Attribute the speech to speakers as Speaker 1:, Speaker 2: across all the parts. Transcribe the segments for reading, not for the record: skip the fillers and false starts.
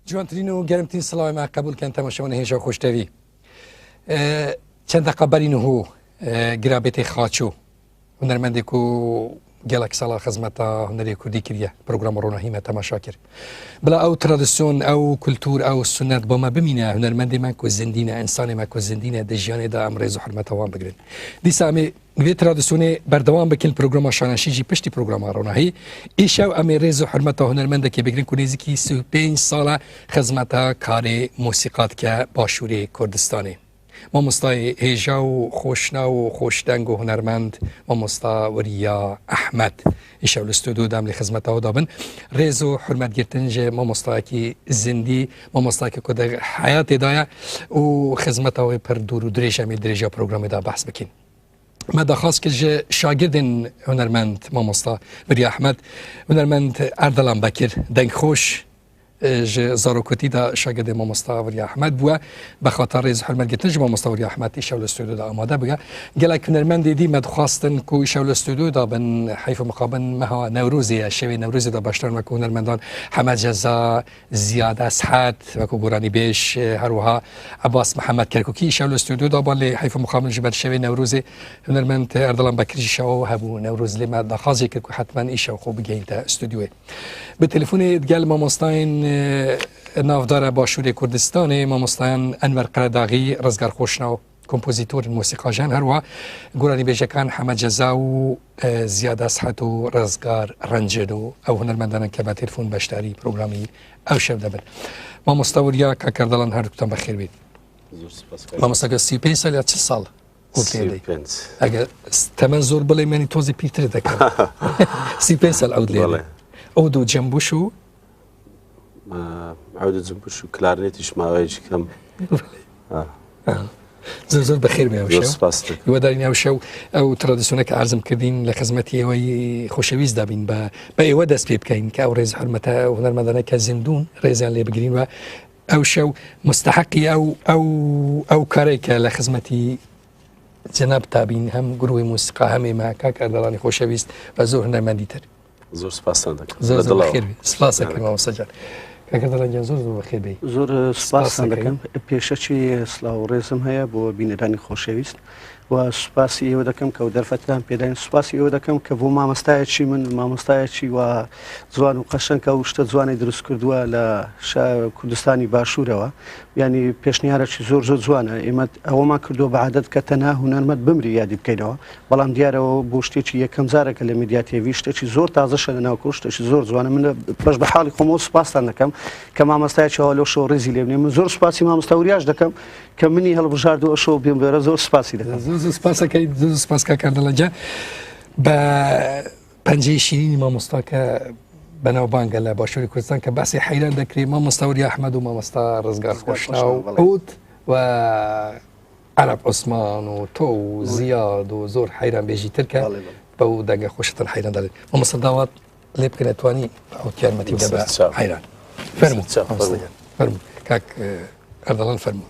Speaker 1: جوانترین و گەرمترین سڵاوی ما قبول کەن تەماشاوانە هێژا و خۆشتەوی. چەند دەقە بەرین هو گرابێتی خاچوو هونەرمەندێک و گەلک ساڵە خزمەتە هونەری کوردی کردیە پرۆگرام ڕۆناهیمە تەماشا کرد. بلا ئەو ترادیسیۆن ئەو کولتور ئەو سوننەت بۆ مە بمینە هونەرمەندێ کو زندینە ئینسانێ مە کو زندینە دە ژیانێ دا ئەم ڕێز و حرمەتە وان بگرن. دیسا ئەمێ vê ترادیسیۆنê بەردەوام بکەین پرۆگراما شانەشی jî پشتی پرۆگراما ڕۆناهی ئیشەو ئەمێ ڕێز و حرمەتە هونەرمەندێکی بگرن ku نێزیکی 35 ساڵە خزمەتە کارێ مۆسیقا دکە باشوورێ کوردستانێ. مامۆستای هێژا و خۆشناو و خۆشدەنگ و هونەرمەند مامۆستا وریا ئەحمەد ئیشەو لە ستۆدیۆ دام لە خزمەتەوە دابن. ڕێز و حرمەتگرتن ji مامۆستایەکی زیندی مامۆستایەکی ku di حیاتێدایە و خزمەتە wê pir dûr û dirêj em ê dirêja programê da behs bikin. Me daxwaz kir ji şagirdên hunermend mamosta Wiriya Ehmed, hunermend Erdelan Bekir dengxweş ji zarokotî da şagirdê mamosta Wiriya Ehmed bûye. Bi xatir rêz hurmetgirtin ji mamosta Wiriya Ehmed îşev li stûdyo da amade bûye. Gelek hunermendê dî me dixwastin ku îşev li stûdyo da bin heyf û mixabin meha Newrozê ye, şevê Newrozê da beşdarin wekû hunermendan Hemed Ceza, Ziyad Eshed wekû Goranîbêj, her wiha Ebas Mihemed Kerkûkî îşev li stûdyo da ban lê heyf û mixabin ji ber şevê Newrozê hunermend Erdelan Bekir jî şewa hebû Newroz lê me daxwaz jê kir ku hetmen îşev xwe bigihînte stûdyoyê. Bi telefonê digel mamostayên navdara Başûrê Kurdistanê mamostayan Enwer Qeredaxî, Rizgar Xoşnaw, kompozîtorên mosîqajan her wiha goranîbêjekan Hemed Ceza û Ziyad Eshed û Rizgar Rencin û ew hunermendanan ke bi telefon beşdarî programî ew şev debin. Mamosta Wiriya kak Erdelan her dukutan bexêr bît. Mamosta got 35 sal ya 40 sal ئەگەر تەمەن زۆر بڵێ منی تۆزی پیرتر دەکەم. 35 سال ئەو لێ ئەو دوو جەمبوش و
Speaker 2: عود جەمبوش و کلارنێتیش ماوەیەکی کەم.
Speaker 1: زۆر زۆر بەخێر بێ ئەو شەو. هیوادارین ئەو شەو ئەو ترادیسیۆنە کە عەرزم کردین لە خزمەتی ئێوەی خۆشەویستدا بین بە بە ئێوە دەست پێ بکەین کە ئەو ڕێز حرمەتە ئەو هونەرمەندانە کە زیندوون ڕێزیان لێ بگرین و ئەو شەو مستحقی ئەو ئەو ئەو کارەی کە لە خزمەتی جەناب تابین هەم گروهی موسیقا هەم ئێمە کاک ئەردەڵانی خۆشەویست بە زۆر هونەرمەندی تر.
Speaker 2: زۆر سپاستان دەکەم.
Speaker 1: زۆر زۆر بەخێر بێی. سپاس دەکەم مامۆستا گیان. کاک ئەردەڵان گیان زۆر زۆر بەخێر بێی.
Speaker 3: زۆر سپاستان دەکەم. پێشەکی سڵاو و ڕێزم هەیە بۆ بینەرانی خۆشەویست و سوپاسی ئێوە دەکەم کە دەرفەتتان پێداین. سوپاسی ئێوە دەکەم کە بۆ مامۆستایەکی من، مامۆستایەکی و جوان و قەشەنگ کە ئەو شتە جوانەی دروست کردووە لە کوردستانی باشوورەوە، یعنی پێشنیارێکی زۆر زۆر جوانە. ئێمە ئەوەمان کردووە بە عادەت کە تەنها هونەرمەند بمری یادی بکەینەوە، بەڵام دیارەوە بۆ شتێکی یەکەم جارە کە لە میدیا تێڤی شتێکی زۆر تازەشە لە ناوکۆ، شتێکی زۆر جوانە. من بەش بە حاڵی خۆمەوە سوپاستان دەکەم کە مامۆستایەکی ئەوە لەو شەو ڕێزی لێ بنێ. من زۆر سوپاسی مامۆستا وریاش دەکەم کە منی هەڵبژارد و ئەو شەو بێم بێرە، زۆر سوپاسی دەکەم.
Speaker 1: زۆر زۆر سوپاس دەکەی، زۆر زۆر سوپاس کاک ئەردەڵان گیان. بە پەنجەی شیرینی مامۆستا کە بەناوبانگە لە باشووری کوردستان کە باسی حەیران دەکرێت، مامۆستا وریا ئەحمەد و مامۆستا ڕزگار خۆشناو عود و عەرەب عوسمان و تۆ و زیاد و زۆر حەیران بێژی تر کە بەو دەنگە خۆشتن حەیران دەڵێن. مامۆستا داوات لێ بکەن توانی ئەو یارمەتی بدە بە حەیران. فەرموو فەرموو کاک ئەردەڵان فەرموو.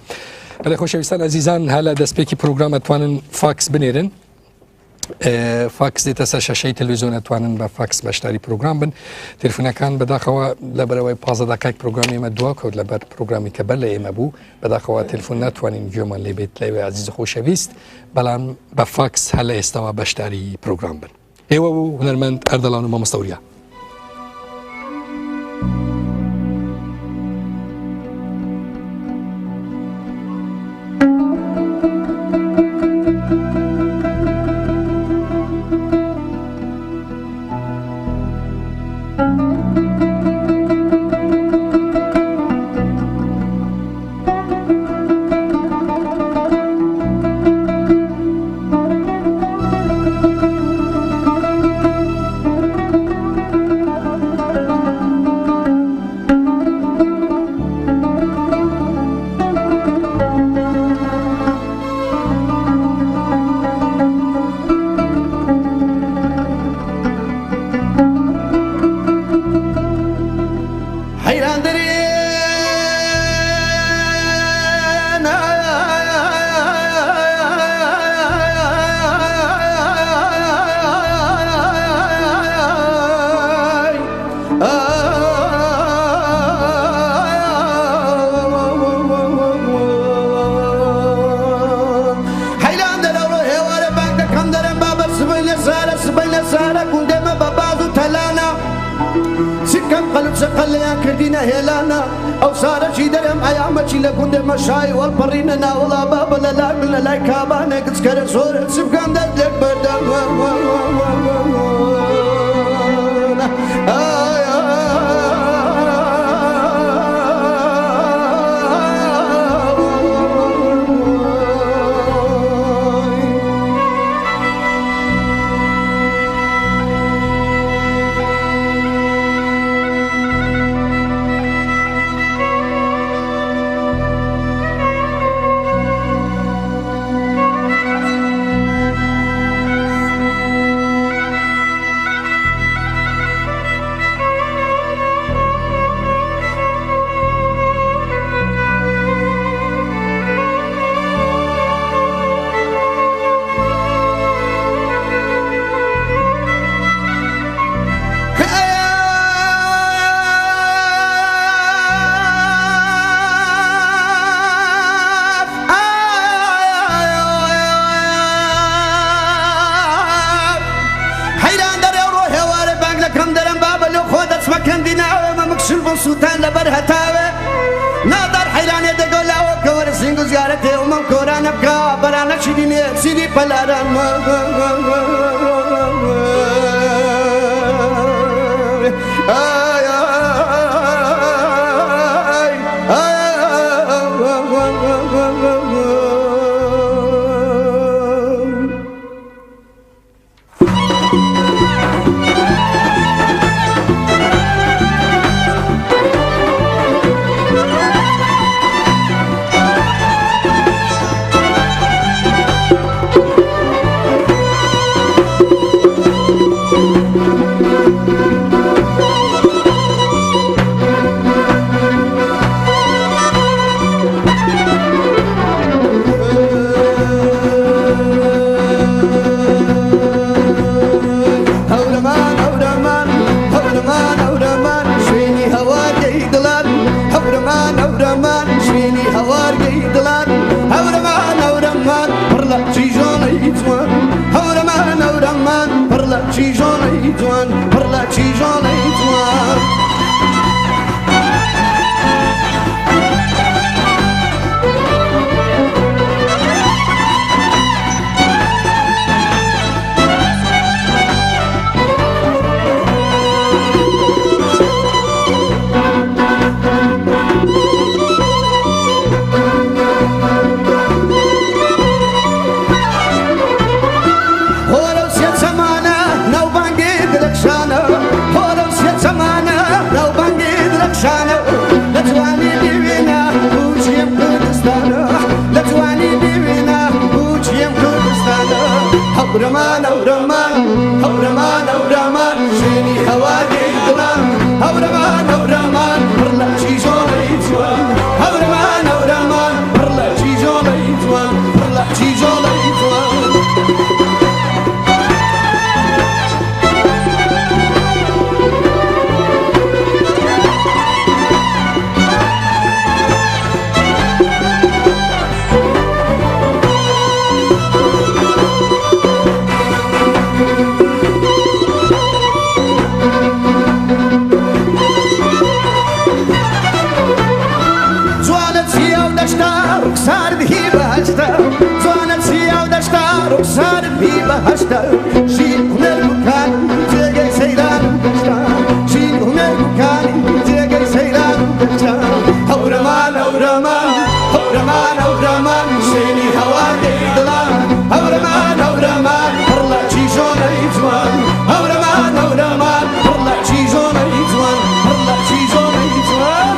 Speaker 1: بەڵێ خۆشەویستان ئەزیزان، هەر لە دەستپێکی پرۆگرام ئەتوانن فاکس بنێرن. فاکس دێتە سەر شاشەی تەلەڤیزیۆن، ئەتوانن بە فاکس بەشداری پرۆگرام بن. تەلەفۆنەکان بەداخەوە لەبەرەوەی 15 دقایق پرۆگرامی ئێمە دوا کەوت لەبەر پرۆگرامی کە بەر لە ئێمە بوو، بەداخەوە تەلەفۆن ناتوانین گوێمان لێ بێت لەوێ عەزیز خۆشەویست، بەڵام بە فاکس هەر لە ئێستاوە بەشداری پرۆگرام بن. ئێوە و هونەرمەند ئەردەڵان و مامۆستا وریا.
Speaker 4: چەقەلیان کردینە هێلانە ئەو سارەکی دەرم ئەیامەکی لە گوندێ مەشای وەڵپەڕینە ناوەڵا بابە لە لای من لە لای کابانێ گچکەرە زۆرە چ بکەم دەست لێک بەردەم. حەیران دەرێ ڕۆ هێوارێ بانگ دەکەم دەرم بابە لۆ خۆ دەچمە کەندی ناوێ مەمک شل بوو سووتان لەبەر هەتاوێ نادار حەیرانێ دەگۆ لاوە کەوەرە سینگ و زیارەتێ و مەم کۆرانە بکا بەرانە چیدینێ سیدی پەلاران. هەورەمان هەورەمان هەورەمان هەورەمان شوێنی هەوارگەی دڵان هەورەمان هەورەمان شوێنی هەوارگەی دڵان هەورەمان هەورەمان پڕ لە چیژۆڵەی جوان هەورەمان هەورەمان پڕ لە چیژۆڵەی جوان پڕ لە چیژۆڵەی جوان. هۆرە و سێ چەمانە ناوبانگی درەخشانە هۆرە و سێ چەمانە ناوبانگی درەخشانە لە جوانی بوێنە بوچیم کوردستانە لە جوانی بوێنە بوچیم کوردستانە هەورەمان هەورەمان هەورەمان هەورەمان شوێنی هەوارگەی دڵان هەورەمان هەورەمان پڕ لە چیژۆڵەی جوان هەورەمان هەورەمان پڕ لە چیژۆڵەی جوان پڕ لە چیژۆڵەی جوان. جوانە چیا و دەشتا ڕوخسارت هی بەهەشتە جوانە چیا و دەشتا ڕوخسارت هی بەهەشتە ژیر هونەر بکان جێگەی سەیران و گەشتە ژیر هونەر بکانی جێگەی سەیران و گەشتە هەورەمان هەورەمان هەورەمان هەورەمان شوێنی هەوارگەی دڵان هەورەمان هەورەمان پڕ لە چیژۆڵەی جوان هەورەمان هەورەمان پڕ لە چیژۆڵەی جوان پڕ لە چیژۆڵەی جوان.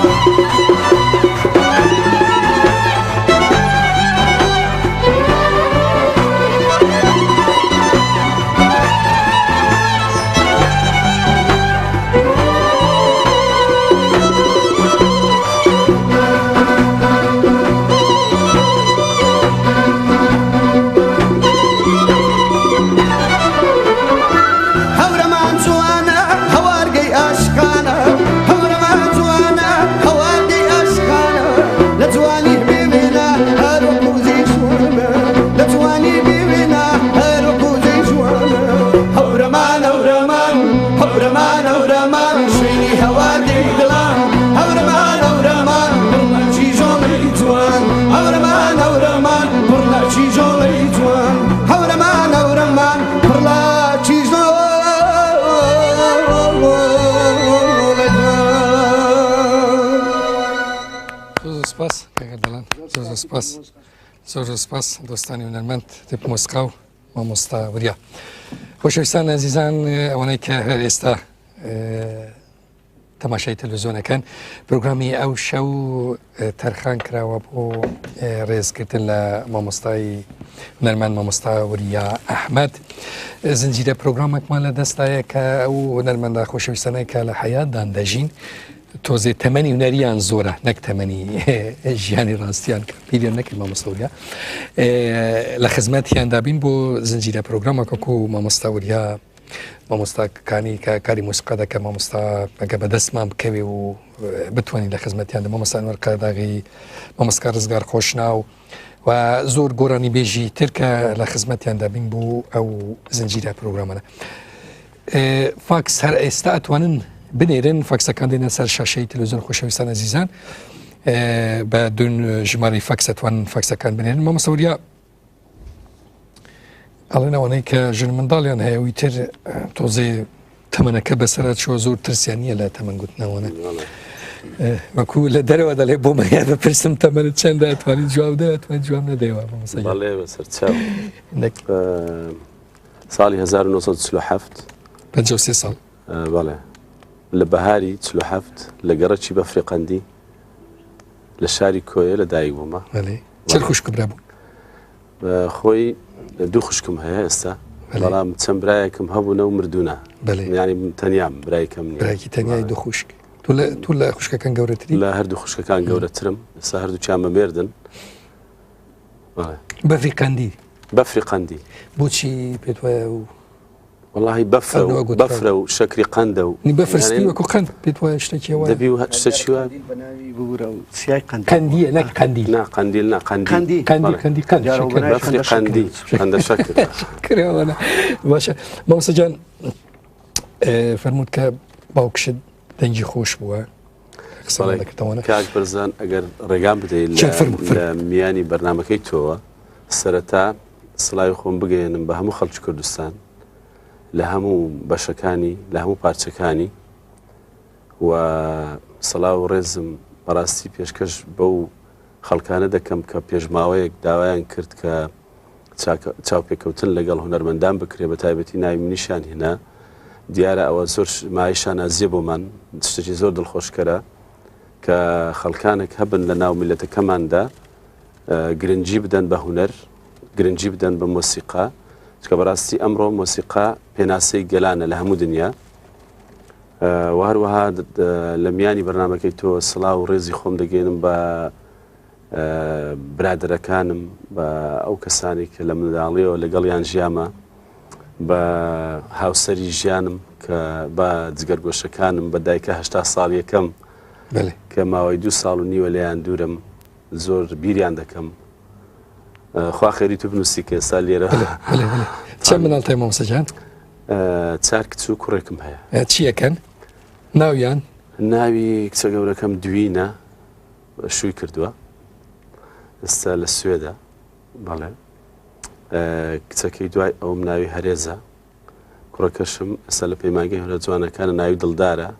Speaker 4: هەورەمان جوانە هەوارگەی ئاشقانە هەورەمان جوانە هەوارگەی ئاشقانە لە جوانی بێوێنە هەر وەکو جێی جوانە لە جوانی بێوێنە هەر وەکو جێی جوانە هەورەمان هەورەمان هەورەمان هەورەمان شوێنی هەوارگەی دڵان، هەورەمان هەورەمان پڕ لە کیژۆڵەی جوان، هەورەمان هەورەمان پڕ لە کیژۆڵەی جوان، هەورەمان هەورەمان پڕ لە کیژۆڵەی جوان.
Speaker 1: زۆر زۆر سپاس کاک ئەردەڵان، زۆر زۆر سپاس، زۆر زۆر سپاس دۆستانی هونەرمەند تیپ مۆسیقا و مامۆستا وریا. خۆشەویستان ئازیزان، ئەوانەی کە هەر ئێستا تەماشای تەلەڤزیۆنەکەن، پرۆگرامی ئەو شەو تەرخان کراوە بۆ ڕێزگرتن لە مامۆستای هونەرمەند مامۆستا وریا ئەحمەد. زنجیرە پرۆگرامێکمان لە دەستایە کە ئەو هونەرمەندە خۆشەویستانەی کە لە حەیاتدان دەژین، تۆزێ تەمەنی هونەریان زۆرە نەک تەمەنی ژیانی ڕاستیان کە پیریان نەکرد مامۆستا وریا، لە خزمەتیان دابین بۆ زنجیرە پرۆگرامەکە و مامۆستا وریا مامۆستاکانی کە کاری مۆسیقا دەکە مامۆستا ئەگە بەدەستمان بکەوێ و بتوانین لە خزمەتیان لە مامۆستا ئەنوەر قەرداغی، مامۆستا ڕزگار خۆشناو و زۆر گۆرانی بێژی تر کە لە خزمەتیان دابین بۆ ئەو زنجیرە پرۆگرامانە. فاکس هەر ئێستا ئەتوانن بنێرن، فاکسەکان دێنە سەر شاشەی تەلەڤزیۆن. خۆشەویستان ئەزیزان، بە دوون ژمارەی فاکس ئەتوانن فاکسەکان بنێرن. مامۆستا وریا، ئەڵێن ئەوانەی کە ژن منداڵیان هەیە و ئیتر تۆزێ تەمەنەکە بەسەرە چوە زۆر ترسیان نییە لە تەمەن گوتنەوەنە، وەکو لە دەرەوە دەڵێ بۆ مەیە بپرسم تەمەنت چەندە، ئەتوانی جواب دە، ئەتوانی جواب نەدەیەوە. مامۆستا گیان.
Speaker 2: بەڵێ بەسەر چاو. ساڵی 1947.
Speaker 1: 53 ساڵ.
Speaker 2: بەڵێ لە بەهاری 47 لە گەڕەکی بەفری قەندی لە شاری کۆیە لە دایک بوومە.
Speaker 1: بەڵێ. چەند خوشک و برا بوون؟
Speaker 2: خۆی دوو خوشکم هەیە ئێستا، بەڵام چەند برایەکم هەبوونە و مردوونە. یعنی تەنیام، برایکەم نییە.
Speaker 1: برایکی تەنیای، دوو خوشک. تۆ لە خوشکەکان گەورەتری؟
Speaker 2: لە هەردوو خوشکەکان گەورەترم، ئێستا هەردووکیان بە مێردن.
Speaker 1: بەفری قەندی.
Speaker 2: بەفری قەندی.
Speaker 1: بۆچی پێت وایە و
Speaker 2: وەڵاهی بەفرە و بەفرە و شەکری قەندە و
Speaker 1: نی بەفر سپی وەکو قەند پێت وایە شتێکی وایە؟
Speaker 2: دەبی و شتێکی وایە؟
Speaker 3: بە ناوی ببورە و سیای قەندیل.
Speaker 1: قەندییە نەک قەندیل.
Speaker 2: نا قەندیل نا قەندیل.
Speaker 3: قەندیل.
Speaker 1: قەندیل قەندیل قەند
Speaker 3: دیارە
Speaker 1: شەکر.
Speaker 3: بە ناوی
Speaker 2: بەفری
Speaker 3: قەندە شەکر.
Speaker 2: قەندی قەندە شەکر.
Speaker 1: شەکرە وەلا. باشە مامۆستا گیان، فەرمووت کە باوکشت دەنگی خۆش بووە، قسەمان دەکردەوە.
Speaker 2: کاک بەرزان ئەگەر ڕێگام بدەیت لە میانی بەرنامەکەی تۆوە سەرەتا سڵاوی خۆم بگەیەنم بە هەموو خەڵکی کوردستان لە هەموو بەشەکانی لە هەموو پارچەکانی و سڵاو و ڕێزم بەڕاستی پێشکەش بەو خەڵکانە دەکەم کە پێشماوەیەک داوایان کرد کە چاوپێکەوتن لەگەڵ هونەرمەندان بکرێ، بە تایبەتی ناوی منیشیان هێنا. دیارە ئەوە زۆر مایەی شانازییە بۆمان، شتێکی زۆر دڵخۆشکەرە کە خەڵکانێک هەبن لە ناو میللەتەکەماندا گرنگی بدەن بە هونەر، گرنگی بدەن بە مۆسیقا، چونکە بەڕاستی ئەمڕۆ مۆسیقا پێناسەی گەلانە لە هەموو دنیا. و هەروەها لە میانی بەرنامەکەی تۆ سڵاو و ڕێزی خۆم دەگەێنم بە برادەرەکانم، بە ئەو کەسانی کە لە منداڵیەوە لەگەڵیان ژیامە، بە هاوسەری ژیانم کە بە جگەرگۆشەکانم، بە دایکە 80 ساڵیەکەم کە ماوەی 2 ساڵ و نیوە لێیان دوورم، زۆر بیریان دەکەم. خوا خێری تو بنووسی کە ئێستا لێرە.
Speaker 1: چەند مناڵ تای مامۆستا گیان؟
Speaker 2: 4 کچ و کوڕێکم هەیە.
Speaker 1: چیەکەن؟ ناویان؟
Speaker 2: ناوی کچە گەورەکەم دوینە، شووی کردووە، ئێستا لە سوێدە. بەڵێ. کچەکەی دوای ئەوم ناوی هەرێزە، کوڕەکەشم ئێستا لە پەیمانگەی هونەرە جوانەکانە، ناوی دڵدارە،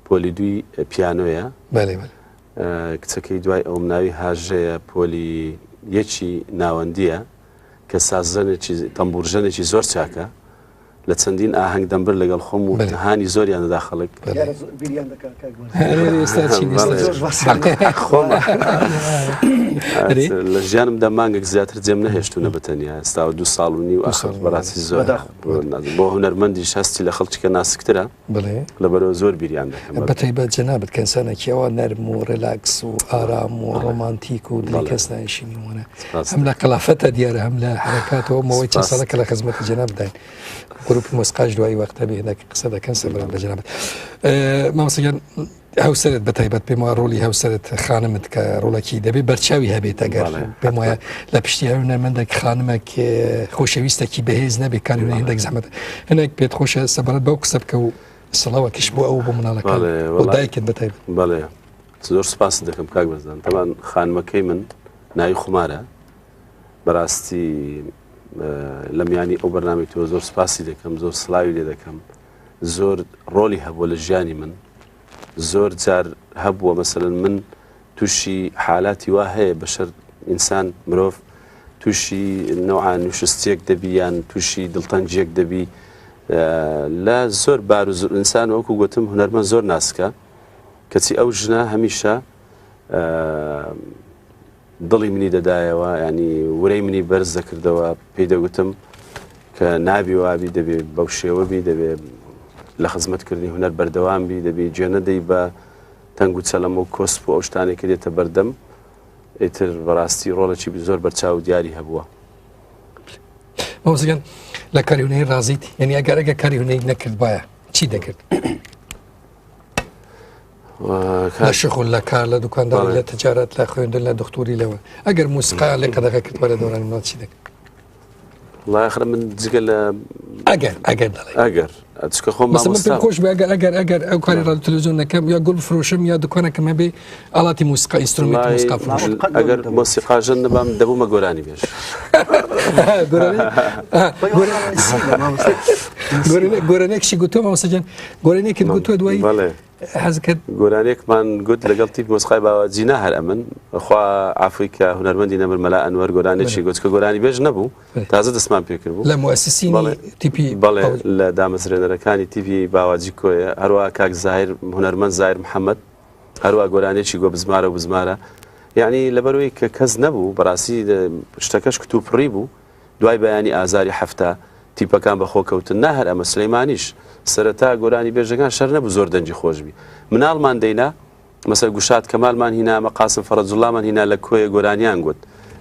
Speaker 2: پۆلی دووی پیانۆیە.
Speaker 1: بەڵێ بەڵێ.
Speaker 2: کچەکەی دوای ئەوم ناوی هاژەیە، پۆلی یەکی ناوەندیە کە سازژەنێکی تەمبورژەنێکی زۆر چاکە، لە چەندین ئاهەنگ دەمبرد لەگەڵ خۆم و هانی زۆریان دەدا خەڵک. لە ژیانمدا مانگێک زیاتر جێم نەهێشتوونە بە تەنیا، ئێستا 2 ساڵ و نیو ئاخر بەڕاستی زۆر بۆ هونەرمەندیش هەستی لە خەڵکیکە ناسکترە، لەبەرەوە زۆر بیریان دەکەم.
Speaker 1: بە تایبەت جەنابت کە ئینسانێکی ئەوە نەرم و ڕێلاکس و ئارام و ڕۆمانتیک و دڵی کەس نایشینی وانە، هەم لە قەلافەتە دیارە هەم لە حرەکاتەوە. مەوەی چەند ساڵە کە لە خزمەتی جەنابداین، گروپی مۆسیقاش دوایی وەختە بێ هەندێک قسە دەکەن سەبارەت بە جەنابت. مامۆستا گیان، هاوسەرت بە تایبەت پێم وایە ڕۆڵی هاوسەرت خانمت کە ڕۆڵێکی دەبێ بەرچاوی هەبێت، ئەگەر پێم وایە لە پشتی هەر هونەرمەندێک خانمێک خۆشەویستێکی بەهێز نەبێت کاری هونەری هەندێک زەحمەتە. هەندێک پێت خۆشە سەبارەت بەو قسە بکە و سڵاوەکیش بۆ ئەو بۆ مناڵەکان بۆ دایکت بەتایبەت.
Speaker 2: بەڵێ زۆر سپاست دەکەم کاک بەرزان. تەبان خانمەکەی من ناوی خومارە بەڕاستی لە میانی ئەو بەرنامەی تۆ زۆر سپاسی دەکەم زۆر سلاوی لێ دەکەم زۆر ڕۆلی هەبووە لە ژیانی من زۆر جار هەبووە مەسەلەن من تووشی حالاتی وا هەیە بەشەر ئینسان مرۆڤ تووشی نەوعا نوشستێک دەبی یان تووشی دڵتەنگیەک دەبی لە زۆر بار و ئینسان وەکو گوتم هونەرمەند زۆر ناسکە کەچی ئەو ژنە هەمیشە دڵی منی دەدایەوە ینی ورەی منی بەرز دەکردەوە پێی دەگوتم کە نابی وابی دەبێ بەو شێوە بی دەبێ لە خزمەتکردنی هونەر بەردەوام بی دەبی جێنەدەی بە تەنگ و چەلەمە و کۆسپ و ئەو شتانەی کە دێتە بەردەم ئیتر بەڕاستی ڕۆڵێکی زۆر بەرچاو و دیاری هەبووە.
Speaker 1: مامۆستا گیان لە کاری هونەری ڕازیت؟ یعنی ئەگەر ئەگەر کاری هونەری نەکردبایە چی دەکرد؟ لە شغل لە کار لە دوکانداری لە تجارەت لە خوێندن لە دکتۆری لەوە ئەگەر موسیقا لە قەدەغە کردبا لە دەورانی مناڵ چی دەکرد؟
Speaker 2: وڵای ئاخر من جگە لە
Speaker 1: ئەگەر ئەگەر دەڵێ
Speaker 2: ئەگەر چکە خۆم
Speaker 1: مەسەلەن من پێم خۆش بێ ئەگەر ئەگەر ئەگەر ئەو کاری ڕادیۆ تەلەڤیزیۆن نەکەم یا گوڵ بفرۆشم یا دوکانەکەم هەبێ ئاڵاتی موسیقا ئینسترومێنتی موسیقا بفرۆشم
Speaker 2: ئەگەر مۆسیقا ژەن نەبام دەبوومە گۆرانی بێژ
Speaker 1: گۆرانیەکشی گوتووە مامۆستا گیان گۆرانیەکت گوتووە دوایی
Speaker 2: بەڵێ
Speaker 1: حەزکرد
Speaker 2: گۆرانیەکمان گوت لەگەڵ تیپ مۆسیقای باواجی نا هەر ئەمن خوا عافوی کە هونەرمەندی نەمر مەلا ئەنوەر گۆرانێکی گوت کە گۆرانی بێژ نەبوو تازە دەستمان پێکرد بوو
Speaker 1: لە موسسینی تیپی
Speaker 2: بەڵێ لە دامەزرێنەرەکانی تیپی باواجی کۆیە هەروە کاک زاهیر هونەرمەند زاهیر محەممەد هەروە گۆرانێکی گۆ بزمارە و بزمارە یعنی لەبەرەوەی کە کەس نەبوو بەڕاستی شتەکەش کتوپڕی بوو دوای بەیانی ئازاری حەفتا تیپەکان بە خۆ کەوتن نا هەر ئەمە سلیمانیش سەرەتا گۆرانی بێژەکان شەر نەبوو زۆر دەنگی خۆش بی مناڵمان دەینا مەسەر گوشاد کەمالمان هینا مە قاسم فەرەجوڵامان هینا لە کۆیە گۆرانیان گوت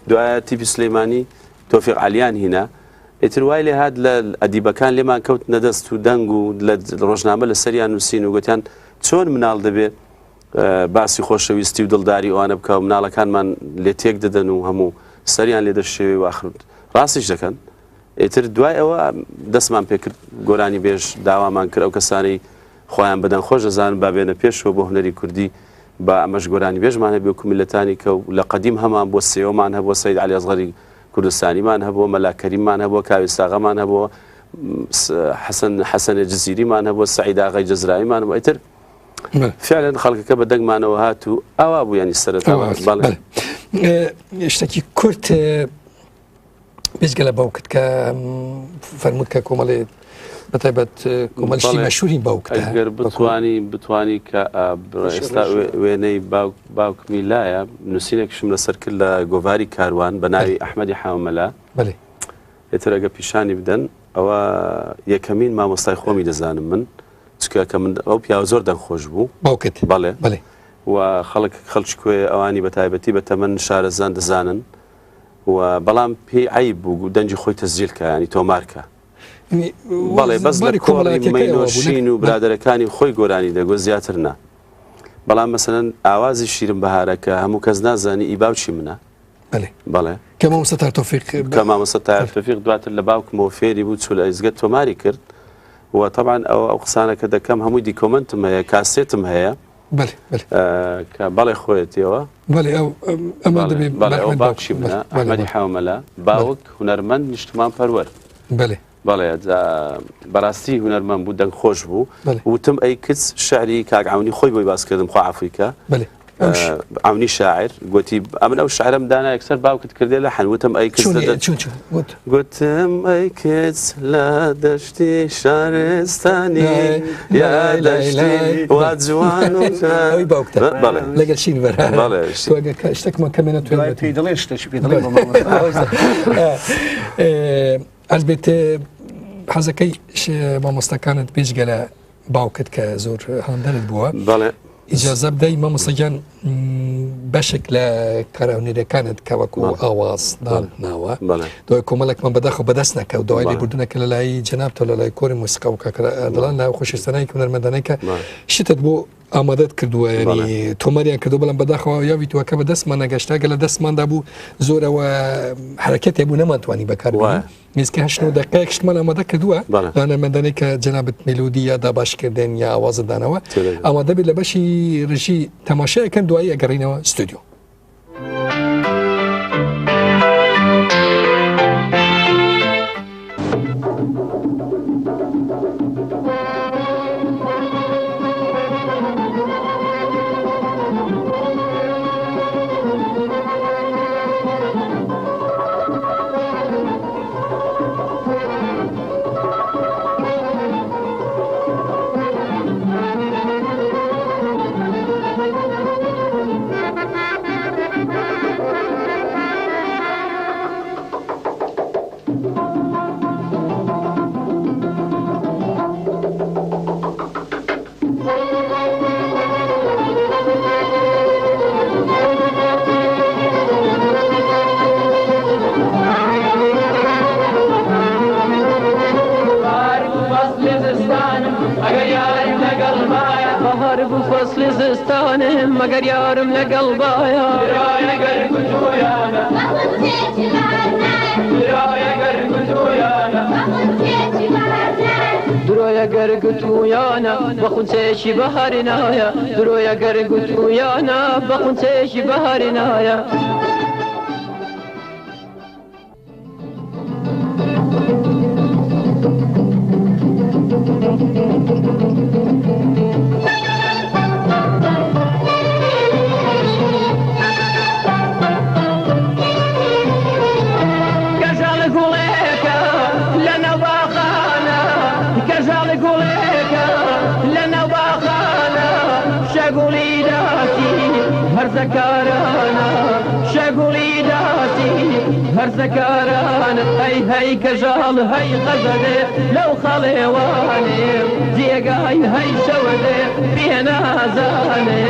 Speaker 2: دوایە تیپی سلیمانی تۆفیق عەلیان هینا ئیتر وای لێ هات لە ئەدیبەکان لێمان کەوت نەدەست و دەنگ و لە ڕۆژنامە لە سەریان نووسین و گوتیان چۆن مناڵ دەبێ باسی خۆشەویستی و دڵداری ئەوانە بکە و مناڵەکانمان لێ تێک دەدەن و هەموو سەریان لێ دەشێوێ و ئاخر ڕاستیش دەکەن ئیتر دوای ئەوە دەستمان پێکرد گۆرانی بێژ داوامان کرد ئەو کەسانەی خۆیان بەدەن خۆش دەزانن با بێنە پێشەوە بۆ هونەری کوردی با ئەمەش گۆرانی بێژمان هەبێ وەکو میللەتانی کە و لە قەدیم هەمان بۆ سێوەمان هەبووە سەید عەلی ئەسغەری کوردستانیمان هەبووە مەلا کەریممان هەبووە کاوی ساغەمان هەبووە حەسەن حەسەنێ جزیریمان هەبووە سەعید ئاغای جەزراییمان هەبووە ئیتر فعلا خەڵکەکە بە دەنگمانەوە هات و ئاوا بوو ینی سەرەتا
Speaker 1: بەڵێ شتێکی کورت بێجگە لە باوکت کە فەرمووت کە کۆمەڵێ بەتایبەت کۆمەڵشتی مەشهوری باوکت
Speaker 2: ئەگەر بتوانی بتوانی کە ئێستا وێنەی باوک باوکمی لایە نووسینێکشم لەسەر کرد لە گۆڤاری کاروان بە ناوی ئەحمەدی حامەلا
Speaker 1: بەێ
Speaker 2: ئێتر ئەگە پیشانی بدەن ئەوە یەکەمین مامۆستای خۆمی دەزانم من چکە کە من ئەو پیاوە زۆر دەنگ خۆش بوو
Speaker 1: باوکت
Speaker 2: بەڵێ
Speaker 1: بەڵێ
Speaker 2: و خەڵک خەڵکی کوێ ئەوانی بە تایبەتی بە تەمەن شارەزان دەزانن و بەڵام پێی عیب بوو دەنگی خۆی تەسجیل کە ینی تۆمار کە بەڵێ بەس لە کۆڕی مەینۆشین و برادەرەکانی خۆی گۆرانی دەگۆ زیاتر نا بەڵام مەسەلەن ئاوازی شیرم بەهارە کە هەموو کەس نازانی ئی باوکی منە
Speaker 1: بەێ
Speaker 2: بەڵێ
Speaker 1: کە مامۆستا تار تۆفیق
Speaker 2: کە مامۆستا تار تۆفیق دواتر لە باوکمەوە فێری بوو چوو لە ئیزگە تۆماری کرد و طبعا ئەو ئەو قسانە کە دەکەم هەمووی دیکۆمنتم هەیە کاسێتم هەیە
Speaker 1: بەێ بەێ
Speaker 2: کە بەڵێ خۆیەتیەوە
Speaker 1: بەڵێ ئەو ئەمە دەبێ
Speaker 2: بەڵێ ئەو باوکی منە ئەحمەدی حەومەلا باوک هونەرمەند نیشتمان پەروەر
Speaker 1: بەێ
Speaker 2: بەڵێ جا بەڕاستی هونەرمەند بوو دەنگ خۆش بوو وتم ئەی کچ شعری کاک عەونی خۆی بۆی باس کردم خوا عەفوی کە عەونی شاعر گوتی ئەمن ئەو شعرم دانا یەکسەر باوکت کردێ لە حەن وتم ئەی کچ گوتم ئەی کچ لە دەشتی شارستانی یا دەشتی وا جوان و
Speaker 1: ئەوی باوکتە
Speaker 2: بەڵێ
Speaker 1: لەگەل شین بەر
Speaker 2: بەڵێ
Speaker 1: شتێکمان کەمێنە
Speaker 3: توێ پێی دەڵێ شتێکی پێ دەڵێ
Speaker 1: ئەلبێت حەزەکەی مامۆستاکانت بێجگە لە باوکت کە زۆر هاندەرت بووە
Speaker 2: بەڵێ
Speaker 1: ئیجازە بدەی مامۆستا گیان بەشێک لە کارە هونەریەکانت کە وەکو ئاواز ناوە دوای کۆمەڵێکمان بەداخەوە بەدەست نەکە و دوای لێبوردنەکە لە لای جەنابتەوە لە لای کۆری موسیقا و کاکە ئەردەڵان لای خۆشەویستانای هونەرمەندانەی کە شتت بۆ. ئامادەت کردووە ینی تۆماریان کردو بەڵام بەداخەوە یا ویتوەکە بە دەستمان نەگەشتا گە لە دەستماندا بوو زۆرەوە حرەکەتێ بوو نەمانتوانی بەکار نزیکە هەشت نۆ دەقەیەک شتمان ئامادە کردووە هونەرمەندانەی کە جەنابت مێلۆدی یا داباشکردن یا ئاوازت دانەوە ئامادە بێت لە بەشی ڕژی تەماشایەکەن دوایی ئەگەڕینەوە ستۆدیۆ.
Speaker 5: مەگەر یارم لەگەڵ بایە درۆیە گەر گوتویانە بە خونچەیەکی بەهاری نایە درۆیە گەر گوتویانە بە خونچەیەکی بەهاری نایە. کەژاڵ گوڵێکە لە ناو باخانە کەژاڵ گوڵێکە لە ناو باخانە شەگوڵی داسی هەرزەکارانە شەگوڵی داسی هەرزەکارانە هەی هەی کەژاڵ هەی غەزەلێ لەو خەڵێوانێ جێگای هەی شەوەێ پێنازانێ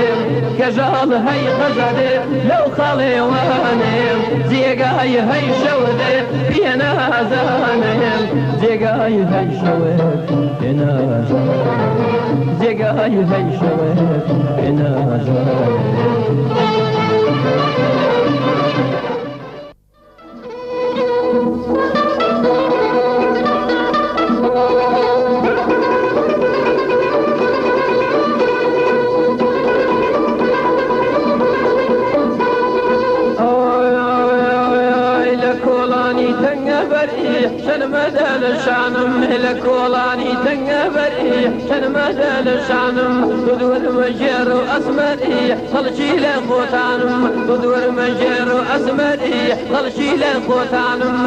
Speaker 5: کەژاڵ هەی غەزەلێ لەو خەڵێوانێ جێگای هەی شەوەێ پێنازانێ جێگای هەی شەوێ پێنازانێ جێگای هەی شەوێ پێنازانێ. لە کۆڵانی تەنگە بەری شەرمەدە لە شانم لە کۆڵانی تەنگە بەری شەرمەدە لە شانم دوورمە ژێر و ئەسمەری خەڵکی لە خۆتانم دوورمە ژێر و ئەسمەری خەڵکی لە خۆتانم.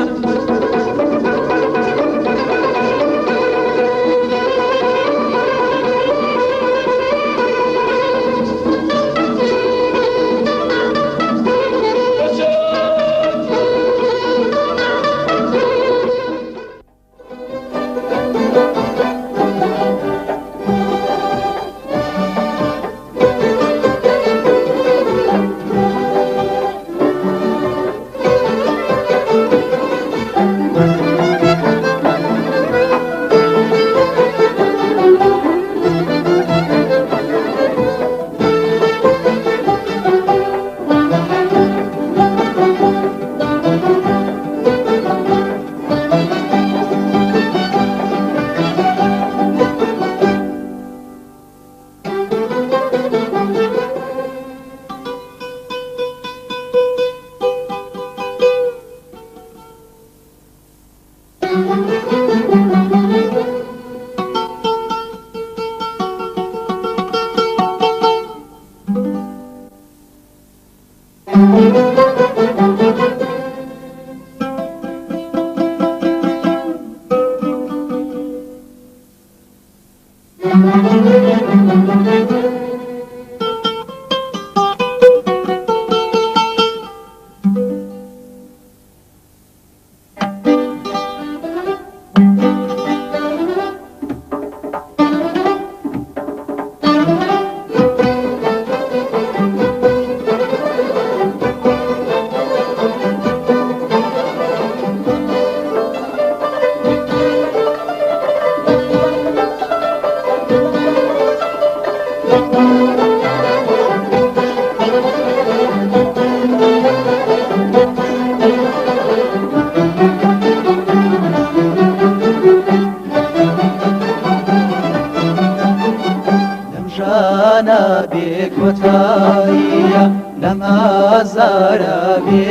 Speaker 6: لەم ژانە بێ کۆتاییە لەم ئازارە بێ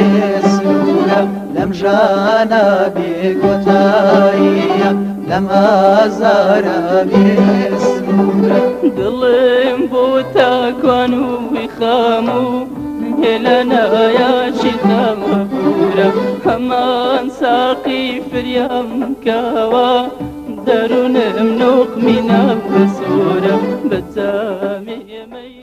Speaker 6: سنوورە لەم ژانە بێ کۆتاییە لەم ئازارە بێ سنوورە
Speaker 5: دڵم بۆ تاکوان و خام و هێلەنایاشی خەمەپورە هەمان ساقی فریام کاوە دەروونم نوقمی ناوسوورە بەجامی ئێمەی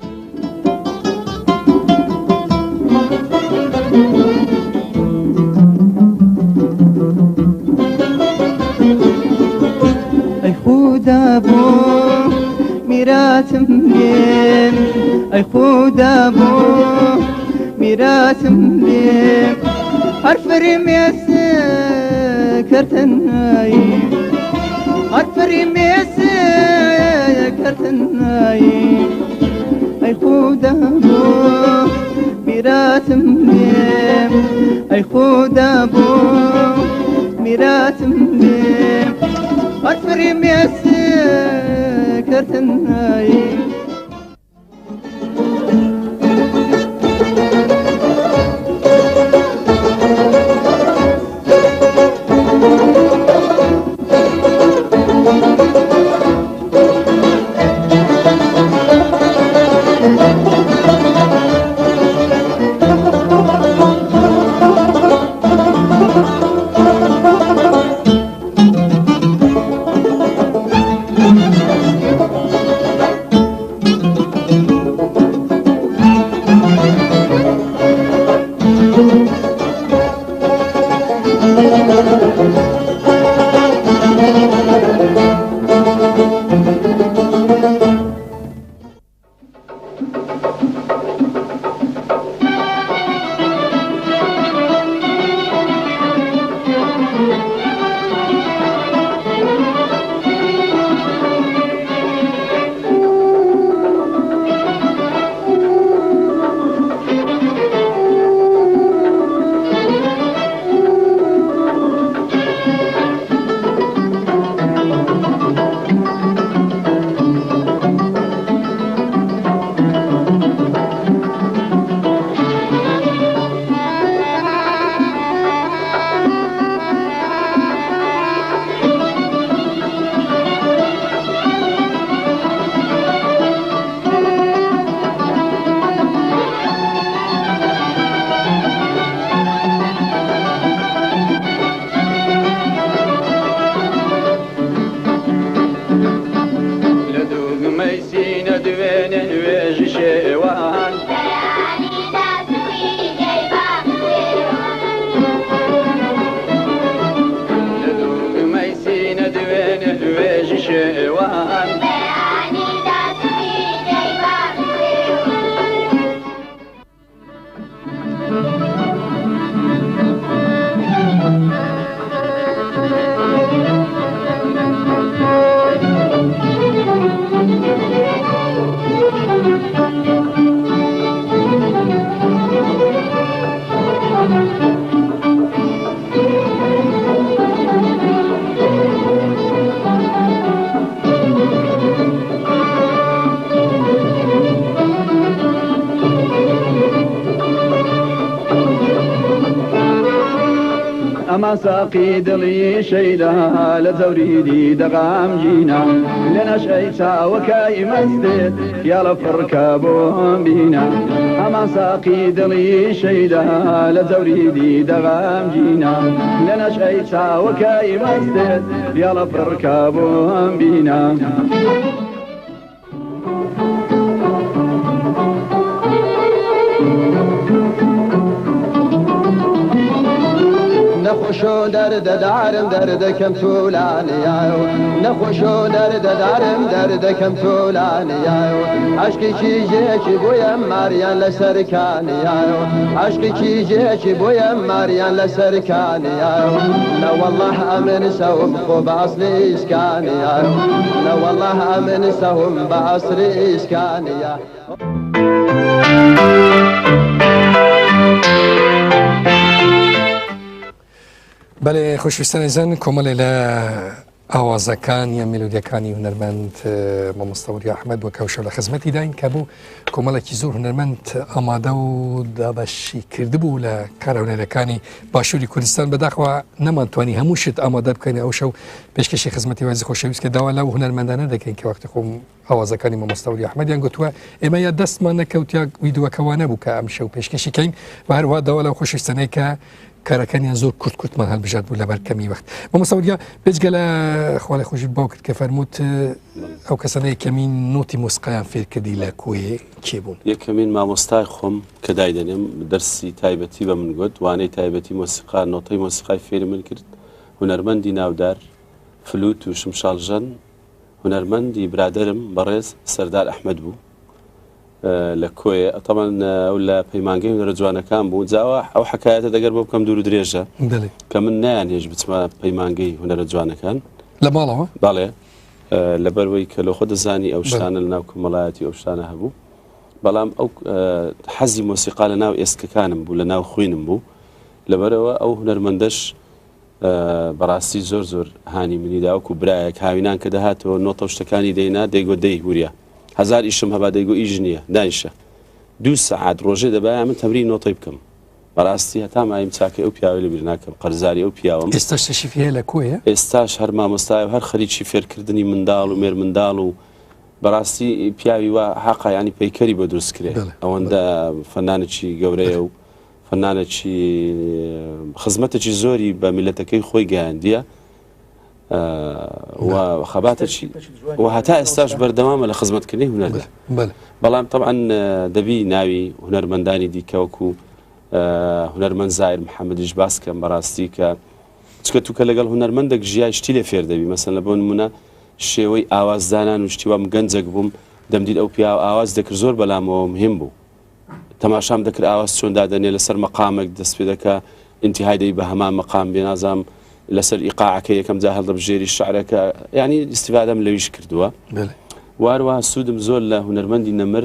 Speaker 6: ئەی خودا بۆ میراتم بێ ئەی خودا بۆ میراتم بێ هەر فرمێسک کردنایی هەر فرمێسک کردنایی ئەی خودا بۆ میراتم بێ ئەی خودا بۆ میراتم بێ هەر فرمێسک کردنایی
Speaker 5: لە دوگمەی سینە دوێنێ نوێژی شێوان لە دوگمەی سینە دوێنێ نوێژی شێوان ئەمان ساقی دڵی شەیدا لە زەوریدی دەغام ژینا لە نەشەی چاوەکای مەستێت یاڵە فڕکە بۆم بینا ئەمان ساقی دڵی شەیدا لە زەوریدی دەغام ژینا لە نەشەی چاوەکای مەستێت یاڵە فڕکە بۆم بینا. نەخۆشم. نەخۆش و دەردەدارم دەردەکەم تولانیە نەخۆش و دەردەدارم دەردەکەم تولانیە عەشقی کیژێکی بۆیە ماریان لەسەر کانیە عەشقی کیژێکی بۆیە ماریان لەسەر کانیە نەوەڵڵا ئەمن سەوم خۆ بە ئەسلی ئیسکانیە نەوەڵڵا ئەمن سەوم بە ئەسلی ئیسکانیە.
Speaker 1: بەێ خۆشویستانی زن کۆمەڵێ لە ئاوازەکان یا مێلودیەکانی هونەرمەند مامۆستا وریا ئەحمەد بۆ کەوشە لە خزمەتی داین کە بوو کۆمەڵێکی زۆر هونەرمەند ئامادە و دابەشی کردبوو لە کارە هونەرەکانی باشووری کوردستان بەداخەوە نەمانتوانی هەموو شت ئامادە بکەین ئەو شەو پێشکەشی خزمەتی وازی خۆشەویست کە داوا لەو هونەرمەندانە دەکەین کە وەختی خۆم ئاوازەکانی مامۆستا وریا ئەحمەدیان گوتووە ئێمە یا دەستمان نەکەوت یا ویدیۆکە وا نەبوو کە ئەم شەو پێشکەشی کەین و هەروە داوا لەو خۆشەویستانەی کە کارەکانیان زۆر کورت کورتمان هەڵبژارد بوو لەبەر کەمی وەخت مامۆستا وریا بێجگە لە خوا خۆشی باوکت کە فەرمووت ئەو کەسانە یەکەمین نۆتی مۆسیقایان فێرکردی لە کۆیێ کێ بوون؟
Speaker 2: یەکەمین مامۆستای خۆم کە دایدەنێم دەرسی تایبەتی بە من گوت وانەی تایبەتی مۆسیقا نۆتەی مۆسیقای فێری من کرد هونەرمەندی ناودار فلوت و شمشاڵژەن هونەرمەندی برادەرم بەڕێز سەردار ئەحمەد بوو لە کۆیە تەمان ئەو لە پەیمانگەی هونەرە جوانەکان بوو جاوە ئەو حکایەتە دەگەر بۆ بکەم دوور و درێژە کە من نیان هێش بچمە پەیمانگەی هونەرە جوانەکان
Speaker 1: لە ماڵەوە
Speaker 2: بەڵێ لەبەروەی کە لە خۆ دەزانی ئەو شتانە لە ناو کۆمەڵایەتی ئەو شتانە هەبوو بەڵام ئەو حەزی مۆسیقا لە ناو ئێسکەکانم بوو لە ناو خوێنم بوو لەبەرەوە ئەو هونەرمەندەش بەڕاستی زۆر زۆر هانی منی دا وەکو برایەک هاوینان کە دەهاتەوە نۆتە و شتەکانی دەینا دەیگۆ دەی وریا هەزار ئیشم هەبا دەیگۆ ئیش نییە دانیشە دوو سەعات ڕۆژێ دەبایە من تەمرین نۆتەی بکەم بەڕاستی هەتا مایم چاکەی ئەو پیاوەی لەبیر ناکەم قەرزاری ئەو پیاوەم.
Speaker 1: ئێستاش تەشریفی هەیە لە کۆیە؟
Speaker 2: ئێستاش هەر مامۆستایە و هەر خەریکی فێرکردنی منداڵ و مێرمنداڵ و بەڕاستی پیاوی وا حەقە یانی پەیکەری بۆ دروست کرێ ئەوەندە فەنانێکی گەورەیە و فەنانێکی خزمەتێکی زۆری بە میلەتەکەی خۆی گەیاندیە و خەباتێکی و هەتا ئێستاش بەردەوامە لە خزمەتکردنی هونەردا بەڵام طبعا دەبی ناوی هونەرمەندانی دیکە وەکو هونەرمەند زایر محەممەدیش باس کەم بەڕاستی کە چکە تو کە لەگەڵ هونەرمەندێک ژیای شتی لێ فێر دەبی مەسەن لە بۆ نمونە شێوەی ئاوازدانان و شتی وام گەنجێک بووم دەمدیت ئەو پیاوە ئاواز دەکرد زۆر بەلامەوە مهم بوو تەماشام دەکرد ئاواز چۆن دادەنێ لەسەر مەقامێک دەست پێ دەکا ئینتیهای دەی بە هەمان مەقام بێ نازانم لەسەر ئیقاعەکە یەکەم جا هەڵدەبژێری شعرەکە یعنی ئیستیفادەم لەویش کردووە واروە سوودم زۆر لە هونەرمەندی نەمر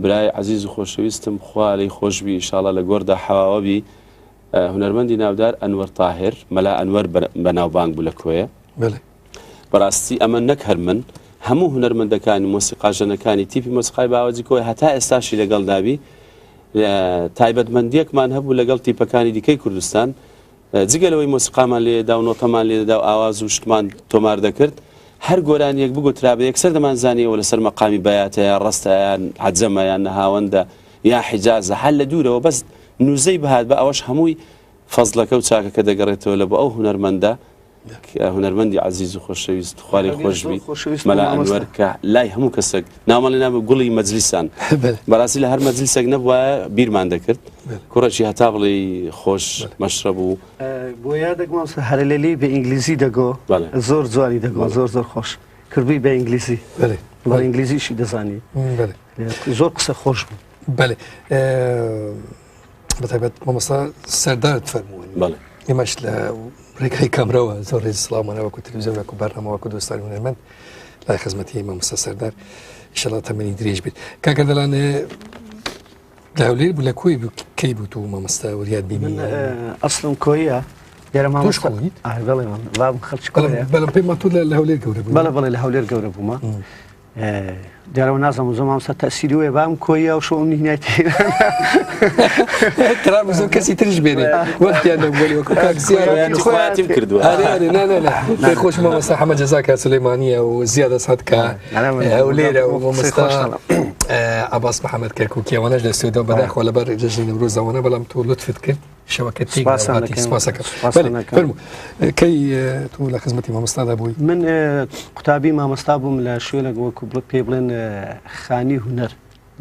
Speaker 2: برای عەزیز و خۆشەویستم خوا لێی خۆشبی ئیشاڵا لە گۆردا حەواوە بی هونەرمەندی ناودار ئەنوەر تاهر مەلا ئەنوەر بەناوبانگ بوو لە کۆیە بەڕاستی ئەمە نەک هەر من، هەموو هونەرمەندەکانی مۆسیقاژەنەکانی تیپی مۆسیقای باوەجی کۆیە هەتا ئێستاشی لەگەڵدابی تایبەتمەندیەکمان هەبوو لەگەڵ تیپەکانی دیکەی کوردستان جگە لەوەی مۆسیقامان لێدا و نۆتەمان لێدا و ئاواز و شتمان تۆمار دەکرد هەر گۆرانیەک بگوترا بە یەکسەر دەمانزانیەوە لەسەر مەقامی بەیاتە یا ڕەستە یان عەجەمە یان نەهاوەندە یا حیجازە هەر لە دوورەوە بەس نوزەی بهات بە ئەوەش هەمووی فەزڵەکە و چاکەکە دەگەڕێتەوە لە بۆ ئەو هونەرمەندە هونەرمەندی عەزیز و خۆشەویست خوا لێی خۆش بی مەلا ئەنوەر کە لای هەموو کەسێک ناومان لێ نابوو گوڵی مەجلیسان بەڕاستی لە هەر مەجلیسێک نەبوایە بیرمان دەکرد کوڕێکی هەتا بڵێی خۆش مەشرەب و
Speaker 3: بۆ یادێک مامۆستا هەرەلێلی بە ئینگلیزی دەگۆ زۆر جوانی دەگۆ زۆر زۆر خۆش کردووی بە ئینگلیزی بە ئینگلیزیشی دەزانی زۆر قسە خۆش بوو
Speaker 1: بەێ بەتایبەت مامۆستا سەردارت فەرموون
Speaker 2: بەڵێ
Speaker 1: ئێمەش لە ڕێگای کامرەوە زۆر ڕێز سڵاومانە وەکو تەلەڤیزیۆن وەکو بەرنامە وەکو دۆستانی هونەرمەند لای خزمەتی مامۆستا سەردار ئیشەڵا تەمەنی درێژ بێت کاکە دەڵان لە هەولێر بوو لە کۆی بوو کەی بوو تو مامۆستا وریات بینی
Speaker 3: من ئەسڵم کۆیە دیارە
Speaker 1: تۆش
Speaker 3: مامۆستا
Speaker 1: کۆیت؟
Speaker 3: ئاه، بەڵێ مام بابم خەڵکی کۆیە
Speaker 1: بەڵام پێم تۆ لە هەولێر گەورە بووی
Speaker 3: بەڵێ بەڵێ لە هەولێر گەورە بوومە دیارەوە نازانم زۆر مامۆستا تەسیری وەیە بام کۆیە و شۆ منی هینای
Speaker 1: ترام زۆر کەسی ترش بێنێ وەختیان نەبووە وەکو کاک زیاد
Speaker 2: خۆیانتیم کردووە
Speaker 1: ئەرێ ئەرێ نا نا نا پێ خۆش مامۆستا حەمە جەزا کە سولەیمانییە و زیاد ئەسعەد کە هەولێرە و مامۆستا عەباس محەمەد کەرکووکی ئەوانەش لە سوێدەوە بەداخەوە لەبەر جەژنی نەورۆز ئەوانە بەڵام تۆ لوتفت کرد شەوەکە تێک
Speaker 3: سپاسان
Speaker 1: هاتی
Speaker 3: دەکەم.
Speaker 1: سپاسەکەم
Speaker 3: سپاسان
Speaker 1: بەلێ
Speaker 3: دەکەم.
Speaker 1: فەرموو کەی تۆ لە خزمەتی مامۆستادا بووی
Speaker 3: من قوتابی مامۆستا بووم لە شوێنێک وەکو بڵێ پێی بڵێن خانی هونەر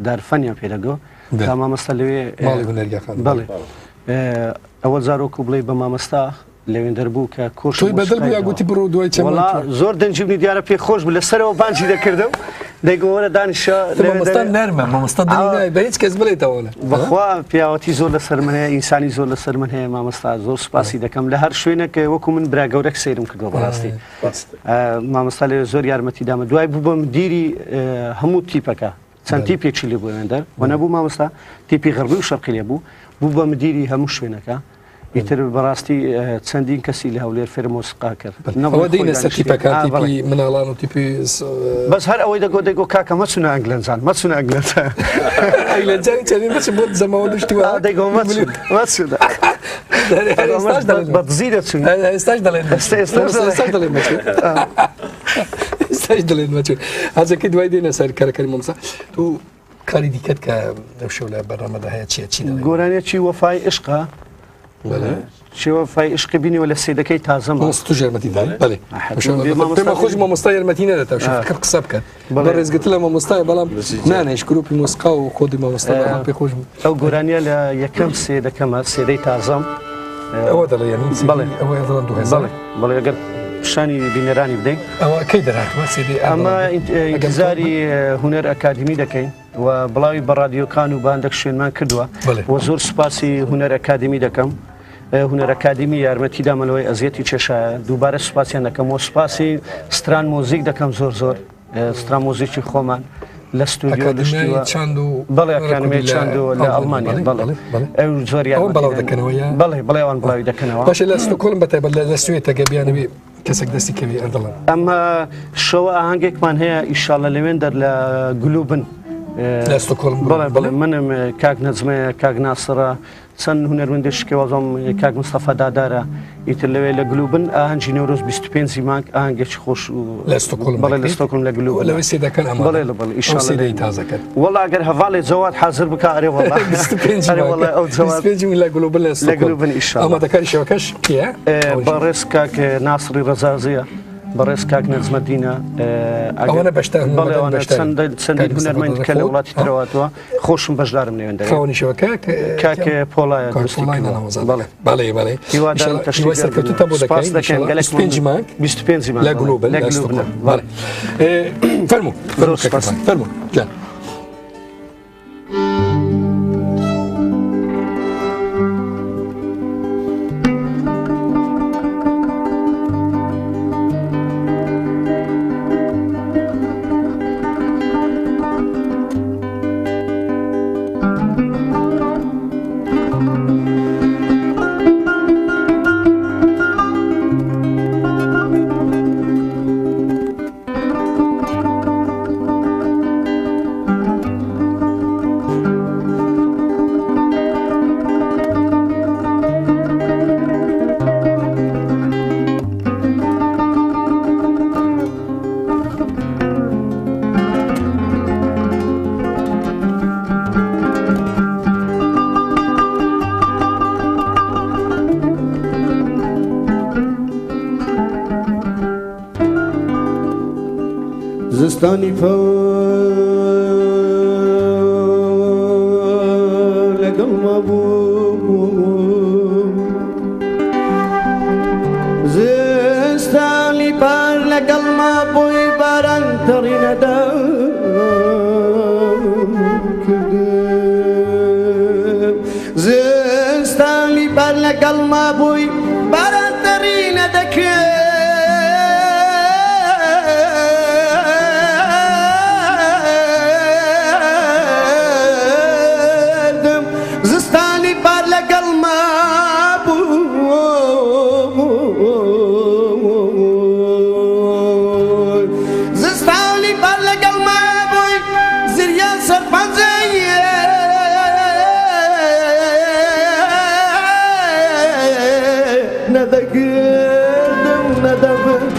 Speaker 3: دارفەنیان پێ دەگۆ
Speaker 1: بەلێ.
Speaker 3: تا مامۆستا لەوێ
Speaker 1: ماڵی هونەر یا خان
Speaker 3: بەڵێ ئەوە زارۆکو بڵێ بە مامۆستا لەوێندەر بوو کە کۆش
Speaker 1: تۆی بەدڵ بوو یا گوتی بڕۆ دوای چەند
Speaker 3: وەڵا زۆر دەنگی منی دیارە پێ خۆش بوو لەسەرەوە بانگی دەکردم دەیگۆ وەرە دانیشە
Speaker 1: مامۆستا نەرمە مامۆستا دڵی نایە بە هیچ کەس بڵێتەوە لە
Speaker 3: بەخوا پیاوەتی زۆر لەسەر من هەیە ئینسانی زۆر لەسەر من هەیە مامۆستا زۆر سوپاسی دەکەم لە هەر شوێنێک وەکو من برا گەورەک سەیرم کردووە بەڕاستی مامۆستا لێ زۆر یارمەتی دامە دوای بوو بە مدیری هەموو تیپەکە چەند تیپێکی لێ بوو لەوێندەر و نەبوو مامۆستا تیپی غەربی و شەرقی لێ بوو بوو بە مدیری هەموو شوێنەکە ئیتر بەڕاستی چەندین کەسی لە هەولێر فێر مۆسیقا کرد
Speaker 1: ئەوە دێینە سەر تیپەکان تیپی مناڵان و تیپی
Speaker 3: بەس هەر ئەوەی دەگۆ دەگۆ کاکە مەچونە ئەنگلەنجان مەچونە ئەنگلەنجان
Speaker 1: ئەنگلەنجانی چەندین بچم بۆ زەماوە دشتی
Speaker 3: وا دەگۆ مەچون مەچون بە دزی دەچون
Speaker 1: ئێستاش دەڵێن ئێستاش دەڵێن مەچون ئێستاش دەڵێن مەچون حاجەکەی دوای دێنە سەر کارەکانی مامۆستا تۆ کاری دیکەت کە لەو شەو لە بەرنامەدا هەیە چیە چی دەڵێی؟
Speaker 3: گۆرانیەکی وەفای عشقە چی وەفای عشقی بینیوە لە سیدەکەی تازەمە
Speaker 1: مامۆستا تۆش یارمەتی دای بەڵێ پێمە خۆش مامۆستا یارمەتی نەدەتا شەفقەت قسە بکات بە ڕێزگرتن لە مامۆستای بەڵام نانێش گروپی مۆسقا و خۆدی مامۆستا بەڵام پێ خۆش بوو
Speaker 3: ئەو گۆرانیە لە یەکەم سێدەکەمە سێدەی تازەم
Speaker 1: ئەوە دەڵێ یعنی بەڵێ ئەوە دەڵێن 2000
Speaker 3: بەڵێ بەڵێ ئەگەر پیشانی بینەرانی بدەین
Speaker 1: ئەوە کەی دەرهاتووە سیدی
Speaker 3: ئەمە ئینتیزاری هونەر ئەکادمی دەکەین و بڵاوی بە ڕادیۆکان و باندێک شوێنمان کردووە و زۆر سوپاسی هونەر ئەکادمی دەکەم هونەر ئەکادمی یارمەتی دامەلەوەی ئەزیەتی چێشایە دووبارە سوپاسیان دەکەم و سوپاسی ستران مۆزیک دەکەم زۆر زۆر ستران مۆزیکی خۆمان لە ستودیۆ
Speaker 1: ئەکادیمیای چاند و
Speaker 3: بەڵێ ئەکادیمیای چاند و لە ئەڵمانیا بەڵێ ئەو زۆر
Speaker 1: یارمەتی بڵاو دەکەنەوە یا
Speaker 3: بەڵێ بەڵێ ئەوان بڵاوی دەکەنەوە
Speaker 1: باشە لە ستۆکۆڵم بە تایبەت لە سوێد تەگە بیانەوێ کەسێک دەستی کەوی ئەردەڵان
Speaker 3: ئەمە شەوە ئاهەنگێکمان هەیە ئیشاڵە لەوێن دەر لە گلوبن
Speaker 1: لە ستۆکۆڵم
Speaker 3: بەڵێ بەڵێ منم کاک نەجمەیە کاک ناسڕە چەند هونەرمەندێکی کێوازم کاک مستەفا دادارە ئیتر لەوێ لە گلوبن ئاهەنگی نەورۆز 25 مانگ ئاهەنگێکی خۆش و
Speaker 1: لە ستۆکۆڵم
Speaker 3: بەڵێ لە ستۆکۆڵم لە گلوبن
Speaker 1: لەوێ سێدەکەن ئەمە
Speaker 3: بەڵێ لە بەڵێ ئیشاڵڵا
Speaker 1: سێدەی تازەکەن
Speaker 3: وەڵا ئەگەر هەڤاڵێ جەواد حازر بکا ئەرێ وەڵا
Speaker 1: 25
Speaker 3: ئەرێ وەڵا ئەو جەواد
Speaker 1: 25 لە گلوبن لە
Speaker 3: لە گلوبن ئیشاڵڵا
Speaker 1: ئامادەکاری شەوەکەش کێیە؟
Speaker 3: بەڕێز کاک ناسڕی ڕەزازیە بەڕێز کاک نەجمەدینە
Speaker 1: ئەوانە بەشدار
Speaker 3: بەڵێ ئەوانە چەندین هونەرمەند کە لە وڵاتی ترەواتوە خۆشم بەشدارم لەوێن دەرێ.
Speaker 1: خاوەنی شەوەکە
Speaker 3: کاک پۆڵایە
Speaker 1: کاک
Speaker 3: دروستی
Speaker 1: پۆڵای
Speaker 3: کردووە.
Speaker 1: نانەوەزاد.
Speaker 3: بەڵێ.
Speaker 1: بەڵێ بەڵێ.
Speaker 3: هیوادارم
Speaker 1: ئینشاڵڵا
Speaker 3: تەشریف
Speaker 1: هیوای سەرکەوتنتان بۆ
Speaker 3: سوپاس
Speaker 1: دەکەین
Speaker 3: دەکەین
Speaker 1: ئینشاڵڵا
Speaker 3: گەلەک
Speaker 1: 25 مانگ
Speaker 3: 25 مانگ
Speaker 1: لە
Speaker 3: بەڵێ.
Speaker 1: گلوبن
Speaker 3: لە
Speaker 1: لە
Speaker 3: گلوبن
Speaker 1: ستۆکهۆڵم.
Speaker 3: بەڵێ.
Speaker 1: بەڵێ. فەرموو
Speaker 3: زۆر
Speaker 1: فەرموو کاک
Speaker 3: سوپاس.
Speaker 1: عرفان، فەرموو گیان.
Speaker 4: زستانی پار لەگەڵ ما بوو زستانی پار لەگەڵ ما بووی باران تەڕی نەدا زستانی پار لەگەڵ ما بووی باران تەڕی نەدەکرد. زستانی پار لەگەڵ ما بووی زستانی پار لەگەڵ ما بووی زریان سەرپەنجەی نەدەگردم نەدەبردم.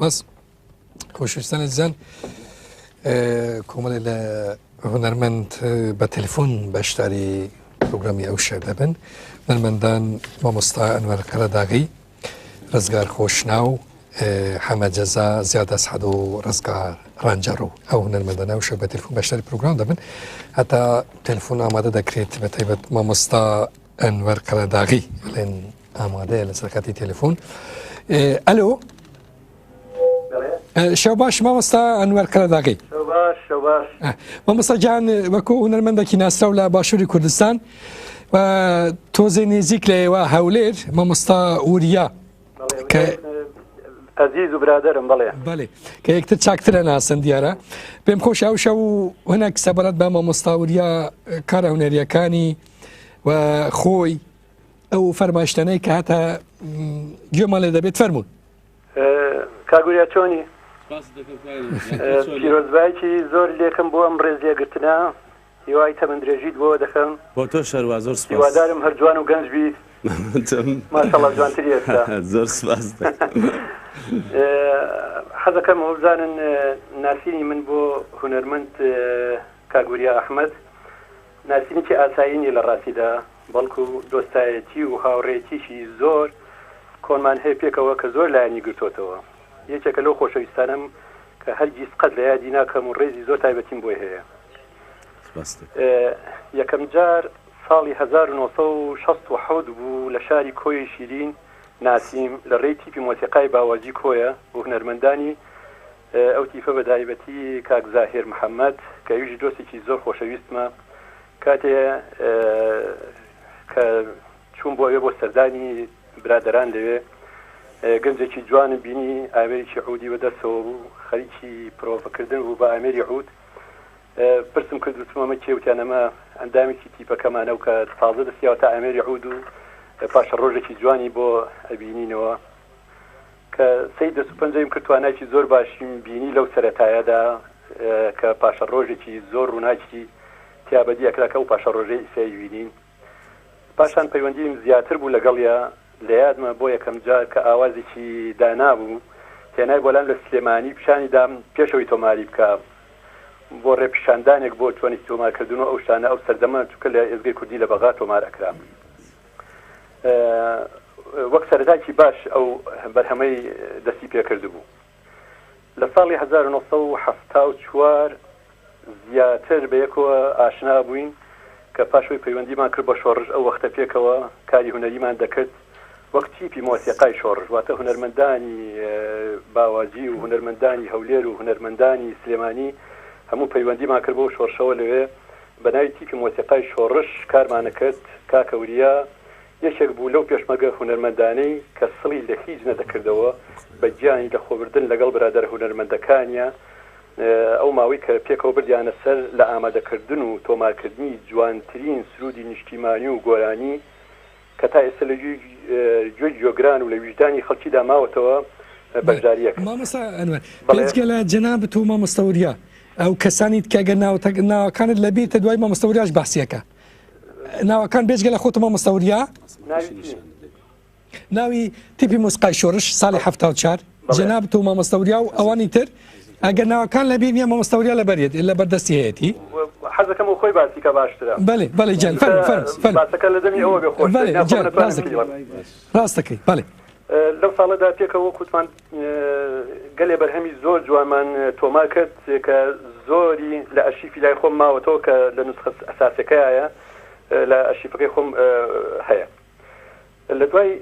Speaker 1: سپاس. خۆشویستان ئەزیزان کۆمەڵێ لە هونەرمەند بە تەلفۆن بەشداری پرۆگرامی ئەو شەو دەبن. هونەرمەندان مامۆستا ئەنوەر قەرەداغی، ڕزگار خۆشناو، حەمە جەزا، زیاد ئەسعەد و ڕزگار ڕەنجەڕ و ئەو هونەرمەندانە ئەو شەو بە تەلفۆن بەشداری پرۆگرام دەبن. هەتا تەلفۆن ئامادە دەکرێت بە تایبەت مامۆستا ئەنوەر قەرەداغی ئەڵێن ئامادەیە لەسەر خەتی تەلەفۆن. ئەلۆ شەو باش مامۆستا ئەنوەر قەرەداغی.
Speaker 7: شەو باش.
Speaker 1: مامۆستا گیان وەکو هونەرمەندێکی ناسراو لە باشووری کوردستان و تۆزێ نزیک لە ئێوە هەولێر مامۆستا وریا
Speaker 7: کە ئەزیز و برادرم بەڵێ
Speaker 1: بەڵێ کە یەکتر چاکترە ناسن دیارە پێم خۆش ئەو شەو هەنێک سەبارەت بە مامۆستا وریا کارە هونەریەکانی و خۆی ئەو فەرمایشتانەی کە هەتا گوێمان لێ دەبێت فەرموون.
Speaker 7: کاک وریا چۆنی؟ پیرۆزبایەکی زۆر لێکم بۆ ئەم ڕێز لێگرتنە هیوای تەمەن درێژیت بۆ دەکەم.
Speaker 2: بۆ تۆش هەروا زۆر سپاس.
Speaker 7: هیوادارم هەر جوان و گەنج بیت. ماشاءاللە جوانتری ئێستا.
Speaker 2: زۆر سپاس دەکەم.
Speaker 7: حەزەکەم ئەوە بزانن ناسینی من بۆ هونەرمەند کاک وریا ئەحمەد ناسینێکی ئاسایی نیە لە ڕاستیدا، بەڵکو دۆستایەتی و هاوڕێیەتیی زۆر کۆنمان هەیە پێکەوە کە زۆر لایەنی گرتۆتەوە. یەکێکە لەو خۆشەویستانەم کە هەرگیز قەت لە یادی ناکەم و ڕێزی زۆر تایبەتیم بۆی هەیە. یەکەم جار ساڵی 1967 بوو لە شاری کۆیەی شیرین ناسیم لە ڕێی تیپی مۆسیقای باواجی کۆیە و هونەرمەندانی ئەو تیپە بە تایبەتی کاک زاهیر محەمەد کە ئەویش دۆستێکی زۆر خۆشەویستمە کاتێ کە چووم بۆ ئەوێ بۆ سەردانی برادەران لەوێ گەنجێکی جوانم بینی ئامێرێکی عودی بە دەستەوە بوو خەریکی پرۆڤەکردن بوو بە ئامێری عود پرسم کرد وتم ئەمە کێ وتیان ئەمە ئەندامێکی تیپەکەمانە و کە تازە دەستیاوەتە ئامێری عود و پاشە ڕۆژێکی جوانی بۆ ئەبینینەوە کە سەیر دەست و پەنجەیم کرد توانایەکی زۆر باشیم بینی لەو سەرەتایەدا کە پاشەڕۆژێکی زۆر ڕووناکی تیا بەدی ئەکرا کە ئەو پاشەڕۆژەی ئیسای بینین پاشان پەیوەندیم زیاتر بوو لەگەڵیا لە یادمە بۆ یەکەم جار کە ئاوازێکی دانابوو هێنای بۆلام لە سلێمانی پیشانی دام پێشەوەی تۆماری بکە بۆ ڕێپیشاندانێک بۆ چۆنی تۆمارکردن و ئەو شتانە ئەو سەردەمە چونکە لە ئێزگەی کوردی لە بەغا تۆمار ئەکرا وەک سەرەتایەکی باش ئەو بەرهەمەی دەستی پێکردبوو. لە ساڵی 1974 زیاتر بە یەکەوە ئاشنا بووین کە پاش ئەوەی پەیوەندیمان کرد بە شۆڕش ئەو وەختە پێکەوە کاری هونەریمان دەکرد وەک تیپی مۆسیقای شۆڕش واتە هونەرمەندانی باواجی و هونەرمەندانی هەولێر و هونەرمەندانی سلێمانی هەموو پەیوەندیمان کرد بەو شۆڕشەوە لەوێ بە ناوی تیپی مۆسیقای شۆڕش کارمانەکرد، کاکە وریا یەکێک بوو لەو پێشمەرگە هونەرمەندانەی کە سڵی لە هیچ نەدەکردەوە، بە گیانی لەخۆبردن لەگەڵ برادەرە هونەرمەندەکانیا ئەو ماوەی کە پێکەوە بردیانە سەر لە ئامادەکردن و تۆمارکردنی جوانترین سروودی نیشتیمانی و گۆرانی کە تا ئێستا لە گوێی گوێگران و لە ویژدانی خەڵکیدا ماوەتەوە بەشدارییەکرد.
Speaker 1: مامۆستا ئەنوەر، بێجگە لە جەنابت و مامۆستا وریا، ئەو کەسانی کە گەر ناوەکانت لە بیرتە دوای مامۆستا وریاش باسیەکە ناوەکان بێجگە لە خۆت مامۆستا وریا ناوی تیپی مۆسیقای شۆرش ساڵی 74 جەنابت و مامۆستا وریا و ئەوانی تر ئەگەر ناوەکان لە بیر نیە مامۆستا وریا لەبەرێت لە بەردەستی هەیەتی
Speaker 7: حەزەکەم و خۆی باسی کە باشترە
Speaker 1: بەێ بەێ گیان فەرموو فەرموو
Speaker 7: باسەکە لە دەمی ئەوە بێ خۆش
Speaker 1: بەێ گیان ڕاستەکەی بەێ
Speaker 7: لەو ساڵەدا پێکەوە وەک وتمان گەلێ بەرهەمی زۆر جوانمان تۆمار کرد کە زۆری لە ئەرشیفی لای خۆم ماوەتەوە کە لە نوسخە ئەساسەکەیە لە ئەرشیفەکەی خۆم هەیە. لە دوای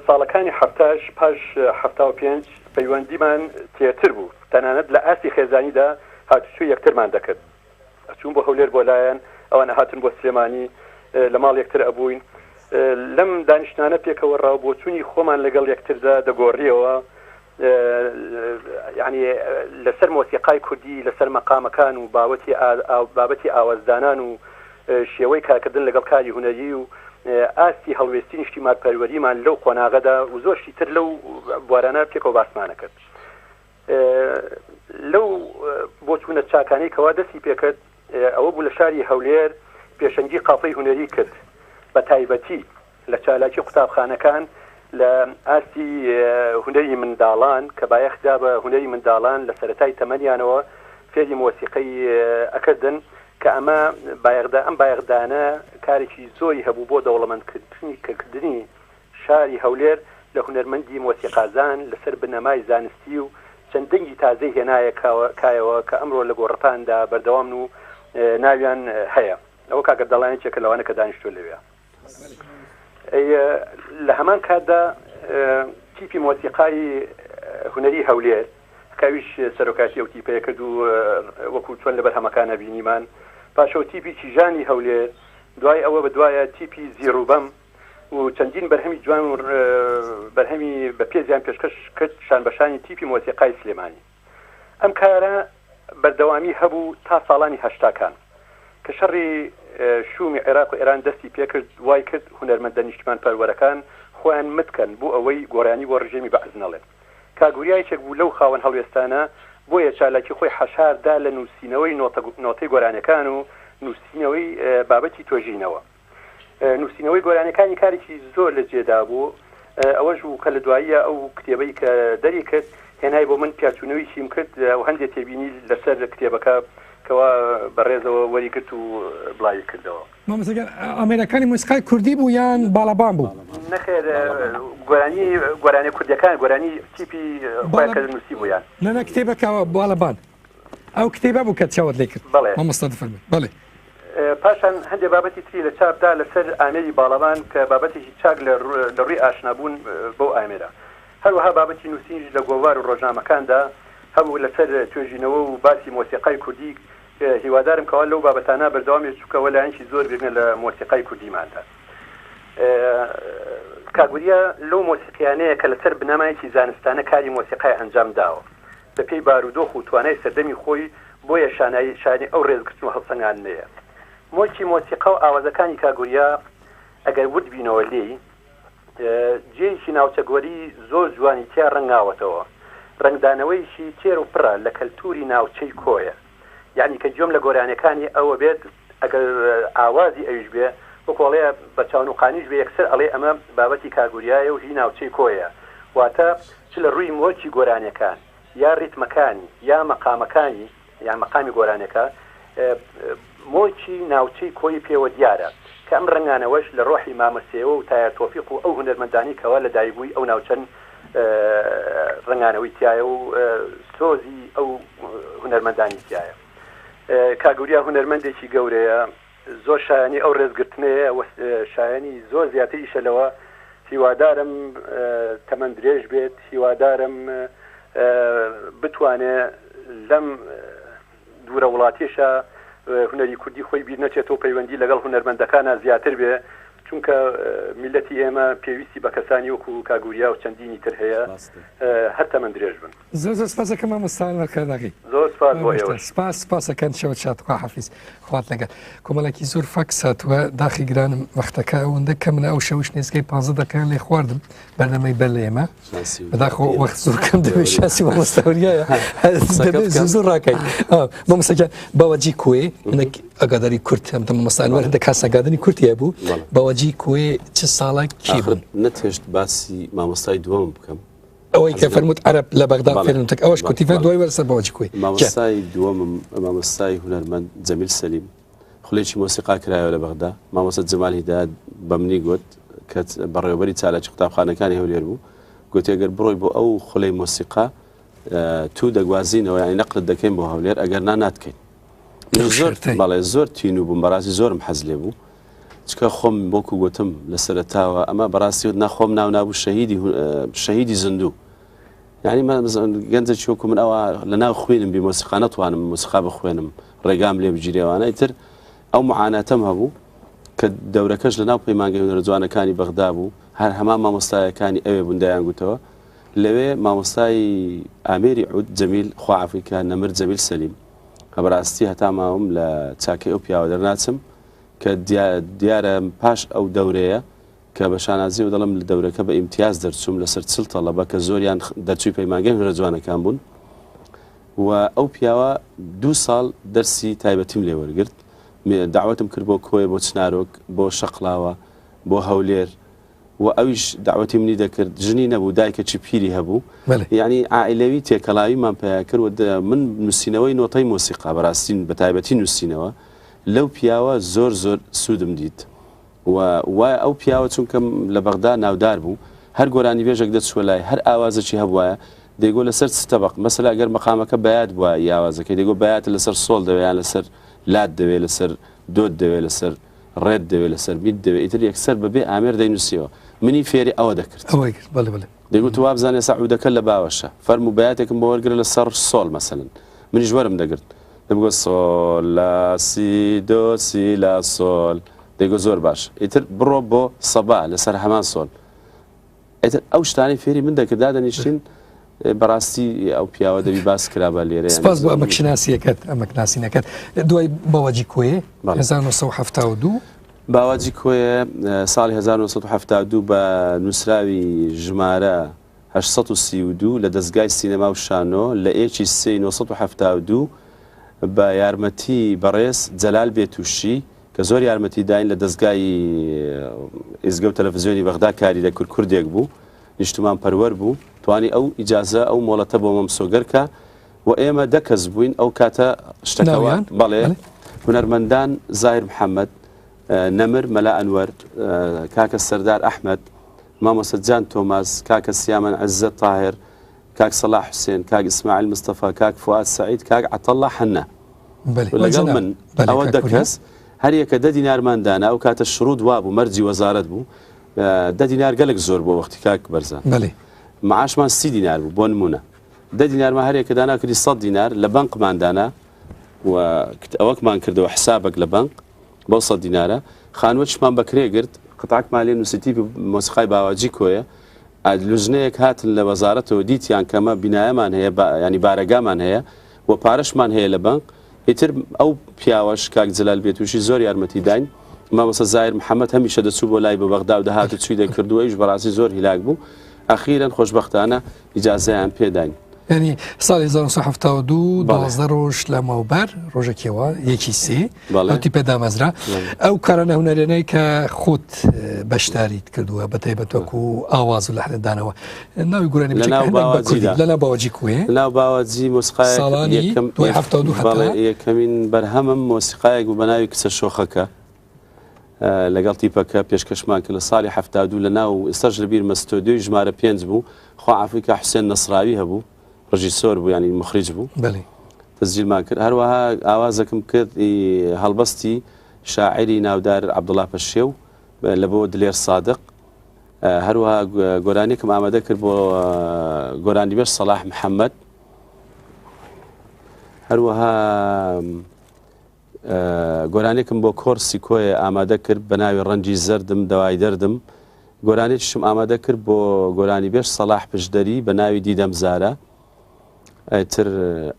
Speaker 7: ساڵەکانی حەفتاش پاش 75 پەیوەندیمان تێتر بوو تەنانەت لە ئاستی خێزانیدا هاتوچۆی یەکترمان دەکرد. ئەچووم بۆ هەولێر بۆ لایان، ئەوان ئەهاتن بۆ سلێمانی، لە ماڵ یەکتر ئەبووین. لەم دانیشتنانە پێکەوە ڕاوبۆچوونی خۆمان لەگەڵ یەکتردا دەگۆڕیەوە، یانی لەسەر مۆسیقای کوردی، لەسەر مەقامەکان و باوەتی بابەتی ئاوازدانان و شێوەی کارکردن لەگەڵ کاری هونەری و ئاستی هەڵوێستی نیشتیمانپەروەریمان لەو قۆناغەدا و زۆر شتی تر لەو بوارانە پێکەوە باسمانەکرد. لەو بۆچوونە چاکانەی کەوا دەستی پێکرد ئەوە بوو لە شاری هەولێر پێشەنگی قافڵەی هونەری کرد بە تایبەتی لە چالاکی قوتابخانەکان. لە ئاستی هونەری منداڵان کە بایەخ دا بە هونەری منداڵان لە سەرەتای تەمەنیانەوە فێری مۆسیقەی ئەکردن کە ئەمە بایەخدا ئەم بایەخدانە کارێکی زۆری هەبوو بۆ دەوڵەمەندکردنی کردنی شاری هەولێر لە هونەرمەندی مۆسیقازان لەسەر بنەمای زانستی و چەند دەنگی تازەی هێنایە کایەوە کە ئەمڕۆ لە گۆڕەپاندا بەردەوامن و ناویان هەیە. ئەوە کاک ئەردەڵان یەکێکە لەوانە کە دانیشتووە لەوێ. لە هەمان کاتدا تیپی مۆسیقای هونەری هەولێر کە ئەویش سەرۆکایەتی ئەو تیپەیە کرد و وەکو چۆن لە بەرهەمەکانە بینیمان پاشەوە تیپی کیژانی هەولێر دوای ئەوە بە دوایە تیپی زیڕوبەم و چەندین بەرهەمی جوان و بەرهەمی بەپێزیان پێشکەش کرد شان بەشانی تیپی مۆسیقای سلێمانی. ئەم کارە بەردەوامی هەبوو تا ساڵانی هەشتاکان کە شەڕی شوومی عێراق و ئێران دەستی پێکرد وای کرد هونەرمەندە نیشتیمانپەروەرەکان خۆیان مت کەن بۆ ئەوەی گۆرانی بۆ ڕژێمی بەعس نەڵێن. کاک وریا یەکێک بوو لەو خاوەن هەڵوێستانە بۆیە چالاکی خۆی حەشار دا لە نووسینەوەی نۆتەی گۆرانیەکان و نووسینەوەی بابەتی توێژینەوە. نووسینەوەی گۆرانیەکانی کارێکی زۆر لە جێدا بوو ئەوەش بوو کە لە دواییە ئەو کتێبەی کە دەری کرد هێنای بۆ من پیاچوونەوەیشیم کرد و هەندێک تێبینی لەسەر کتێبەکە کەوا بەڕێزەوە وەری گرت و بڵاوی کردەوە.
Speaker 1: مامۆستا گیان ئامێرەکانی مۆسیقای کوردی بوو یان باڵەبان بوو؟
Speaker 7: نەخێر گۆرانی گۆرانیە کوردیەکان گۆرانی تیپی خۆیان کە نووسی بوویان.
Speaker 1: نا نا کتێبەکە باڵەبان ئەو کتێبە بوو کە چاوت لێ کرد.
Speaker 7: بەڵێ.
Speaker 1: مامۆستا دەفەرمووی بەڵێ.
Speaker 7: پاشان هەندێ بابەتی تری لە چاپ دا لەسەر ئامێری باڵەبان کە بابەتێکی چاک لە ڕووی ئاشنابوون بەو ئامێرە. هەروەها بابەتی نووسینیش لە گۆڤار و ڕۆژنامەکاندا هەبوو لەسەر توێژینەوە و باسی مۆسیقای کوردی هیوادارم کەوا لەو بابەتانە بەردەوام بێت چونکە ئەوە لایەنێکی زۆر گرنگە لە مۆسیقای کوردیماندا. کاک وریا لەو مۆسیقیانەیە کە لەسەر بنەمایەکی زانستانە کاری مۆسیقای ئەنجام داوە. بەپێی بارودۆخ و توانای سەردەمی خۆی، بۆیە شانایی شایانی ئەو ڕێزگرتن و هەڵسەنگاندنەیە. مۆرکی مۆسیقا و ئاوازەکانی کاک وریا ئەگەر ورد بینەوە لێی، جێیەکی ناوچەگۆری زۆر جوانی تیا ڕەنگاوەتەوە. ڕەنگدانەوەیەکی تێر و پڕە لە کەلتووری ناوچەی کۆیە. یەعنی کە گوێم لە گۆرانیەکانی ئەوە بێت ئەگەر ئاوازی ئەویش بێ وەکو ئەڵێ بە چاونوقانیش بێ یەکسەر ئەڵێ ئەمە بابەتی کاک وریایە و هی ناوچەی کۆیە. واتە چ لە ڕووی مۆرکی گۆرانیەکان یا ڕیتمەکانی یا مەقامەکانی یان مەقامی گۆرانیەکە مۆرکی ناوچەی کۆیی پێوە دیارە کە ئەم ڕەنگانەوەش لە ڕۆحی مامە سێوە و تایەر تۆفیق و ئەو هونەرمەندانی کەوا لە دایکبووی ئەو ناوچەن ڕەنگانەوەی تیایە و سۆزی ئەو هونەرمەندانی تیایە. کاک وریا هونەرمەندێکی گەورەیە. زۆر شایانی ئەو ڕێزگرتنەیە و شایانی زۆر زیاتریشە لەوە، هیوادارم تەمەن درێژ بێت، هیوادارم بتوانێ لەم دوورە وڵاتیشە هونەری کوردی خۆی بیر نەچێتەوە پەیوەندی لەگەڵ هونەرمەندەکانا زیاتر بێ چونکە میلەتی ئێمە پێویستی بە کەسانی وەکو کاک وریا و چەندینی تر هەیە هەر تەمەن درێژ بن.
Speaker 1: زۆر زۆر سپاس ئەکەم مامۆستا ئەنوەر قەرەداغی.
Speaker 7: زۆر سپاس بۆ ئێوەش.
Speaker 1: سپاس سپاس ئەکەن شەوت شاد خوا حافیز خوات لەگەل. کۆمەڵێکی زۆر فاکس هاتووە داخی گرانم وەختەکە ئەوەندە کەمنە ئەو شەوش نێزگەی 15 دەقەیان لێ خواردم بەرنامەی بەر لە ئێمە بەداخەوە وەخت زۆر کەم دەبێت شاسی مامۆستا وریایە دەبێت زوو زوو ڕاکەین مامۆستا گیان باوەجی کوێ منێک ئاگاداری کورت هەم مامۆستا ئەنوەر هەندێک کاس ئاگاداری کورتی هەبوو باوەجی کوێ چ ساڵێک کێ بوون؟
Speaker 2: نەتهێشت باسی مامۆستای دووەم بکەم
Speaker 1: ئەوەی کە فەرمووت عەرەب لە بەغدا فێرم تک ئەوەش کوتی فەر دوای وەرە سەر باوەجی کوێ
Speaker 2: مامۆستای دووەمم مامۆستای هونەرمەند جەمیل سەلیم خولێکی مۆسیقا کرایەوە لە بەغدا مامۆستا جەمال هیدایەت بە منی گوت کە بەڕێوەبەری چالاکی قوتابخانەکانی هەولێر بوو گوتی ئەگەر بڕۆی بۆ ئەو خولەی مۆسیقا تو دەگوازینەوە یانی نەقلت دەکەین بۆ هەولێر ئەگەر نا ناتکەین من زۆر بەڵێ زۆر تینوو بووم بەڕاستی زۆرم حەز لێ بوو چکە خۆم وەکو گوتم لە سەرەتاوە ئەمە بەڕاستی وت ناخۆم ناو نابوو شەهیدی شەهیدی زیندوو یعنی گەنجە چۆکو من ئەوە لە ناو خوێنم بی مۆسیقا نەتوانم مۆسیقا بخوێنم ڕێگام لێ بگیرێوانەی تر ئەو معاناتەم هەبوو کە دەورەکەش لە ناو پەیمانگەی هونەرە جوانەکانی بەغدا بوو هەر هەمان مامۆستایەکانی ئەوێ بوون دەیان گوتەوە لەوێ مامۆستای ئامێری عود جەمیل خوا عەفوی کە نەمر جەمیل سەلیم کە بەڕاستی هەتا ماوم لە چاکەی ئەو پیاوە دەرناچم کە دیارە پاش ئەو دەورەیە کە بە شانازیەوە دەڵێم لە دەورەکە بە ئیمتیاز دەرچووم لەسەر چل تەڵەبە کە زۆریان دەرچووی پەیمانگەی هونەرە جوانەکان بوون و ئەو پیاوە دوو ساڵ دەرسی تایبەتیم لێ وەرگرت داوەتم کرد بۆ کۆیە بۆ چنارۆک بۆ شەقلاوە بۆ هەولێر. و ئەویش دەعوەتی منی دەکرد، ژنی نەبوو، دایکەکی پیری هەبوو، یەعنی عائیلەوی تێکەڵاویمان پەیا کرد و من نووسینەوەی نۆتەی مۆسیقا بەڕاستی بە تایبەتی نووسینەوە لەو پیاوە زۆر زۆر سوودم دیت و وای ئەو پیاوە چونکە لە بەغدا ناودار بوو هەر گۆرانیبێژێک دەچووە لای هەر ئاوازێکی هەبوایە دەیگۆ لەسەر چ تەبەق مەسەلا گەر مەقامەکە بەیات بوایە ی ئاوازەکەی دەیگۆ بەیاتە لەسەر سۆڵ دەوێ یان لەسەر لات دەوێ لەسەر دۆت دەوێ لەسەر ڕێت دەوێ لەسەر میت دەوێ ئیتر یەکسەر بەبێ ئامێر دەینووسیەوە منی فێری ئەوە دەکرد.
Speaker 1: ئەوەی کرد بەڵێ بەڵێ.
Speaker 2: دەیگوت وابزانە ئێستا عودەکە لە باوەشە فەرموو بەیاتێکم بۆ وەرگرە لەسەر سۆڵ مەسەلەن منیش وەرم دەگرت دەمگوت سۆل لا سی دۆ سی لا سۆل دەیگوت زۆر باش ئیتر بڕۆ بۆ سەبا لەسەر هەمان سۆل ئیتر ئەو شتانەی فێری من دەکرد دادەنیشتین بەڕاستی ئەو پیاوە دەبی باس کرابا لێرە
Speaker 1: سپاس بۆ ئەمەکشناسیەکەت ئەمەکناسینەکەت دوای باواجی کۆیێ 1972
Speaker 2: باواجی کۆیێ ساڵی 1972 بە نووسراوی ژمارە 832 لە دەستگای سینەما و شانۆ لە ئێکی سێی 972 بە یارمەتی بەڕێز جەلال بێتوشی کە زۆر یارمەتی داین لە دەزگای ئیزگە و تەلەفزیۆنی بەغدا کاری دەکرد کوردێک بوو نیشتمان پەروەر بوو توانی ئەو ئیجازە ئەو مۆڵەتە بۆ مەمسۆگەر کە و ئێمە دە کەس بووین ئەو کاتە شتەکەوە بەڵێ هونەرمەندان زاهیر محەممەد نەمر مەلا ئەنوەر کاکە سەردار ئەحمەد مامۆستا جان تۆماس کاکە سیامەن عزەت تاهر کاک سەلاح حوسێن کاک ئیسماعیل مستەفا کاک فوئاد سەعید کاک عەتەڵڵا حەننا لەگەڵ من ئەوە دە کەس هەریەکە دە دینارمان دانا ئەو کاتە شروط وابوو مەرجی وەزارەت بوو دە دینار گەلک زۆر بۆ وەختی کاک بەرزان معاشمان سی دینار بوو بۆ نمونە دە دینارمان هەریەکە دانا کردی سە دینار لە بەنقمان دانا و ئەوەکمان کردەوە حسابێک لە بەنق بەو سە دینارە خانوەچمان بەکرێ گرت قطعکمان لێ نووسی تیپی مۆسیقای باواجی کۆیە لوجنەیەک هاتن لە وەزارەتەوە دیتیان کەمە بینایەمان هەیە ینی بارەگامان هەیە و پارەشمان هەیە لە بەنق ئیتر ئەو پیاوەش کاک جلال بێتوشی زۆر یارمەتی داین مامۆستا زاهیر محەممەد هەمیشە دەچوو بۆ لای بە بەغدا و دەهات و چوی دەکرد و ئەویش بەڕاستی زۆر هیلاک بوو ئەخیرەن خۆشبەختانە ئیجازەیان پێداین.
Speaker 1: یعنی ساڵی 1972 دوازدە ڕۆژ لەمەوبەر ڕۆژێکیەوە یەکی سێ ئەو تیپە دامەزرا ئەو کارانە هونەرێنەی کە خۆت بەشداریت کردووە بە تایبەت وەکو ئاواز و لەحنەدانەوە ناوی گۆرانی
Speaker 2: لەناو باوەجیدا
Speaker 1: لەناو باوەجی کوێ
Speaker 2: لەناو باوەجی مۆسیقایەک
Speaker 1: ساڵانی
Speaker 2: یەکەم
Speaker 1: دوای 72 هەتا
Speaker 2: بەڵێ یەکەمین بەرهەمم مۆسیقایەک بوو بە ناوی کچە شۆخەکە لەگەڵ تیپەکە پێشکەشمان کرد لە ساڵی 72 لە ناو ئێستاش لە بیرمە ستۆدیۆی ژمارە پێنج بوو خوا عەفوی کا حوسێن نەسراوی هەبوو ڕژیسۆر بوو ینی مخریج بوو
Speaker 1: بەڵێ
Speaker 2: تەسجیلمان کرد هەروەها ئاوازەکم کرد هەڵبەستی شاعری ناودار عەبدوڵا پەشێو لە بۆ دلێر سادق هەروەها گۆرانیەکم ئامادە کرد بۆ گۆرانیبێژ سەڵاح محەممەد هەروەها گۆرانێکم بۆ کۆرسی کۆیە ئامادە کرد بە ناوی ڕەنجی زەردم دەوای دەردم گۆرانێکیشم ئامادە کرد بۆ گۆرانیبێژ سەڵاح پشدەری بە ناوی دیدەم زارە ئیتر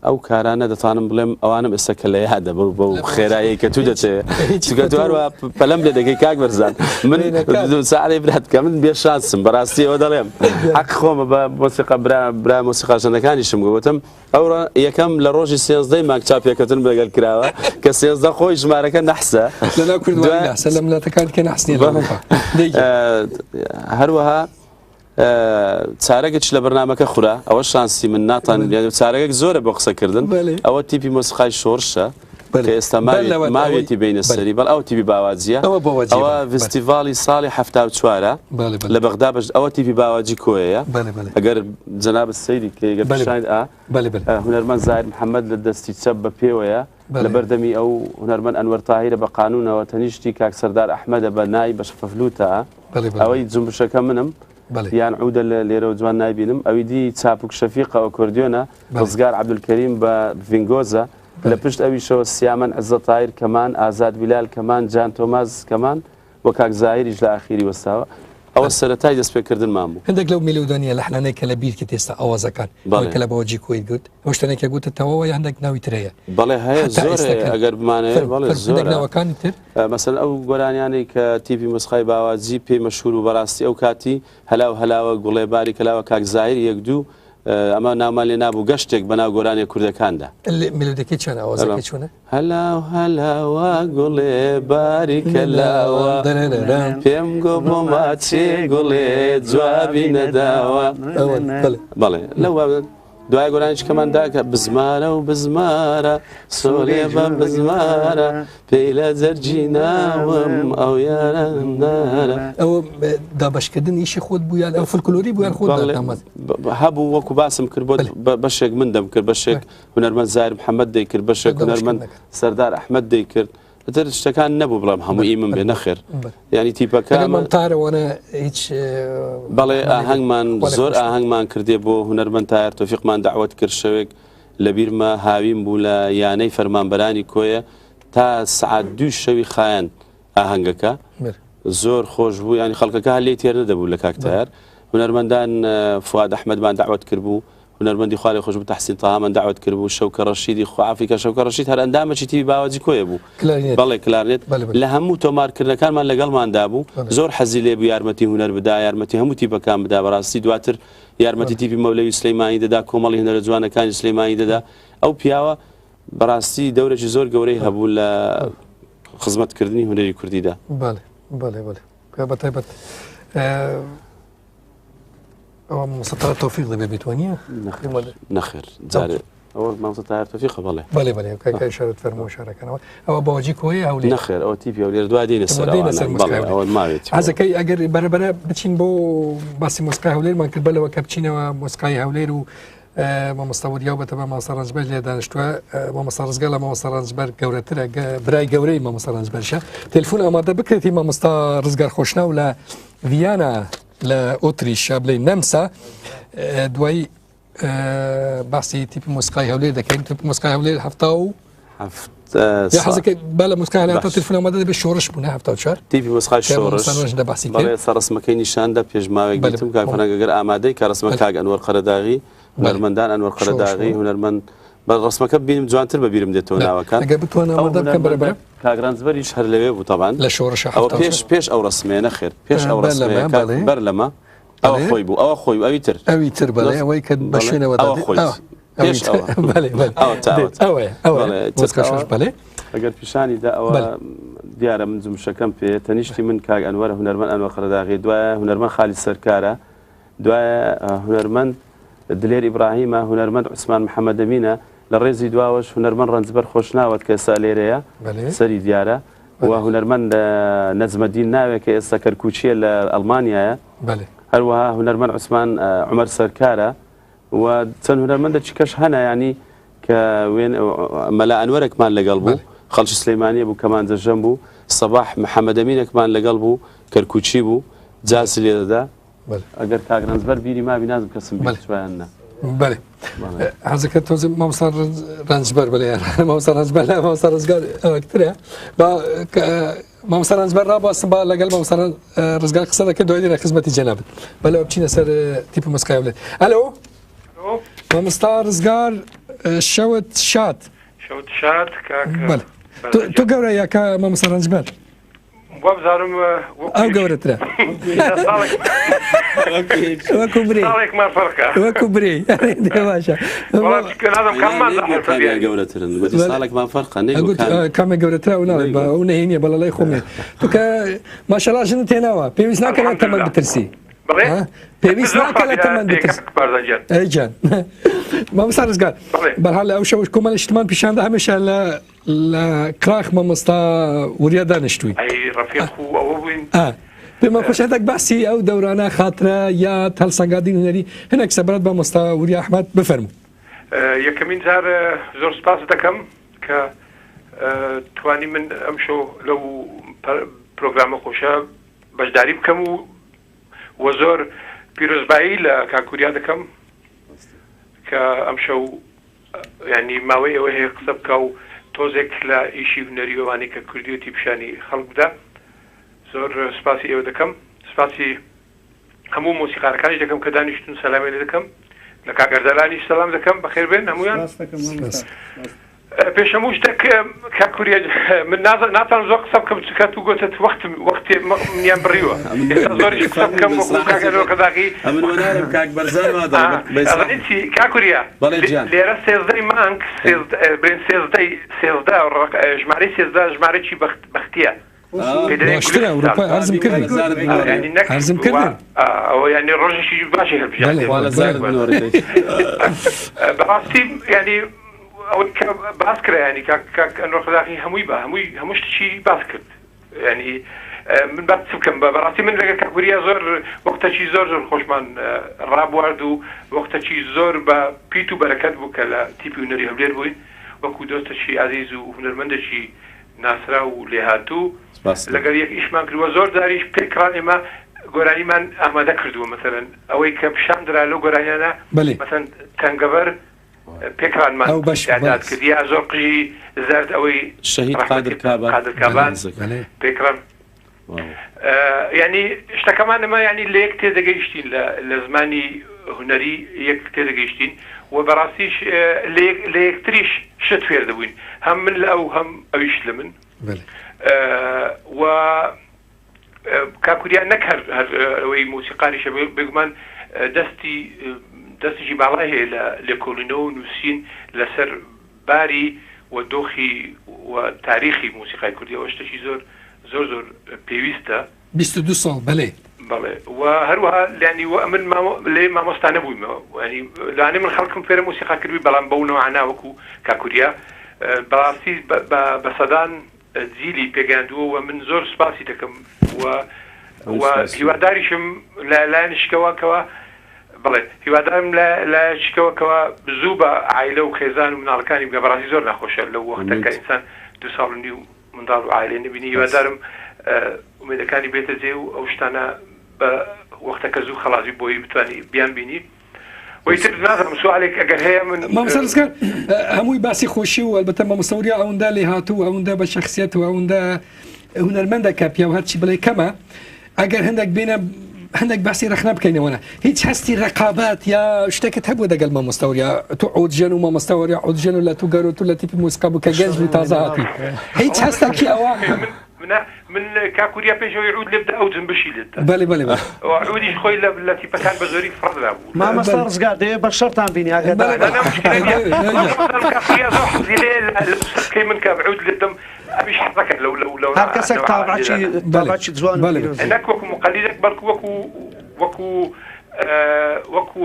Speaker 2: ئەو کارانە دەتوانم بڵێم ئەوانم ئێستا کە لە یادە بەو بەو خێرایی کە تو دەچێ چونکە تو هەروە پەلەم لێ دەکەی کاک بەرزان من ساعێ برات کە من بێ شانسم بەڕاستی ئەوە دەڵێم حەق خۆمە بە مۆسیقا برا برا مۆسیقاژەنەکانیشم گوتم ئەوڕۆ یەکەم لە ڕۆژی سێزدەی مانگ چاپێکردن بەگەل کراوە کە سێزدە خۆی ژمارەکە نەحسە
Speaker 1: لەناو کوردوانی نەحسە لە ملاتەکان کە نەحس نییە لە ئەوروپا.
Speaker 2: هەروەها چارەگەچ لە بەرنامەکە خورا ئەوە شانسی من ناتان چارەگەک زۆرە بۆ قسەکردن ئەوە تیپی مۆسیقای شۆڕشە کە ئێستا ماویەتی بینە سەری بەڵ ئەو تیپی باواجیە ئەوە ڤستیڤاڵی ساڵی حەفتا و چوارە لە بەغدا بەش ئەوە تیپی باواجی کۆیە ئەگەر جەنابت سەیری کەی گەر پیشانت ئا هونەرمەند زاهیر محەممەد لە دەستی چەپ بە پێوەیە لە بەردەمی ئەو هونەرمەند ئەنوەر تاهیرە بە قانونەوە تەنیشتی کاک سەردار ئەحمەدە بە نای بە شەفەفلوتە ئەوەی جنبشەکە منم یان عودە لە لێرەوە جوان نایبینم ئەوی دی چاپوک شەفیقە ئۆکۆردیۆنە ڕزگار عەبدولکەریم بە ڤینگۆزە لە پشت ئەویشەوە سیامەند عزەت تاهیر کەمان ئازاد بیلال کەمان جان تۆماز کەمان و کاک زاهیریش لە ئاخیری وەستاوە ئەوە سەرەتای دەستپێکردنمان بوو.
Speaker 1: هەندێک لەو مێلۆدانییە لەحنانەی کە لە بیرکت ئێستا ئاوازەکان، ئەوەی کە لە باوەجی کۆیت گوت، ئەو شتانەی کە گوتت تەواوە یا هەندێک ناوی تر هەیە؟
Speaker 2: بەڵێ هەیە
Speaker 1: حەتا
Speaker 2: زۆر
Speaker 1: ئێستا
Speaker 2: هەیە
Speaker 1: کە
Speaker 2: ئەگەر بمانەوێ
Speaker 1: فەرموو
Speaker 2: بەڵێ
Speaker 1: فەرموو هەندێک
Speaker 2: زۆرە.
Speaker 1: ناوەکانی تر؟
Speaker 2: مەسەلەن ئەو گۆرانیانەی کە تیپی مۆسیقای باواجی پێی مەشهوور بوو بەڕاستی ئەو کاتی هەلاو هەلاوە گوڵێ باری کەلاوە کاک زاهیر یەک دوو ئەمە ناومان لێ نابوو گەشتێک بەناو گۆرانیە کوردەکاندا.
Speaker 1: مێلۆدیەکەی چۆنە ئاوازەکەی چۆنە؟
Speaker 2: هەلاو هەلاوە گوڵێ باریکە لاوە پێم گۆ بۆ ماچێ گوڵێ جوابی نەداوە بەڵێ لەو دوای گۆرانیشکەمان داکە بزمارە و بزمارە سۆلێ بە بزمارە پێی لە جەرگی ناوم ئەو یارە نارە.
Speaker 1: ئەوە دابەشکردن ئیشی خۆت بوو یان ئەو فولکلۆری بوو یان خۆت
Speaker 2: بەڵێ،
Speaker 1: دامەز؟
Speaker 2: هەبوو وەکو باسم کرد بۆت
Speaker 1: بەلێ.
Speaker 2: بەشێک من دەمکرد بەشێک هونەرمەند زاهیر محەمەد دەیکرد بەشێک هونەرمەند
Speaker 1: دابەشکردنەکە.
Speaker 2: سەردار ئەحمەد دەیکرد ئیتر شتەکان نەبوو بڵێم هەموو ئی من بێ نەخێر
Speaker 1: بەلێ.
Speaker 2: یانی تیپەکە
Speaker 1: لەگەڵ مام تاهرە وانە هیچ
Speaker 2: بەڵێ ئاهەنگمان
Speaker 1: خوا لێ
Speaker 2: زۆر
Speaker 1: خۆش بێت.
Speaker 2: ئاهەنگمان کردێ بۆ هونەرمەند تاهر تۆفیقمان دەعوەت کرد شەوێک لەبیرمە هاوین بوو لە یانەی فەرمانبەرانی کۆیە تا سەعات دووی شەوی خایاند ئاهەنگەکە زۆر خۆش بوو ینی خەڵکەکە هەر لێی تێر نەدەبوو لە کاک تاهر هونەرمەندان فواد ئەحمەدمان دەعوەت کردبوو هونەرمەندی خوارێ خۆش بوو تەحسین تەهامان دەعوەت کردبوو شەوکە ڕەشیدی خوافی کە شەوکە ڕەشید هەر ئەندامەکی تیپی باوەجی کۆیە بوو بەڵێ کلارنێت لە هەموو تۆمارکردنەکانمان لەگەڵماندا بوو زۆر حەزی لێ بوو یارمەتی هونەر بدا یارمەتی هەموو تیپەکان بدا بەڕاستی دواتر یارمەتی تیپی مەولەوی سلەیمانی دەدا کۆمەڵی هونەرە جوانەکانی سلەیمانی دەدا ئەو پیاوە بەڕاستی دەورێکی زۆر گەورەی هەبوو لە خزمەتکردنی هونەری کوردیدا.
Speaker 1: بەڵێ بەڵێ بەڵێ بە تایبەت ئەوە مامۆستا تاهر تۆفیق دەبێ بێت وانییە؟
Speaker 2: نەخێر جارێ ئەوە مامۆستا تاهر تۆفیقە بەڵێ.
Speaker 1: بەڵێ بەڵێ کاک ئیشارەت فەرموو شارەکانەوە ئەوە باوجی کۆیە هەولێر؟
Speaker 2: نەخێر ئەوە تیپی هەولێر دوا دێنە سەر
Speaker 1: دێنە سەر
Speaker 2: بەڵێ ئەوە ماوێتی.
Speaker 1: حەزەکەی ئەگەر بەرەبەرە بچین بۆ باسی مۆسیقای هەولێرمان کرد بەلەوە کە بچینەوە مۆسیقای هەولێر و مامۆستا وریا و بەتەما مامۆستا ڕەنجبەر لێ دانیشتووە مامۆستا ڕزگار لە مامۆستا ڕەنجبەر گەورەترە برای گەورەی مامۆستا ڕەنجبەرشە تەلفۆن ئامادە بکرێتی مامۆستا ڕزگار خۆشناو لە ڤیانا لە ئۆتریش بڵێ نەمسا دوایی باسی تیپی مۆسیقای هەولێر دەکەین تیپی مۆسیقای هەولێر هەفتا و حەزەکەی با لە مۆسیقای هەولێر تا تەلفۆن ئامادە دەبێت شۆڕش بوو نە 74
Speaker 2: تیپی مۆسیقای شۆڕش بەڵێ سەر ڕسمەکەی نیشاندا پێش ماوەیەک دیتم کاک فەرهەنگ ئەگەر ئامادەی کە ڕسمە کاک ئەنوەر قەرەداغی هونەرمەندان ئەنوەر قەرەداغی هونەرمەند بە ڕسمەکە بینم جوانتر بە بیرم دێتەوە ناوەکان
Speaker 1: ئەگەر بتوانم ئامادە بکەم بەرە بەرە
Speaker 2: کاک ڕەنجبەریش هەر لەوێ بوو تەبان
Speaker 1: لە شۆڕشە
Speaker 2: ئەوە پێش پێش ئەو ڕسمەیە نەخێر پێش ئەو ڕسمەیە بەر لەمە ئەوە خۆی بوو ئەوە خۆی ئەوی تر
Speaker 1: ئەوی تر بەڵێ ئەوەی کە بە شوێنەوە
Speaker 2: ئەوە خۆی پێش ئەوە
Speaker 1: بەڵێ بەڵێ
Speaker 2: ئەوە تا ئەوە
Speaker 1: ئەوەیە ئەوەیە بەڵێ
Speaker 2: ئەگەر پیشانی دا ئەوە دیارە من جمشەکەم پێ تەنیشتی من کاک ئەنوەرە هونەرمەند ئەنوەر قەرەداغی دوایە هونەرمەند خالید سەرکارە دوایە هونەرمەند دلێر ئیبراهیمە هونەرمەند عوسمان محەمەدەمینە لە ڕێزی دواوەش هونەرمەند ڕەنجبەر خۆشناوەت کە ئێستا لێرەیە سەری دیارە و هونەرمەند نەجمەدین ناوێک کە ئێستا کەرکوچیە لە ئەڵمانیایە هەروەها هونەرمەند عوسمان عومەر سەرکارە و چەند هونەرمەندێکی کەش هەنە ینی کە وێن مەلا ئەنوەرێکمان لەگەڵ بوو خەڵکی سلەیمانیە بوو کەمانجەژەن بوو سەباح محەمەدەمینێکمان لەگەڵ بوو کەرکوچی بوو جاز لێ دەدا ئەگەر کاک ڕەنجبەر بیری مابی نازم کەسم بیر چوایان نا.
Speaker 1: بەێ حەزەکە تۆزە مامۆستا ڕەنجبەر بڵێ مامۆستا ڕەنجبەر لە مامۆستا ڕزگار ئەوەکترە با مامۆستا ڕەنجبەر ڕاباستم با لەگەڵ مامۆستا ڕزگار قسە دەکەن دوای دێنە خزمەتی جەنابت بەلەوە بچینە سەر تیپ مۆسیقای هەولێر ئەلۆ مامۆستا ڕزگار شەوت شاد
Speaker 8: شەوت شاد کاک
Speaker 1: بەڵێ تۆ گەورە یاکە مامۆستا ڕەنجبەر
Speaker 8: وابزانم
Speaker 1: ئەو گەورەترە وەکو برێ
Speaker 8: ساڵێکمان فەرقە
Speaker 1: وەکو برێ باشە
Speaker 2: گەورەترن گوتی ساڵێکمان فەرقە
Speaker 1: کامە گەورەترە و ناڵێ بە ئەو نهێنیە بەڵە لای خۆمێ تو کە ماشەڵا ژنت هێناوە پێویست ناکە لە تەمەن بترسی پێویست ناکە لە تەمەن بترسی ئەی جان مامۆستا ڕزگار بەرحاڵ ئەو شەوش کۆمەڵی شتمان پیشاندا هەمیشە لە لە کراخ مامۆستا وریا دانیشتووی.
Speaker 8: ئەی ڕەفیق و ئەوە بووین.
Speaker 1: ئا پێمان خۆشە هەندێک باسی ئەو دەورانە خاترە یاد هەڵسەنگاندنی هونەری هەندێک سەبارەت بە مامۆستا وریا ئەحمەد بفەرموو.
Speaker 8: یەکەمین جار زۆر سپاست دەکەم کە توانی من ئەمشەو لەو پرۆگرامە خۆشە بەشداری بکەم و وە زۆر پیرۆزبایی لە کاک وریا دەکەم کە ئەمشەو یانی ماوەی ئەوەی هەیە قسە بکا و تۆزێک لە ئیشی هونەری و ئەوانەی کە کردویەتی پیشانی خەڵک بدا زۆر سوپاسی ئێوە دەکەم سوپاسی هەموو مۆسیقارەکانیش دەکەم کە دانیشتون سەلامیان لێ دەکەم لە کاک ئەردەلانیش سەلام دەکەم بەخێر بێن هەموویان.
Speaker 3: سپاس دەکەم مامۆستا. سپاس.
Speaker 8: پێش هەموو شتێک کاک وریا من ناتوانم زۆر قسە بکەم چونکە تو گوتت وەختم وەختێ منیان بڕیوە ئێستا زۆریش قسە بکەم وەکو کاک ئەنوەر قەزاقی
Speaker 2: ئەمن وەنارم کاک بەرزان وا دەڵێ بە ئیسراحەت.
Speaker 8: ئەڵێ چی کاک وریا
Speaker 2: بەڵێ گیان.
Speaker 8: لێرە سێزدەی مانگ بڵێن سێزدەی سێزدە ژمارەی سێزدە ژمارەی بەخت بەختیە
Speaker 1: باشترە ئەوروپا عەرزم کردن عەرزم کردن
Speaker 8: ئەوە یانی ڕۆژێکی باشی هەڵبژاردی بەڕاستی ینی ئەوەی کە باس کرا ینی کاک کاک ئەنوەر قەزاقی هەمووی بە هەمووی هەموو شتێکی باس کرد ینی من باس چ بکەم بە بەڕاستی من لەگەڵ کاک وریا زۆر وەختەکی زۆر زۆر خۆشمان ڕابوارد و وەختەکی زۆر بە پیت و بەرەکەت بوو کە لە تیپی هونەری هەولێر بووین وەکو دۆستەکی ئازیز و هونەرمەندێکی ناسراو و لێهاتوو لەگەڵ یەک ئیشمان کردووە زۆر جاریش پێکڕا ئێمە گۆرانیمان ئامادە کردووە مەسەلەن ئەوەی کە پیشان درا لەو گۆرانیانە مەسەن تەنگەبەر پێکڕانمان داد کرد یا زۆر قژی زەرد ئەوەی
Speaker 2: شەهید قادر کابان
Speaker 8: قادر کابان پێکڕان یعنی شتەکەمان ئەمە یعنی لە یەک تێدەگەیشتین لە زمانی هونەری یەک تێدەگەیشتین و بەڕاستیش لە یەکتریش شت فێر دەبووین هەم من لە ئەو هەم ئەویش لە من و کاکوریا نەک هەر ئەوەی مۆسیقاریشە بێگومان دەستی دەستێکی باڵای هەیە لە لێکۆڵینەوە و نووسین لەسەر باری و دۆخی و تاریخی مۆسیقای کوردی ئەوە شتێکی زۆر زۆر زۆر پێویستە.
Speaker 1: 22 ساڵ بەلێ.
Speaker 8: بەڵێ و هەروەها لانی و ئەمن مامۆ لێ مامۆستا نەبوویمە ینی لانی من خەڵکم فێرە مۆسیقا کردبی بەڵام بەو نەوعە نا وەکو کاک وریا بەڕاستی بە سەدان جیلی پێگەیاندووە و من زۆر سوپاسی دەکەم و و هیواداریشم لە لایەن شکەوە کەوا بەڵێ هیوادارم لە لایەن شکەوە کەوا زوو بە عایلە و خێزان و مناڵەکانی بگا بەڕاستی زۆر ناخۆشە لەو وەختە کە ئینسان دو ساڵ و نیو منداڵ و عایلەی نەبینی هیوادارم ئومێدەکانی بێتە جێ و ئەو شتانە بە وەختەکە زوو خەڵاسی بۆی بتوانی بیان بینی و ئیتر نازانم سوالێک ئەگەر هەیە من
Speaker 1: مامۆستا ڕزگار هەمووی باسی خۆشی و ئەلبەتە مامۆستا وریا ئەوەندە لێهاتوو ئەوەندە بە شەخسیەت و ئەوەندە هونەرمەندە کە پیاو هەرچی بڵێ کەمە ئەگەر هەندێک بینە هەندێک باسی رەخنە بکەینەوەە هیچ هەستی ڕقابات یا شتێکت هەبوو دەگەل مامۆستا وریا تو عودژەن و مامۆستا وریا عودژەن و لە تو گەرو تو لە تیپی موسیقا بوو کە گەنج بوو تازە هاتی هیچ هەستێکی ئەوە
Speaker 8: من من کاک وریا پێش ئەوەی عود لێ بدە ئەو جنبشی لێ دەدا.
Speaker 1: بەلی بەلی بەلی.
Speaker 8: و عودیش خۆی لە لە تیپەکان بە زۆری فڕدرا بوو.
Speaker 3: مامۆستا ڕزگار دەیەوێ بە شەڕتان بینی ئاگادار
Speaker 8: نا نا مشکلە نیە. بەڵام کاک وریا زۆر حەزی لێیە لە لە سکەی من کە عود لێ بدەم ئەویش حەز دەکات لەو لەو لەو
Speaker 3: هەر کەسێک
Speaker 8: نەوعە
Speaker 3: تابعەکی
Speaker 8: لێدانە.
Speaker 3: تابعەکی جوان و
Speaker 1: بەلی.
Speaker 3: پیرۆزی.
Speaker 8: نەک وەکو موقەلیدێک بەڵکو وەکو وەکو وەکو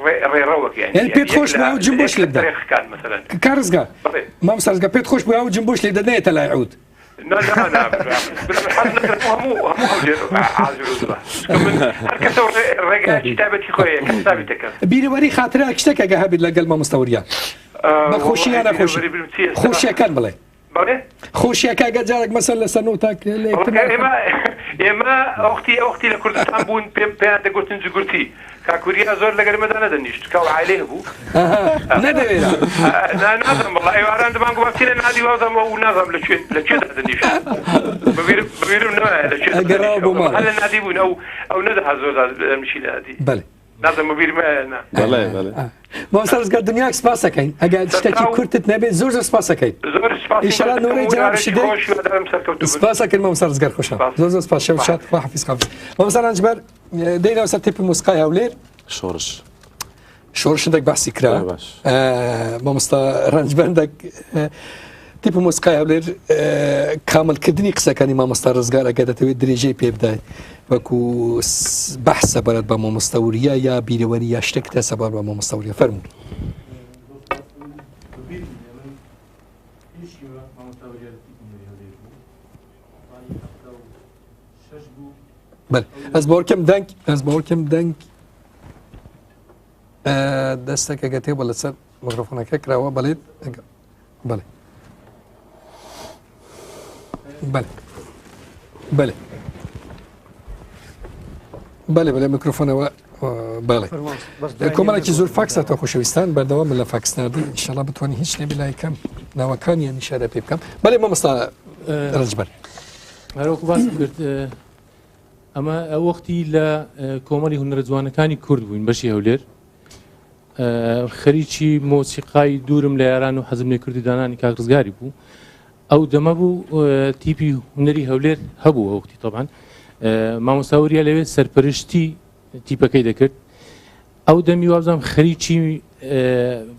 Speaker 8: ڕێ ڕێڕەوەک یانی
Speaker 1: یانی پێت
Speaker 8: یەک
Speaker 1: خۆش
Speaker 8: لە
Speaker 1: بوو ئەو
Speaker 8: لە
Speaker 1: جنبش
Speaker 8: یەک
Speaker 1: لێ
Speaker 8: لە
Speaker 1: بدە.
Speaker 8: طریقەکان مەسەلەن.
Speaker 1: کاک ڕزگار
Speaker 8: بەڵێ.
Speaker 1: مامۆستا ڕزگار پێت خۆش بوو ئەو جنبش لێ بدە نەیەتە لای عود.
Speaker 8: نا نا نا من حەز نەکردم هەموو هەموو هەولێر عازر و زووە چونکە من هەر کەسە و ڕێگایەکی تایبەتی خۆی هەیە کە حسابی دەکەن.
Speaker 1: بیرەوەری خاترە شتێک ئەگە هەبێت لەگەل مامۆستا وریا بە خۆشی یا ناخۆشی خۆشیەکان بڵێ
Speaker 8: بەڵێ
Speaker 1: خۆشیەکە ئەگەر جارێک مەسەل لەسەر نۆتاک لە یەکتر
Speaker 8: ئێمە ئێمە ئەوختی ئەوختی لە کوردستان بوون پێم پێیان دەگوتن جگورتی کاک وریا زۆر لەگەر ئێمەدا نەدەنیشت چونکە ئەو عایلەی هەبوو.
Speaker 1: نەدەوێرا.
Speaker 8: نا نازانم وەڵا ئێواران دەمان گوت با بچینە نادی وازانم ئەو نازانم لە کوێ لە کوێ دادەنیشت بەبیرم بەبیرم نایە لە کوێ
Speaker 1: ئەگەڕاوە بۆ ماڵ.
Speaker 8: هەر لە نادی بوون ئەو ئەو نەدەهات زۆر دادەنیشی لە نادی.
Speaker 1: بەلێ.
Speaker 8: نازانم بەبیرم مایە نا.
Speaker 2: بەڵێ بەڵێ.
Speaker 1: مامۆستا ڕزگار دنیاک سپاس ئەکەین ئەگەر شتێکی کورتت نەبێت زۆر زۆر سپاس ئەکەین.
Speaker 8: زۆر سپاسی
Speaker 1: ئیشەڵا نۆرەی جەنابیشی دێ. سپاس ئەکەین مامۆستا ڕزگار خۆشحاڵ زۆر زۆر سپاس شەو شاد خوا حافیز خوا حافیز. مامۆستا ڕەنجبەر دێینەوە سەر تیپی مۆسیقای هەولێر.
Speaker 2: شۆڕش.
Speaker 1: شۆڕش هەندێک باسی کرا مامۆستا ڕەنجبەندێک تیپ مۆسیقای هەولێر کاملکردنی قسەکانی مامۆستا ڕزگار ئەگەر دەتەوێت درێژەی پێ بدای وەکو بەحس سەبارەت بە مامۆستا وریا یا بیرەوەری یا شتێک تە سەبارەت بە مامۆستا وریا فەرموو. بەلێ ئەس باوەڕکەم دەنگ ئەس باوەڕکەم دەنگ دەستێک ئەگە تێ بە لەسەر میکرۆفۆنەکە کراوە بەڵێت بەڵێ بەڵێ بەڵێ بەڵێ بەڵێ میکرۆفۆنەوە بەڵێ کۆمەڵێکی زۆر فاکسە تا خۆشەویستان بەردەوام لە فاکس ناردن ئینشاءالله بتوانین هیچ نەبێ لای کەم ناوەکانیان نیشارە پێ بکەم بەڵێ مامۆستا ڕەنجبەر
Speaker 9: هەروەکو باسم کرد ئەمە ئەو وەختی لە کۆمەڵی هونەرە جوانەکانی کورد بووین بەشی هەولێر. خەریکی مۆسیقای دوورم لە یاران و حەزم لێ کردی دانانی کاک ڕزگاری بوو. ئەو دەمە بوو تیپی هونەری هەولێر هەبوو ئەو وەختی تەبعەن مامۆستا وریا لەوێ سەرپەرشتی تیپەکەی دەکرد. ئەو دەمی وابزانم خەریکی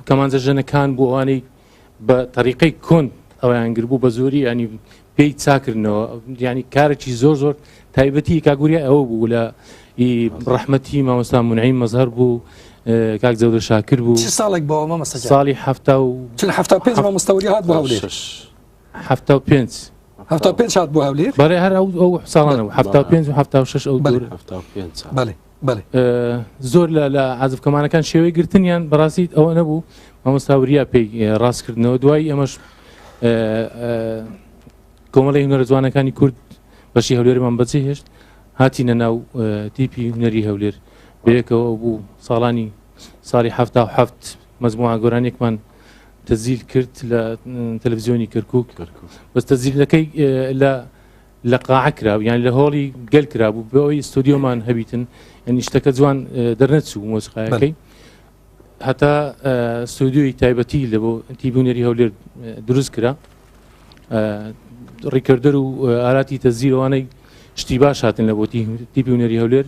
Speaker 9: کەمانجە ژەنەکان بوو ئەوانەی بە تەریقەی کۆن ئەویان گربوو بە زۆری ینی پێی چاکردنەوە ینی کارێکی زۆر زۆر تایبەتی کاگوریا ئەوە بوو لە ڕەحمەتی مامۆستا منعیم مەزهر بوو کاک جەودە شاکر بوو
Speaker 1: چ ساڵێک بۆ مامۆستا
Speaker 9: ساڵی حەفتا و
Speaker 1: چل حەفتا و پێنج مامۆستا وریا هات بۆ هەولێر
Speaker 9: حەفتا و پێنج
Speaker 1: حەفتا و پێنج هات بۆ هەولێر
Speaker 9: بەڵێ هەر ئەو ئەو ساڵانە بوو حەفتا و پێنج و حەفتا و شەش ئەو
Speaker 1: بەڵێ
Speaker 9: دوورە.
Speaker 2: حەفتا و پێنج ساڵ.
Speaker 1: بەڵێ بەڵێ.
Speaker 9: زۆر لە لە عازف کەمانەکان شێوەی گرتنیان بەڕاستی ئەوە نەبوو مامۆستا وریا پێی ڕاست کردنەوە دوای ئەمەش کۆمەڵی هونەرە جوانەکانی کورد بەشی هەولێرمان بەجێ هێشت هاتینە ناو تیپی هونەری هەولێر بەیەکەوە بوو ساڵانی ساڵی 77 مەجموعە گۆرانیەکمان تەزیل کرد لە تەلەڤزیۆنی کەرکک بەس تەزیلەکەی لە لە قاعە کرا یان لە هۆڵی گەل کرابوو بۆ ئەوەی ستۆدیۆمان هەبیتن یعنی شتەکە جوان دەرنەچوو مۆسیقایەکەی هەتا ستۆدیۆی تایبەتی لە بۆ تیپی هونەری هەولێر دروست کرا recorder و ئاراتی تەزیرەوانەی شتی باش هاتن لە بۆ تیپی هونەری هەولێر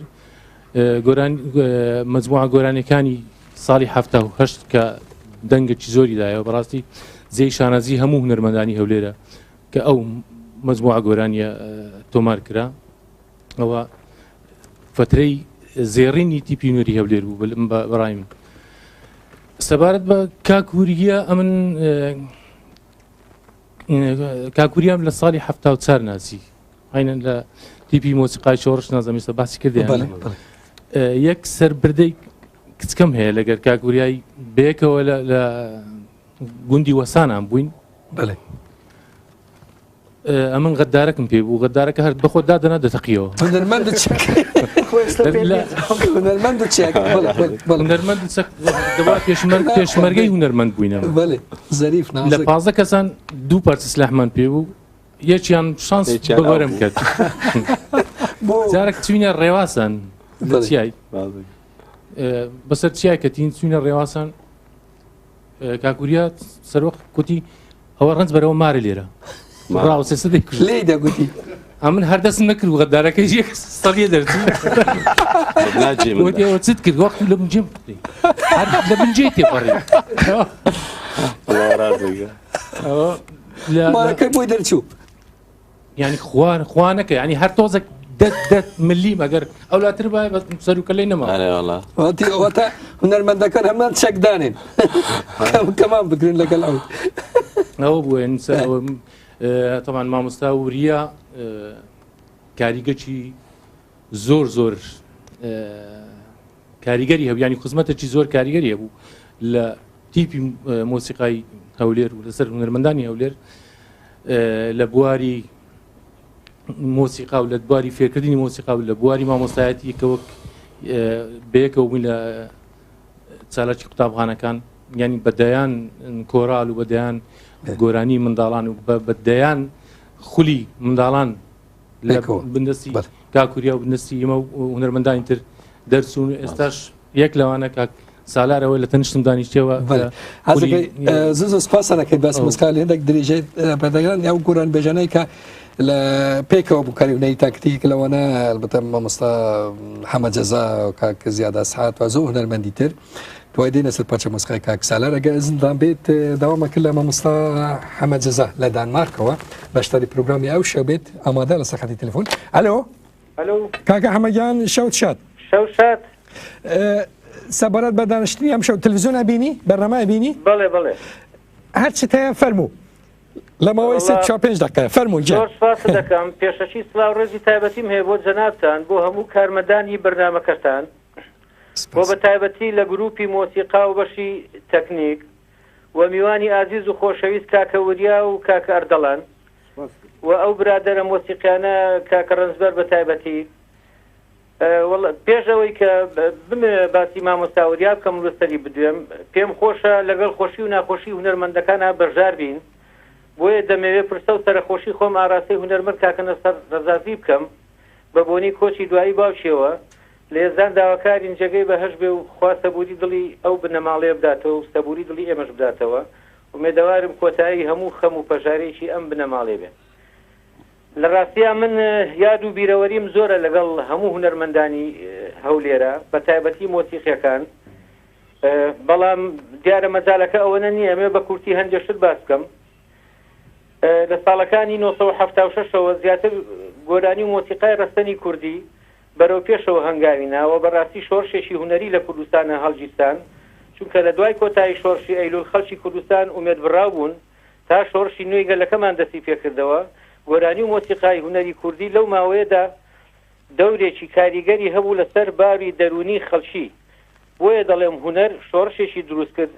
Speaker 9: گۆران مەجموعە گۆرانیەکانی ساڵی 78 کە دەنگێکی زۆری دایەوە بەڕاستی جێی شانازی هەموو هونەرمەندانی هەولێرە کە ئەو مەجموعە گۆرانیە تۆمار کرا ئەوە فترەی زێڕینی تیپی نوێری هەولێر بوو بەڕای من سەبارەت بە کاکوریە ئەمن کاکوریام لە ساڵی 74 ناسی عینەن لە تیپی مۆسیقای شۆڕش نازەمیستە باسی کردیان یەک سەربردەی کچکەم هەیە لەگەر کاکوریای بەیەکەوە لە گوندی وەسانان بووین
Speaker 1: بەڵێ
Speaker 9: ئەمن غەدارەکم پێ بوو غەدارەکە هەر بەخۆ دادەنا دەتەقیەوە
Speaker 1: هونەرمەند چەک هونەرمەند چەک
Speaker 9: هونەرمەند چەک دەوا پێشمەرگ پێشمەرگەی هونەرمەند بووینەوە
Speaker 1: بەڵێ زەریف
Speaker 9: لە 15 کەسان دوو پارچە سلاحمان پێ بوو یەکیان شانس بەگەرم کرد جارێک چوینە ڕێواسان لە چیای بەسەر چیای کەتین چوینە ڕێواسان کاکوریا سەرۆک کوتی ئەوە ڕەنج بەرەوە مارە لێرە ڕاوسێ سدەی کوژ
Speaker 1: لێی دەگوتی
Speaker 9: ئەمن هەر دەستم نەکرد و غەدارەکەی یەک سەڵیە دەرچوو وتی ئەوە چت کرد وەخت لە بنجێم هەر لە بنجێ تێپەڕی
Speaker 1: مارەکەی بۆی دەرچوو
Speaker 9: یانی خوا خوا نەکە یانی هەر تۆزێک دە دە ملیم ئەگەر ئەولاتر بای بەس سەروکە لێ نەما
Speaker 2: ئەرێ وەڵا
Speaker 1: وەتی ئەوەتە هونەرمەندەکان هەمان چەکدانین کەم کەمان بگرن لەگەڵ ئەو
Speaker 9: ئەوە بوو یانی سەر ئەوە تەبعەن مامۆستا وریا کاریگەکی زۆر زۆر کاریگەری هەبوو یانی خزمەتێکی زۆر کاریگەری هەبوو لە تیپی مۆسیقای هەولێر و لەسەر هونەرمەندانی هەولێر لە بواری مۆسیقا و لە بواری فێرکردنی مۆسیقا و لە بواری مامۆستایەتی کە وەک بەیەکەوە بووین لە چالاکی قوتابخانەکان ینی بەدەیان کۆرال و بەدەیان گۆرانی منداڵان و بە دەیان خولی منداڵان لە بندەستی کاکوریا و بندەستی ئێمە و هونەرمەندانی تر دەرچوون ئێستاش یەک لەوانە کاک سالارەوە لە تەنیشتم دانیشتەوە
Speaker 1: زۆر زۆر سپاسە دەکەین باس مسکال هێندێک درێژەی پەردەگران ئەو گۆران بێژانەی کە لە پێکەوە بوو کاری هونەری تاکتیک لەوانە البتە مامۆستا حەمە جەزا و کاک زیاد ئەسعات و زۆر هونەرمەندی تر دوای دێنە سەر پارچە مۆسیقای کاک سالار ئەگەر ئزنتان بێت داوامان کرد لە مامۆستا حەمە جەزا لە دانمارکەوە بەشداری پرۆگرامی ئەو شەو بێت ئامادە لەسەر خەتی تەلەفۆن ئەلۆ
Speaker 10: ئەلۆ
Speaker 1: کاکە حەمە گیان شەوت شاد.
Speaker 10: شەو شاد.
Speaker 1: سەبارەت بە دانیشتنی ئەم شەو تەلەڤیزیۆن ئەبینی بەرنامە ئەبینی؟
Speaker 10: بەڵێ بەڵێ.
Speaker 1: هەرچیت هەیە فەرموو لە ماوەی سێ چوار پێنج دەقە فەرموو گیان.
Speaker 10: زۆر سپاست دەکەم پێشەکی سڵاو ڕێزی تایبەتیم هەیە بۆ جەنابتان بۆ هەموو کارمەندانی بەرنامەکەتان بۆ بە تایبەتی لە گروپی مۆسیقا و بەشی تەکنیک و میوانی ئازیز و خۆشەویست کاکە وریا و کاکە ئەردەڵان و ئەو برادەرە مۆسیقیانە کاکە ڕەنجبەر بە تایبەتی وەڵا پێش ئەوەی کە بمەوێ باسی مامۆستا وریا بکەم و لەسەری بدوێم پێم خۆشە لەگەڵ خۆشی و ناخۆشی هونەرمەندەکانا بەشدار بین بۆیە دەمەوێ پرسە و سەرەخۆشی خۆم ئاراستەی هونەرمەند کاکە نەسەر ڕەزازی بکەم بە بۆنەی کۆچی دوایی باوکیەوە. لە یەزدان داواکارین جێگەی بەهەشت بێ و خوا سەبووری دڵی ئەو بنەماڵەیە بداتەوە و سەبووری دڵی ئێمەش بداتەوە. ئومێدەوارم کۆتایی هەموو خەم و پەژارەیەکی ئەم بنەماڵەیە بێ. لە ڕاستیا من یاد و بیرەوەریم زۆرە لەگەڵ هەموو هونەرمەندانی هەولێرە بە تایبەتی مۆسیقیەکان بەڵام دیارە مەجالەکە ئەوەنە نییە ئەمێ بە کورتی هەندێ شت باس بکەم. لە ساڵەکانی 1970 ەوە زیاتر گۆرانی و مۆسیقای ڕەسەنی کوردی بەرەو پێشەوە هەنگاوی نا و بەڕاستی شۆڕشێکی هونەری لە کوردستانا هەڵگیرسان، چونکە لە دوای کۆتایی شۆڕشی ئەیلول خەڵکی کوردستان ئومێدبڕاو بوون تا شۆڕشی نوێی گەلەکەمان دەستی پێکردەوە، گۆرانی و مۆسیقای هونەری کوردی لەو ماوەیەدا دەورێکی کاریگەری هەبوو لەسەر باری دەروونی خەڵکی، بۆیە دەڵێم هونەر شۆڕشێکی دروست کرد،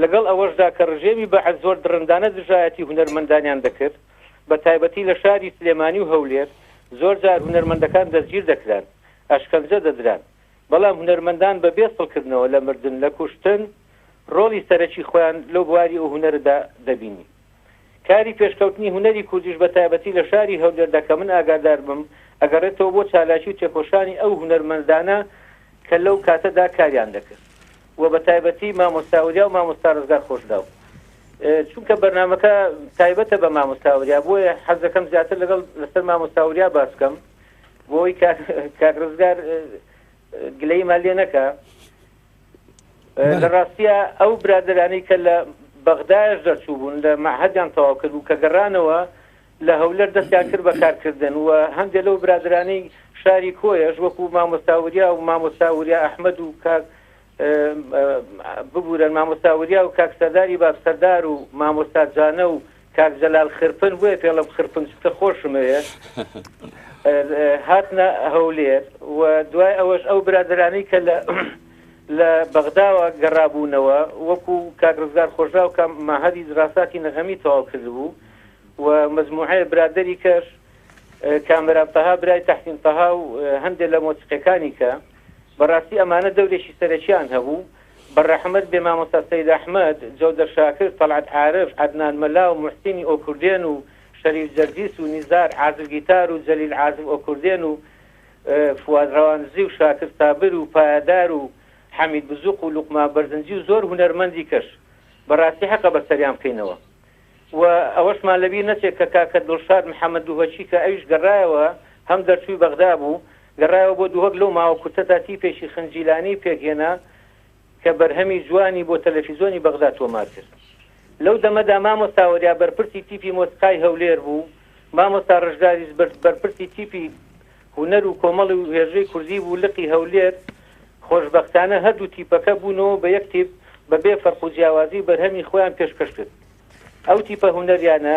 Speaker 10: لەگەڵ ئەوەشدا کە ڕژێمی بەعس زۆر دڕندانە دژایەتی هونەرمەندانیان دەکرد، بە تایبەتی لە شاری سلێمانی و هەولێر زۆر جار هونەرمەندەکان دەستگیر دەکران، ئەشکەنجە دەدران، بەڵام هونەرمەندان بە بێ سڵکردنەوە لە مردن، لە کوشتن ڕۆڵی سەرەکی خۆیان لەو بواری هونەردا دەبینی. کاری پێشکەوتنی هونەری کوردیش بە تایبەتی لە شاری هەولێردا کە من ئاگادار بم ئەگەڕێتەوە بۆ چالاکی و تێکۆشانی ئەو هونەرمەندانە کە لەو کاتەدا کاریان دەکرد و بە تایبەتی مامۆستا وریا و مامۆستا ڕزگار خۆشناو چونکە بەرنامەکە تایبەتە بە مامۆستا وریا بۆیە حەز دەکەم زیاتر لەگەڵ لەسەر مامۆستا وریا باس بکەم بۆی کاک ڕزگار گلەیمان لێ نەکا لە ڕاستیا ئەو برادەرانەی کە لە بەغدایش دەرچوو بوون لە مەعهەدیان تەواو کرد بوو کە گەڕانەوە لە هەولێر دەستیان کرد بە کارکردن و هەندێک لەو برادەرانەی شاری کۆیەش وەکو مامۆستا وریا و مامۆستا وریا ئەحمەد و کاک ببورن مامۆستا وریا و کاک سەرداری باب سەردار و مامۆستا جانە و کاک جەلال خرپن بۆیە پێڵم خرپن چونکە خۆشمەوێ هاتنە هەولێر و دوای ئەوەش ئەو برادەرانەی کە لە لە بەغداوە گەڕابوونەوە وەکو کاک ڕزگار خۆشناو کە مەعهەدی دراساتی نەغەمی تەواو کردبوو و مەجموعەیە برادەری کەش کامەران تەها برای تەحسین تەها و هەندێک لە مۆسیقیەکانی کە بەڕاستی ئەمانە دەورێکی سەرەکیان هەبوو بە ڕەحمەت بێ مامۆستا سەید ئەحمەد، جەودەر شاکر، تەڵعەت عارف، عەدنان مەلا و موحسینی ئۆکوردێن و شەریف جەرجیس و نیزار عازف گیتار و جەلیل عازف ئۆکوردێن و فواد ڕەواندزی و شاکر سابر و پایەدار و حەمید بزوق و لوقمان بەرزنجی و زۆر هونەرمەندی کەش بەڕاستی حەقە بەسەریان بکەینەوە و ئەوەشمان لەبیر نەچێت کە کاکە دڵشاد محەمەد دوهۆکی کە ئەویش گەڕایەوە هەم دەرچووی بەغدا بوو گەڕایەوە بۆ دهۆک لەو ماوە کورتەدا تیپێکی خنجیلانەی پێکهێنا کە بەرهەمی جوانی بۆ تەلەفیزۆنی بەغدا تۆمار کرد. لەو دەمەدا مامۆستا وەریا بەرپرسی تیپی مۆسیقای هەولێر بوو، مامۆستا ڕژگاریش بەرپرسی تیپی هونەر و کۆمەڵی و وێژەی کوردی بوو لقی هەولێر، خۆشبەختانە هەردوو تیپەکە بوونەوە بە یەک تیپ بە بێ فەرق و جیاوازی بەرهەمی خۆیان پێشکەش کرد. ئەو تیپە هونەریانە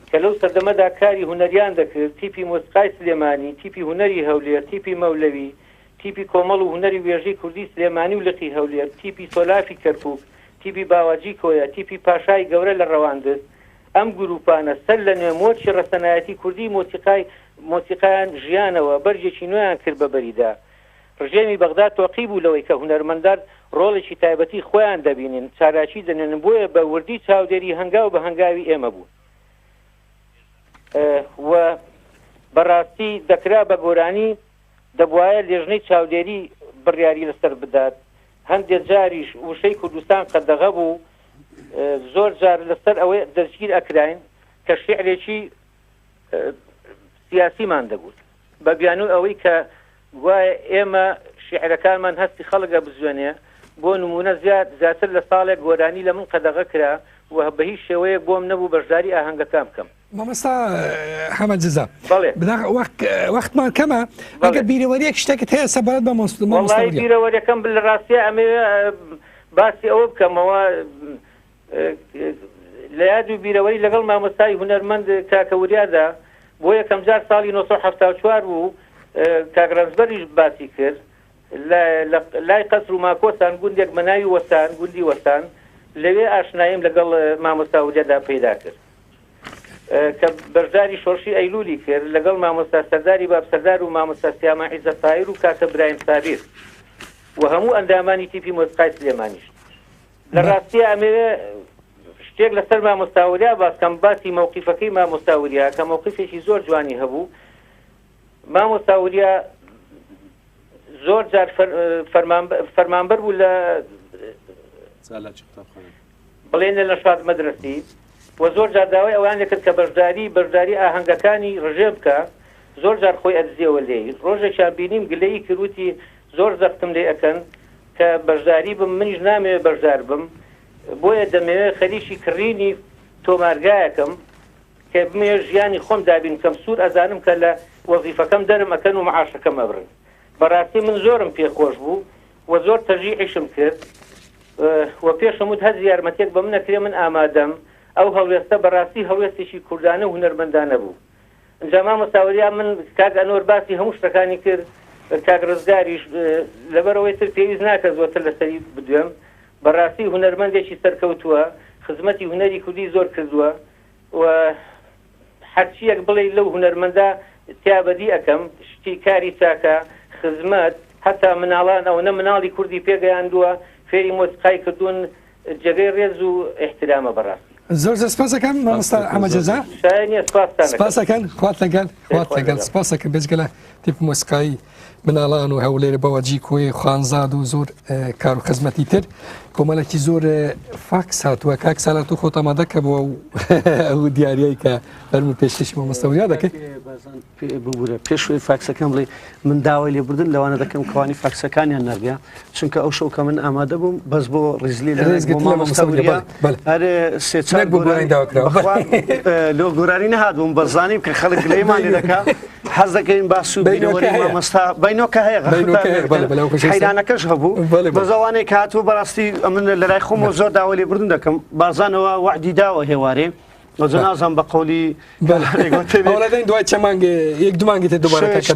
Speaker 10: کە لەو سەردەمەدا کاری هونەریان دەکرد، تیپی مۆسیقای سلێمانی، تیپی هونەری هەولێر، تیپی مەولەوی، تیپی کۆمەڵ و هونەری وێژەی کوردی سلێمانی و لقی هەولێر، تیپی سۆلافی کەرکووک، تیپی باواجی کۆیە، تیپی پاشای گەورە لە ڕەواندز، ئەم گرووپانە سەر لە نوێ مۆرکی ڕەسەنایەتی کوردی مۆسیقای مۆسیقایان ژیانەوە، بەرگێکی نوێیان کرد بە بەریدا. ڕژێمی بەغدا تۆقی بوو لەوەی کە هونەرمەندان ڕۆڵێکی تایبەتی خۆیان دەبینن، چالاکی دەنوێنن، بۆیە بە وردی چاودێری هەنگاو بە هەنگاوی ئێمە بوون و بەڕاستی دەکرا بە گۆرانی دەبوایە لێژنەی چاودێری بڕیاری لەسەر بدات، هەندێ جاریش وشەی کوردستان قەدەغە بوو، زۆر جار لەسەر ئەوەی دەستگیر ئەکراین کە شیعرێکی سیاسیمان دەگوت. بە بیانووی ئەوەی کە گوایە ئێمە شیعرەکانمان هەستی خەڵک ئەبزوێنێ، بۆ نموونە زیاد زیاتر لە ساڵێک گۆرانی لە من قەدەغە کرا و بە هیچ شێوەیەک بۆم نەبوو بەشداری ئاهەنگەکان بکەم.
Speaker 1: مامۆستا حەمە جزا
Speaker 10: بەڵێ.
Speaker 1: بداخ وەخت وەختمان کەمە ئەگەر
Speaker 10: بەڵێ.
Speaker 1: بیرەوەریەک شتێکت هەیە سەبارەت بە مامۆستا مامۆستا
Speaker 10: وەڵایی
Speaker 1: وریا.
Speaker 10: بیرەوەریەکەم لە ڕاستیا ئەمەوێ باسی ئەوە بکەمەوە لە یاد و بیرەوەری لەگەڵ مامۆستای هونەرمەند کاکە وریادا بۆ یەکەمجار ساڵی 1974 بوو کاک ڕەنجبەریش باسی کرد لای قەسر و ماکۆسان گوندێک بە ناوی وەسان گوندی وەسان لەوێ ئاشناییم لەگەڵ مامۆستا وریادا پەیدا کرد کە بەشداری شۆڕشی ئەیلولی کرد لەگەڵ مامۆستا سەرداری باب سەردار و مامۆستا سیاما عیزەت تاهیر و کاکە برایم سابیر و هەموو ئەندامانی تیپی مۆسیقای سلێمانیش لە ڕاستیا ئەمەوێ شتێک لەسەر مامۆستا وریا باس کەم باسی مەوقیفەکەی مامۆستا وریا کە مەوقیفێکی زۆر جوانی هەبوو مامۆستا وریا زۆر جار فەرمانبەر بوو لە
Speaker 2: چالاکی قوتابخانە
Speaker 10: بڵێن لە نەشات مەدرەسی و زۆر جار داوای ئەویان لێکرد کە بەشداری بەشداری ئاهەنگەکانی ڕژێم بکا زۆر جار خۆی ئەدزیەوە لێی ڕۆژێکیان بینیم گلەیی کرد وتی زۆر زەختم لێ ئەکەن کە بەشداری بم منیش نامەوێ بەشدار بم بۆیە دەمەوێ خەریکی کڕینی تۆمارگایەکم کە بمەوێ ژیانی خۆم دابین بکەم سوور ئەزانم کە لە وەزیفەکەم دەرم ئەکەن و معاشەکەم ئەبرن بەڕاستی من زۆرم پێ خۆش بوو و زۆر تەشجیعیشم کرد و پێشم وت هەر یارمەتیەک بە من ئەکرێ من ئامادەم، ئەو هەڵوێستە بەڕاستی هەڵوێستێکی کوردانە و هونەرمەندانە بوو. ئینجا مامۆستا وریا من کاک ئەنوەر باسی هەموو شتەکانی کرد، کاک ڕزگاریش، لەبەرئەوەی تر پێویست ناکە زۆرتر لەسەری بدوێم، بەڕاستی هونەرمەندێکی سەرکەوتووە، خزمەتی هونەری کوردی زۆر کردووە و هەرچیەک بڵێی لەو هونەرمەندە تیا بەدی ئەکەم شتی کاری چاکە خزمەت هەتا مناڵان ئەوەنە مناڵی کوردی پێگەیاندووە فێری مۆسیقای کردوون جێگەی ڕێز و ئیحترامە بەڕاستی.
Speaker 1: زۆر زۆر سپاس ئەکەم مامۆستا حەمە جەزا.
Speaker 10: شایەنیە سپاستان ئەکەم.
Speaker 1: سپاس ئەکەن خوات لەگەل خوات لەگەل سپاس ئەکەم بێجگە لە تیپ مۆسیقایی مناڵان و هەولێر بەوەجی کۆی خانزاد و زۆر کار و خزمەتی تر کۆمەڵێکی زۆر فاکس هاتووە کاک سالار تۆ خۆت ئامادە کە بووە و ئەو دیاریایی کە فەرموو پێشکەشی مامۆستا وریا دەکەی
Speaker 3: ببورە پێشوەی فاکسەکەم بڵێ من داوای لێبوردن لەوانە دەکەم کەوانی فاکسەکانیان نەردە چونکە ئەو شەو کە من ئامادە بووم بەس بۆ ڕیزلی لە ڕێزگرتن لە مامۆستا وریا ئەرێ سێ چار
Speaker 1: بۆ گۆرانی داواکراوە
Speaker 3: لۆ گۆرانی نەهاتبووم بەس زانیم کە خەڵک گلەیمان لێ دەکا حەز دەکەین باس و بیرەوەری مامۆستا بینۆکە هەیە حەیرانەکەش هەبوو بەس ئەوانەی کە هاتوو بەڕاستی ئەمن لە لای خۆمەوە زۆر داوای لێبوردن دەکەم بارزانەوە وەعدی داوە هێوارێ وەجە نازانم بە قەولی
Speaker 1: ئەوڵەدەین دوای چەند مانگێ یەک دوو مانگی تر دووبارە کە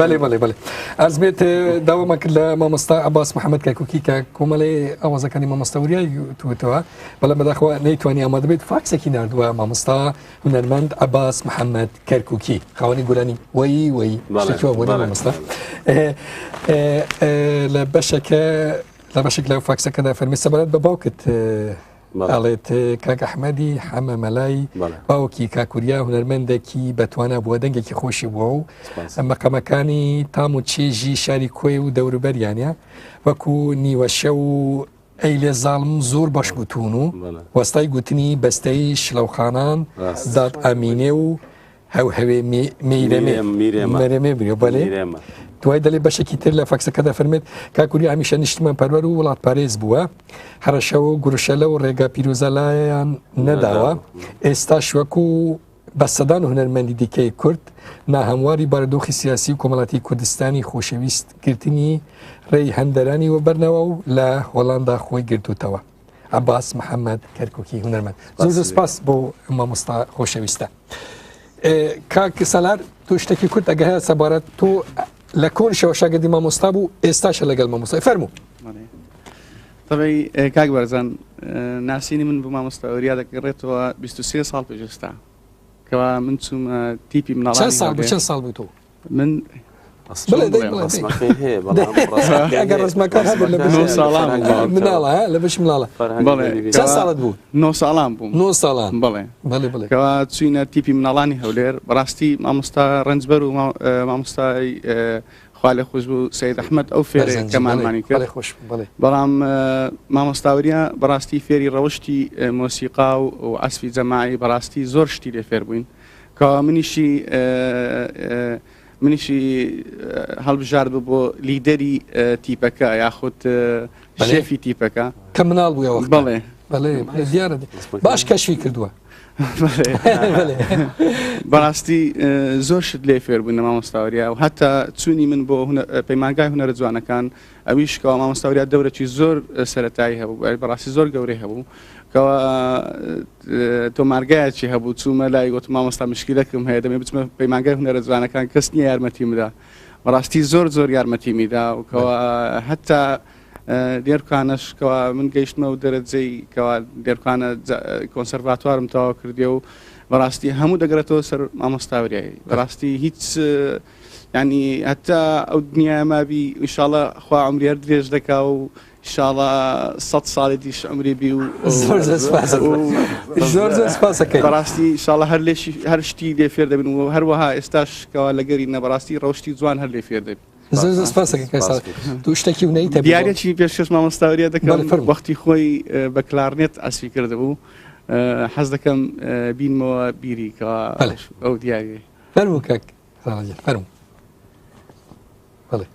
Speaker 1: بەڵێ بەڵێ بەڵێ ئەرز بێت داوامان کرد لە مامۆستا عەباس محەممەد کەرکوکی کە کۆمەڵی ئاوازەکانی مامۆستا وریای توتەوە بەڵام بەداخەوە نەیتوانی ئامادە بێت فاکسێکی ناردووە مامۆستا هونەرمەند عەباس محەممەد کەرکوکی خاوەنی گۆرانی وەی وەی شتێکی وا بوو مامۆستا لە بەشێکە لە بەشێک لە فاکسەکەدا فەرمی سەبارەت بە باوکت ئەڵێت کاک ئەحمەدی حەمە مەلای باوکی کاکوریا هونەرمەندێکی بەتوانا بووە دەنگێکی خۆشی بووە و مەقەمەکانی تام و چێژی شاری کۆی و دەوروبەریانە وەکو نیوەشە و ئەی لێ زاڵم زۆر باش گوتون و وەستای گوتنی بەستەی شلەوخانان داد ئامینێ و هەو هەوێ میرەمێ میرەمێ بریۆ بەلێ دوای دەلێ بەشێکی تر لە فەکسەکە دەفەرمێت کاکوری هەمیشە نیشتمان پەروەر و وڵات پارێز بووە هەڕەشە و گورشە لەو ڕێگا پیرۆزەلایان نەداوە ئێستاش وەکو بە سەدان هونەرمەندی دیکەی کورد ناهەمواری بارودۆخی سیاسی و کۆمەڵاتی کوردستانی خۆشەویست گرتنی ڕێی هەندەرانی وەبەرنەوە و لە هۆڵاندا خۆی گرتوتەوە. عەباس محەممەد کەرکوکی هونەرمەند زۆر زۆر سپاس بۆ مامۆستا خۆشەویستە. کاک سالار تۆ شتێکی کورت ئەگە هەیە سەبارەت تۆ لە کۆنشەوە شاگردی مامۆستا بوو ئێستاشە لەگەڵ مامۆستای فەرموو.
Speaker 11: طبعی کاک بەرزان ناسینی من بۆ مامۆستا ئۆریا دەگەڕێتەوە 23 ساڵ پێش ئێستا کەوا من چوومە تیپی مناڵانی
Speaker 1: چەند ساڵ بوو چەند ساڵ بوو تۆ
Speaker 11: من
Speaker 1: بڵێ دەی بڵێ
Speaker 2: ڕسمەکەی هەیە بەڵام ڕسمەکەی
Speaker 1: ئەگەر ڕسمەکان هەبوو لە بەش
Speaker 11: نۆ ساڵان بوو.
Speaker 1: مناڵە ها؟ لە بەش مناڵە
Speaker 11: بەڵێ
Speaker 1: چەند ساڵت بوو
Speaker 11: نۆ ساڵان بووم
Speaker 1: نۆ ساڵان
Speaker 11: بەڵێ
Speaker 1: بەڵێ بەڵێ
Speaker 11: کەوا چوینە تیپی مناڵانی هەولێر بەڕاستی مامۆستا ڕەنجبەر و مامۆستای خوا لێ خۆش بوو سید ئەحمەد ئەو فێرێ
Speaker 1: بەرزنجی، بەڵێ
Speaker 11: کەمانمانی کرد
Speaker 1: بەڵێ خۆش بوو، بەڵێ
Speaker 11: بەڵام مامۆستا وریا بەڕاستی فێری ڕەوشتی مۆسیقا و عەزفی جەماعی بەڕاستی زۆر شتی لێ فێر بووین کەوا منیشی منیشی هەڵبژارد بوو بۆ لیدەری تیپەکە یاخود شێفی تیپەکە
Speaker 1: کە مناڵ بووە وەخت
Speaker 11: بەڵێ
Speaker 1: بەڵێ دیارە باش کەشفی کردووە
Speaker 11: بەڕاستی زۆر شت لێ فێر بوون لە مامۆستا وریا و هەتا چوونی من بۆ پەیمانگای هونەرە جوانەکان ئەویش کەوا مامۆستا وریا دەورەکی زۆر سەرەتایی هەبوو بەڕاستی زۆر گەورەی هەبوو کەوا تۆمارگایەکی هەبوو چوومە لای گوتم مامۆستا مشکیلەکم هەیە دەمێ بچمە پەیمانگای هونەرە جوانەکان کەس نییە یارمەتیم بدا بەڕاستی زۆر زۆر یارمەتیمی دا و کەوا هەتا دێرکانەش کەوا من گەیشتمە و دەرەجەی کەوا دێرکانە کۆنسەرڤاتوارم تەواو کردی و بەڕاستی هەموو دەگەڕێتەوە سەر مامۆستا وریایی بەڕاستی هیچ ینی هەتا ئەو دنیا مابی ئینشاڵە خوا عمری هەر درێژ دەکا و ئینشاڵا سەد ساڵی دیش عمری بی و
Speaker 1: زۆر زۆر سپاس زۆر زۆر سپاسەکەی
Speaker 11: بەڕاستی ئینشاڵا هەر لێشی هەر شتی لێ فێر دەبن و هەروەها ئێستاش کەوا لەگەری نە بەڕاستی ڕەوشتی جوان هەر لێ فێر دەبین.
Speaker 1: زۆر زۆر سپاس دەکەم کاک ساڵح. تو شتێکی هونەری تەبوو.
Speaker 11: دیارێکی پێشکەش مامۆستا وریا دەکەم
Speaker 1: بەڵێ فەرموو.
Speaker 11: وەختی خۆی بە کلارنێت عەزفی کردبوو حەز دەکەم بینمەوە بیری کەوا
Speaker 1: بەڵێ.
Speaker 11: ئەو دیاریەی.
Speaker 1: فەرموو کاک ساڵح گیان فەرموو. بەڵێ.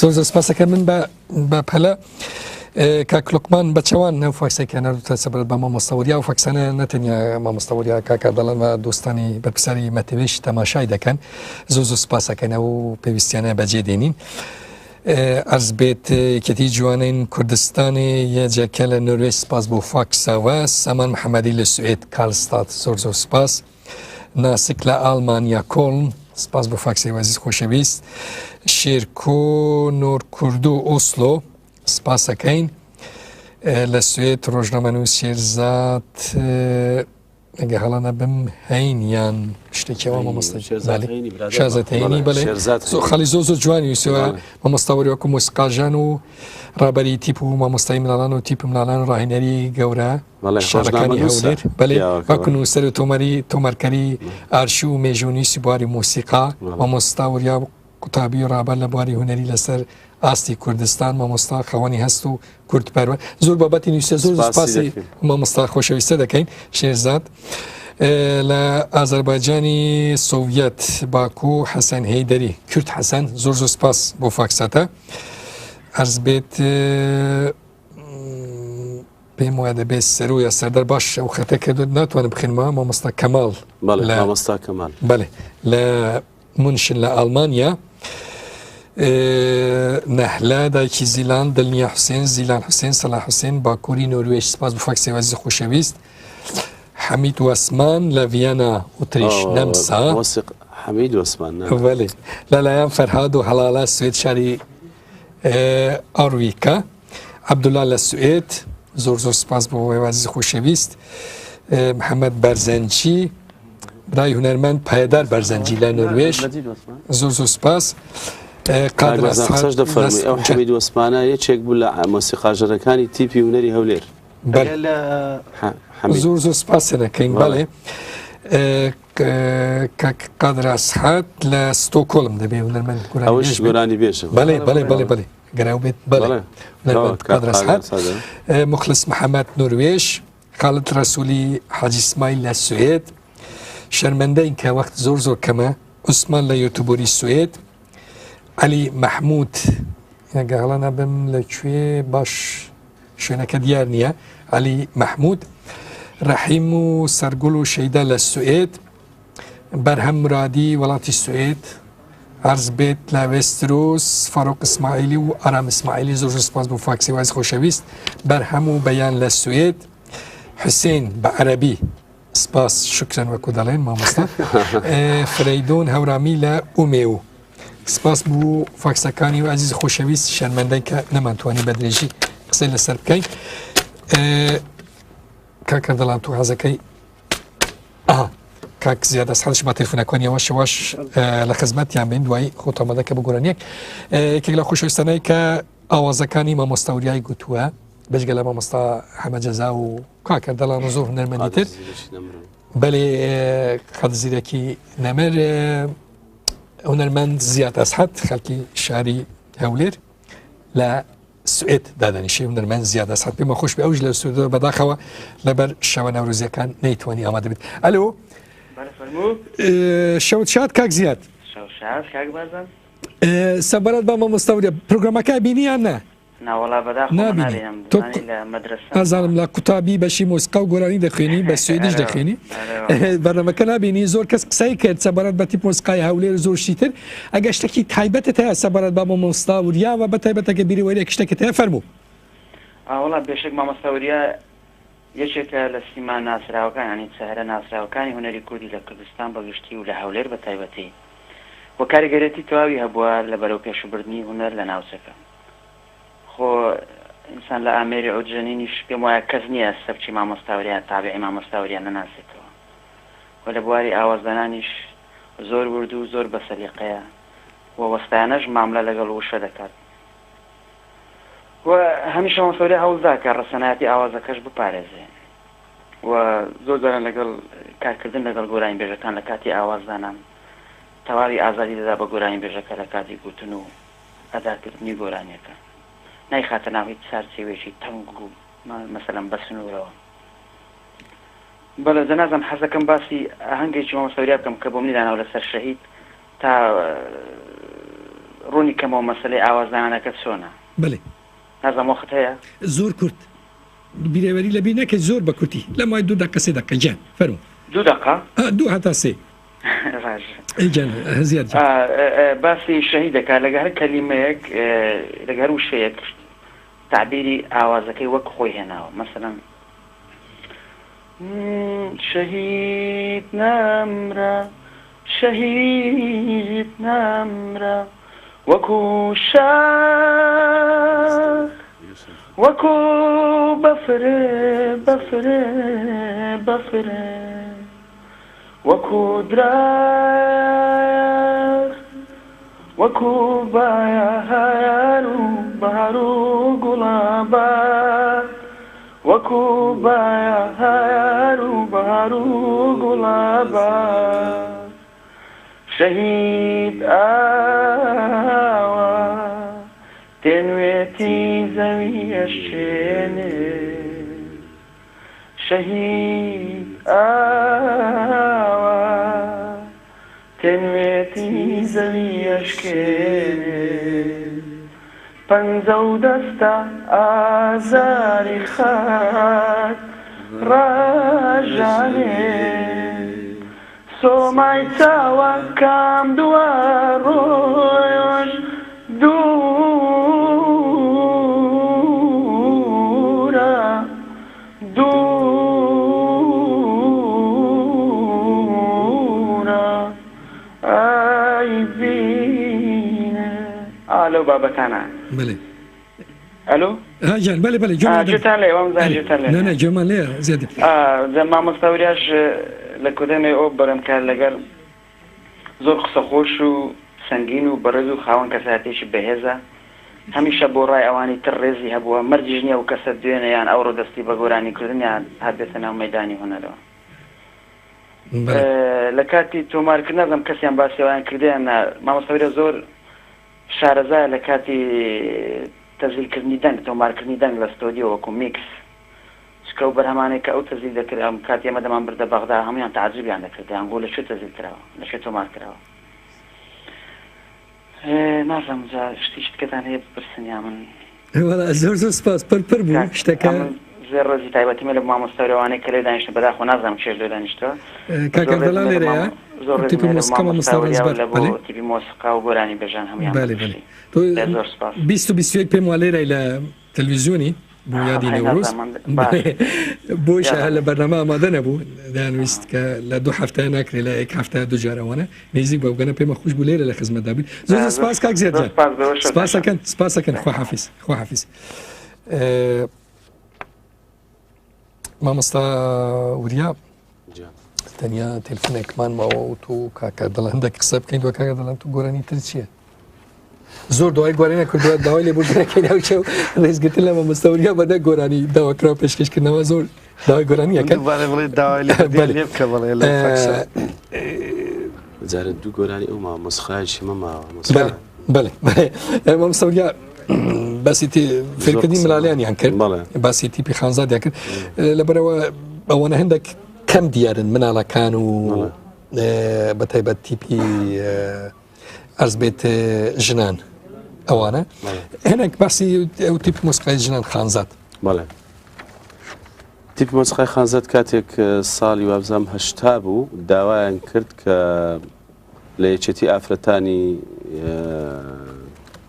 Speaker 1: زۆر زۆر سپاسەکە من بە بە پەلە کاک لوقمان بە چەوان نەو فاکسێکیان نردوتە سەبرەت بە مامۆستا وریا و فاکسانە نەتەنیا مامۆستا وریا کاکە دەڵێن بە دۆستانی بەرپرسیاری مەتەوێش تەماشای دەکەن زۆر زۆر سپاسەکەن ئەو پێویستیانە بەجێ دێنین. ئەرز بێت یەکێتی جوانین کوردستانی یەجەکە لە نۆروێژ سپاس بۆ فاکسەوە سامان محەممەدی لە سوئێد کارلستاد زۆر زۆر سپاس. ناسک لە ئاڵمانیا کۆڵن سپاس بۆ فاکسی وەزیز خۆشەویست شێرکۆ نۆرکوردو ئۆسلۆ سپاسەکەین لە سوێت ڕۆژنامەنووس شێرزاد ئەگە هەڵە نەبم هەین یان شتێکیەوە مامۆستا شێرزاد هەینی بەڵێ خەڵی زۆر زۆر جوانی ویسەوە مامۆستا وەری وەکو مۆسیقاژان و ڕابەری تیپ و مامۆستای مناڵان و تیپ مناڵان ڕاهێنەری گەورە شارەکانی هەولێر بەێ وەکو نووسەر و تۆمەری تۆمارکەری ئارشیو و مێژوونیسی بواری مۆسیقا مامۆستا وریا قوتابی و ڕابەر لە بواری هونەری لەسەر ئاستی کوردستان مامۆستا خاوەنی هەست و کوردپەروەر زۆر بابەتی نووسە زۆر سپاسی مامۆستا خۆشەویستە دەکەین شێرزاد لە ئازەربایجانی سۆڤەت باکو حەسەن هەیدەری کورد حەسەن زۆر زۆر سپاس بۆ فاکساتە ئەرز بێت پێم وایە دەبێت سەرو یا سەردار باش ئەو خەتە کردوت ناتوانم بخێنمەوە مامۆستا کەماڵ
Speaker 2: مامۆستا کەمال
Speaker 1: بەێ لە مونشن لە ئەڵمانیا نەهلا دایکی زیلان دڵنیا حوسێن زیلان حوسێن سەلا حوسێن باکووری نۆروێژ سپاس بۆ فاکسی وەزی خۆشەویست حەمید وەسمان لە ڤیەنا ئوتریش نەمسا
Speaker 2: حەمید وەسمان
Speaker 1: بەێ لەلایەن فەرهاد و هەڵالە سوێد شاری ئارویکا عەبدوڵا لە سوئێد زۆر زۆر سپاس بۆ وێوازی خۆشەویست محەممەد بەرزەنجی برای هونەرمەند پایدار بەرزەنجی لە نۆروێژ زۆر زۆر سپاس
Speaker 2: قسەش دەفەرمووی ئەو حەمید وەسمانە یەکێک بوو لە مۆسیقاژەرەکانی تیپی هونەری هەولێر
Speaker 1: زۆر زۆر سپاس دەکەین بەڵێ کاک قادر ئەسحات لە ستۆکۆڵم دەبێ هونەرمەند
Speaker 2: ئەوەش گۆرانی بێژە
Speaker 1: بەڵێ بەڵێ بەڵێ بەڵێ گەراو بێت بەڵێ هونەرمەند قادر ئەسحات مخلص محەممەد نۆروێژ خالد ڕەسوولی حاجی سمایل لە سوئێد شەرمەندەین کە وەخت زۆر زۆر کەمە عوسمان لە یوتوبوری سوئێد عەلی مەحمود گە هەڵە نەبم لە کوێ باش شوێنەکە دیار نییە عەلی مەحمود ڕەحیم و سەرگوڵ و شەیدا لە سوئێد بەرهەم مرادی وڵاتی سوئێد عرض بێت لە وێسترۆس فاروق ئیسماعیلی و ئارام ئیسماعیلی زۆر زۆر سپاس بۆ فاکسی وایز خۆشەویست بەرهەم و بەیان لە سوئێد حوسێن بە عەرەبی سپاس شکرەن وەکو دەڵێن مامۆستا فرەیدۆن هەورامی لە ئومێ و سپاس بۆ فاکسەکانی و ئازیز خۆشەویست شەرمەندەی کە نەمانتوانی بە درێژی قسەی لەسەر بکەین. کاک ئەردەڵان تۆ حەزەکەی ئەها کاک زیاد ئەسحەدش با تەلفونەکان یەوەش یەوەش لە خزمەتیان بین دوایی خۆت ئامادەکە بۆ گۆرانیەک یەکێک لە خۆشەویستانەی کە ئاوازەکانی مامۆستا وریای گوتووە بێجگە لە مامۆستا حەمە جەزا و کاک ئەردەڵان و زۆر هونەرمەندی تر بەلێ قەد زیرەکی نەمر هونەرمەند زیاد ئەسحەد خەڵکی شاری هەولێر لە سوئێد دادەنیشێ هونەرمەند زیاد ئەسحەد پێمە خۆش بێ ئەوش لە سوئێدەوە بەداخەوە لەبەر شەوە نەورۆزیەکان نەیتوانی ئامادە بێت ئەلۆ شەوت شاد کاک زیاد سەبارەت بە مامۆستا وریا پرۆگرامەکە بینی یان نا؟
Speaker 12: ناوەڵا بەداخەوە
Speaker 1: نابینی
Speaker 12: نابینم
Speaker 1: تۆ
Speaker 12: زانی لە مەدرەسەم
Speaker 1: نازانم لە قوتابی بەشی مۆسیقا و گۆرانی دەخوێنی بە سوێدیش دەخوێنی بەرنامەکە نابینی زۆر کەس قسەی کرد سەبارەت بە تیپ مۆسیقای هەولێر و زۆر شتی تر ئەگەر شتێکی تایبەتت هەیە سەبارەت بە مامۆستا وریا و بە تایبەت ئەگەر بیرەوەریەک شتێکت هەیە فەرموو.
Speaker 12: ئاوەڵا بێشک مامۆستا وریا یەکێکە لە سیما ناسراوەکان یانی چەهرە ناسراوەکانی هونەری کوردی لە کوردستان بە گشتی و لە هەولێر بە تایبەتی و کاریگەرێتی تەواوی هەبووە لە بەرەوپێشوبردنی هونەر لە ناوچەکە. خۆ ئینسان لە ئامێری عود ژەنینیش پێم وایە کەس نییە سەبکی مامۆستا وریا تابعی مامۆستا وریا نەناسێتەوە و لە بواری ئاوازدانانیش زۆر ورد و زۆر بە سەلیقەیە و وەستایانەش ماملە لەگەڵ وشە دەکات و هەمیشە مامۆستا وریا هەوڵ دا کە ڕەسەنایەتی ئاوازەکەش بپارێزێ و زۆر جاران لەگەڵ کارکردن لەگەڵ گۆرانیبێژەکان لە کاتی ئاوازدانان تەواوی ئازادی دەدا بە گۆرانیبێژەکە لە کاتی گوتن و ئەداکردنی گۆرانیەکە نایخاتە ناو هیچ چارچێوەیەکی تەنگ و مەسەلەن بە سنوورەوە. بەڵێ جا نازانم حەزەکەم باسی ئاهەنگێکی مامۆستا وریا بکەم کە بۆ منی داناوە لەسەر شەهید تا ڕوونی کەمەوە مەسەلەی ئاوازدانانەکە چۆنە.
Speaker 1: بەلێ.
Speaker 12: نازانم وەخت هەیە؟
Speaker 1: زۆر کورت. بیرەوەری لەبیر نەکەی زۆر بە کورتی لە مای دوو دەقە سێ دەقە گیان فەرموو.
Speaker 12: دوو دەقە؟
Speaker 1: ئا دوو هەتا سێ.
Speaker 12: باشە.
Speaker 1: ئەی گیان زیاد گیان.
Speaker 12: باسی شەهید دەکات لەگە هەر کەلیمەیەک لەگە هەر وشەیەک تەعبیری ئاوازەکەی وەک خۆی هێناوە مەسەلەن شەهید نەمرە شەهید نەمرە وەکو شاخ وەکو بەفر بەفر بەفر وەکو درەخت وەکو بایار و بەهار و گوڵابان وەکو بایار و بەهار و گوڵابان شەهید ئاوا تێنوێتی زەوی ئەشکێنێ. شەهید ئاوا تێنوێتی زەوی ئەشکێنێ پەنجە و دەستە ئازاری خاک ڕاژانێ سۆمای چاوە کام دوا ڕۆژ دوورە دوورە ئای بینە ئا لەو بابەتانە.
Speaker 1: بەلێ.
Speaker 12: ئەلۆ.
Speaker 1: ها گیان بەلێ بەلێ گوێمان
Speaker 12: ئا گوێتان لێیە وامزانی گوێتان لێ
Speaker 1: نا نا گوێمان لێیە زیاد.
Speaker 12: ئا جا مامۆستا وریاش لە کۆتای ئەو بەرەم کار لەگەر زۆر قسە خۆش و سەنگین و بەڕێز و خاوەن کەسایەتیەکی بەهێزە هەمیشە بۆ ڕای ئەوانی تر ڕێزی هەبووە مەرجیش نیە ئەو کەسە دوێنێ یان ئەوڕۆ دەستی بە گۆرانی کردن یان هاتبێتە ناو مەیدانی هونەرەوە لە کاتی تۆمار کردن نازانم کەسیان باسی ئەویان کردە یان نا مامۆستا وریا زۆر شارەزایە لە کاتی تەزیل کردنی دەنگ تۆمار کردنی دەنگ لە ستۆدیۆ وەکو میکس چونکە ئەو بەرهەمانەی کە ئەو تەزیل دەکرد ئەم کاتی ئێمە دەمان بردە بەغدا هەموویان تەعەجوبیان دەکرد دەیان گۆ لە کوێ تەزیل کراوە لە کوێ تۆمار کراوە نازانم جا شتێکی تکەتان هەیە بپرسن یا من
Speaker 1: وەڵا زۆر زۆر سپاس پر پر بوو
Speaker 12: کاک
Speaker 1: شتەکە
Speaker 12: ئەمن زۆر ڕێزی تایبەتیمە لە مامۆستا و لەوانەی کە لێ دانیشتن بەداخەوە نازانم کێش لێ دانیشتووە
Speaker 1: کاک
Speaker 12: زۆر ڕێزم
Speaker 1: ئەردەڵان
Speaker 12: هەیە لە
Speaker 1: لێرەیە
Speaker 12: مامۆ زۆر ڕێزم
Speaker 1: تیپی
Speaker 12: هەیە لە
Speaker 1: مۆسیقا
Speaker 12: مامۆستا
Speaker 1: مامۆستا
Speaker 12: وریا و
Speaker 1: ڕەنجبەر
Speaker 12: لە بۆ
Speaker 1: بەلێ
Speaker 12: تیپی مۆسیقا و گۆرانی بێژان هەموویان بە
Speaker 1: بەلێ بەلێ
Speaker 12: گشتی
Speaker 1: تۆ
Speaker 12: لێ زۆر سپاس
Speaker 1: 20 و 21 پێم وا لێرەی لە تەلویزیۆنی بۆ یادی نەورۆز بۆیشە هەر لە بەرنامە ئامادە نەبوو دەیانویست کە لە دوو هەفتەیە ناکرێت لە یەک هەفتەیە دوو جار ئەوانە نزیک بە بگەنە پێمە خوش بوو لێرە لە خزمەتدا بین زۆر زۆر سپاس کاک زیاد جان سپاسەکەن سپاسەکەن خواحافیز خواحافیز. مامۆستا وریا تەنیا تەلفونێکمان ماوە و تۆ کاکە دڵ هەندێک قسە بکەین دووە کاکە دەڵێن تو گۆرانی تر چییە؟ زۆر دوای گۆرانە کردووە داوای لێبوردنەکەی ناوچە و ڕێزگرتن لە مامۆستا وریا بەدە گۆرانی داواکرا پێشکەشکردنەوە زۆر داوای گۆرانی یەکەن
Speaker 3: دووبارە بڵێ داوای لێ بکە بڵێ لە فەکسە.
Speaker 2: جارە دوو گۆرانی ئەو ماوە مۆسیقایەکی مە ماوە
Speaker 1: بەڵێ بەڵێ بەڵێ مامۆستا وریا باسی فێرکردنی مناڵیانیان کرد باسی تیپی خانزادیان کرد لەبەرەوە ئەوەنە هەندێک کەم دیارن مناڵەکان و بە تایبەت تیپی ئەرز بێت ژنان ئەوانە هەنێک باسی ئەو تیپی مۆسیقای ژنان خانزاد
Speaker 2: بەڵێ تیپی مۆسیقای خانزاد کاتێک ساڵی وابزانم هەشتا بوو داوایان کرد کە لە یەکێتی ئافرەتانی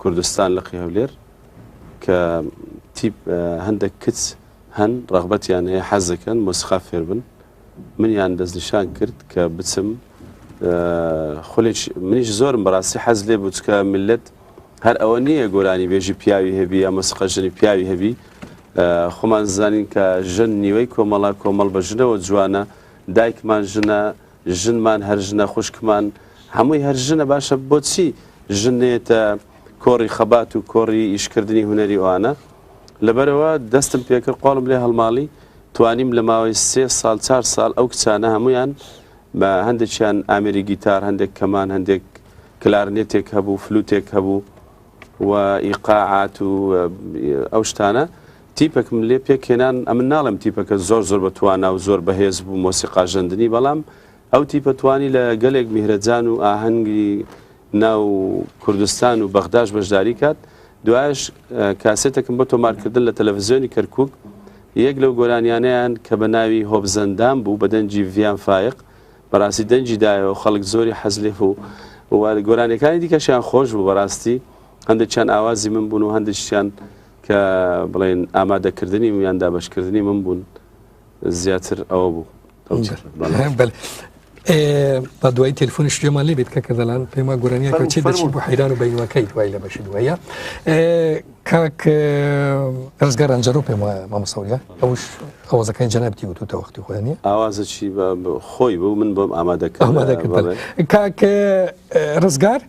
Speaker 2: کوردستان لقی هەولێر کە تیپ هەندێک کچ هەن ڕغبەتیان هەیە حەز دەکەن مۆسیقا فێربن منیان دەستنیشان کرد کە بچم خولێک منیش زۆرم بەڕاستی حەز لێ بوو چکە میللەت هەر ئەوە نییە گۆرانی بێژی پیاوی هەبی یا مۆسیقا ژنی پیاوی هەبی خۆمان زانین کە ژن نیوەی کۆمەڵە کۆمەڵ بە ژنەوە جوانە دایکمان ژنە ژنمان هەر ژنە خوشکمان هەمووی هەر ژنە باشە بۆچی ژن نێتە کۆڕی خەبات و کۆڕی ئیشکردنی هونەری ئەوانە لەبەرەوە دەستم پێکرد قۆڵم لێ هەڵماڵی توانیم لە ماوەی سێ ساڵ چار ساڵ ئەو کچانە هەموویان بە هەندێکیان ئامێری گیتار هەندێک کەمان هەندێک کلارنێتێک هەبوو فلوتێک هەبوو و ئیقاعات و ئەو شتانە تیپێکم لێ پێکهێنان ئەمن ناڵێم تیپەکە زۆر زۆر بە توانا و زۆر بەهێز بوو مۆسیقا ژەندنی بەڵام ئەو تیپە توانی لە گەلێک میهرەجان و ئاهەنگی ناو کوردستان و بەغداش بەشداری کات دوایش کاسێتێکم بۆ تۆمارکردن لە تەلەڤزیۆنی کەرکوک یەک لەو گۆرانیانەیان کە بە ناوی هۆبزەندان بوو بە دەنگی ڤیان فایق بەڕاستی دەنگی دایەوە خەڵک زۆری حەز لێ بوو و گۆرانیەکانی دیکەشیان خۆش بوو بەڕاستی هەندێکیان ئاوازی من بوون و هەندێکیان کە بڵێن ئامادەکردنی و یان دابەشکردنی من بوون زیاتر ئەوە بوو
Speaker 1: بە دوای تەلفۆنی شتێمان لێ بێت کە کەدەلان پێما گۆرانیەکە چی دەچین بۆ حەیران و بینوەکەی دوای لە بەشی دوایە کاک ڕزگار ئەنجەرۆ پێم وایە مامۆستا ئەوش ئاوازەکانی جەنابتی وتوتە وەختی خۆیان نیە
Speaker 2: ئاوازەکی خۆی بوو من بۆم ئامادە کرد
Speaker 1: ئامادە کرد کاک ڕزگار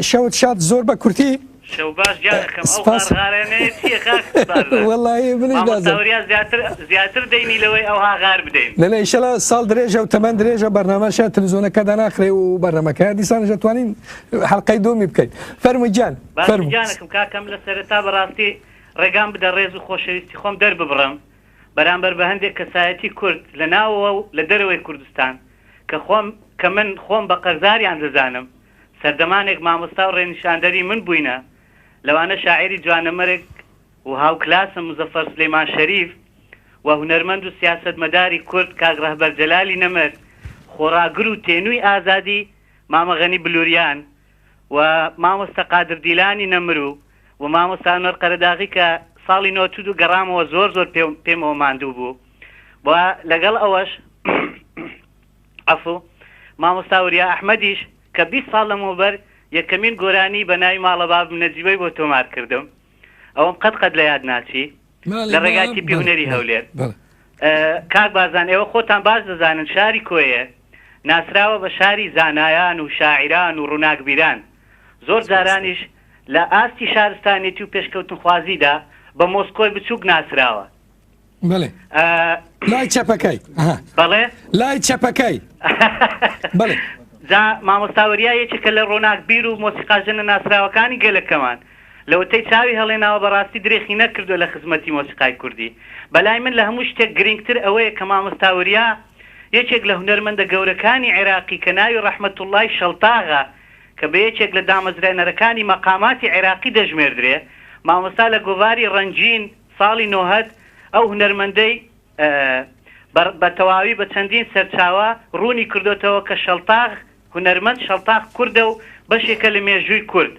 Speaker 1: شەوت شاد زۆر بە کورتی.
Speaker 13: شەو باش گیانەکەم ئەو غارغارێنەیە چییە کاک بارزان؟
Speaker 1: وەڵایی منیش
Speaker 13: مامۆستا نازانم. وریا زیاتر زیاتر دەینی لەوەی ئەوها غار بدەین.
Speaker 1: نەنا ئیشەڵا ساڵ درێژە و تەمەن درێژە بەرنامەشە تلویزیۆنەکە داناخرێ و بەرنامەکە دیسانش دەتوانین حەڵقەی دووەمی بکەین فەرموو گیان
Speaker 13: باشە
Speaker 1: فەرموو.
Speaker 13: گیانەکەم کاکەم لە سەرەتا بەڕاستی ڕێگام بدە ڕێز و خۆشەویستی خۆم دەرببڕم بەرامبەر بە هەندێک کەسایەتی کورد لە ناوەوە و لە دەرەوەی کوردستان کە خۆم کە من خۆم بە قەرزاریان دەزانم سەردەمانێک مامۆستا و ڕێنیشاندەری من بووینە لەوانە شاعیری جوانەمەرگ و هاوکلاسم مزەفەر سلیمان شەریف و هونەرمەند و سیاسەتمەداری کورد کاک ڕەهبەر جەلالی نەمر خۆڕاگر و تێنووی ئازادی مامە غەنی بلووریان و مامۆستا قادر دیلانی نەمر و و مامۆستا ئەنوەر قەرەداغی کە ساڵی 92 گەڕامەوە زۆر زۆر پێمەوە ماندوو بوو و لەگەڵ ئەوەش عەفو مامۆستا وریا ئەحمەدیش کە 20 ساڵ لەمەوبەر یەکەمین گۆرانی بە ناوی ماڵە بابم نەجیبەی بۆ تۆمار کردم ئەوەم قەت قەت لە یاد ناچی لە ڕێگای تیپی هونەری هەولێر. کاک بارزان ئێوە خۆتان باش دەزانن شاری کۆیە ناسراوە بە شاری زانایان و شاعیران و ڕووناکبیران زۆر جارانیش لە ئاستی شارستانێتی و پێشکەوتنخوازیدا بە مۆسکۆی بچووک ناسراوە.
Speaker 1: بەڵێ لای چەپەکەی
Speaker 13: بەڵێ
Speaker 1: لای چەپەکەی
Speaker 13: بەڵێ جا مامۆستا وریا یەکێکە لە ڕۆناکبیر و مۆسیقاژەنە ناسراوەکانی گەلەکەمان لەوەتەی چاوی هەڵێناوە بەڕاستی درێخی نەکردووە لە خزمەتی مۆسیقای کوردی. بەلای من لە هەموو شتێک گرینگتر ئەوەیە کە مامۆستا وریا یەکێک لە هونەرمەندە گەورەکانی عێراقی کە ناوی ڕەحمەتوڵڵای شەڵتاغە کە بە یەکێک لە دامەزرێنەرەکانی مەقاماتی عێراقی دەژمێردرێ مامۆستا لە گۆڤاری ڕەنگین ساڵی نۆهەد ئەو هونەرمەندەی بە تەواوی بە چەندین سەرچاوە ڕوونی کردۆتەوە کە شەڵتاغ هونەرمەند شەڵتاغ کوردە و بەشێکە لە مێژووی کورد.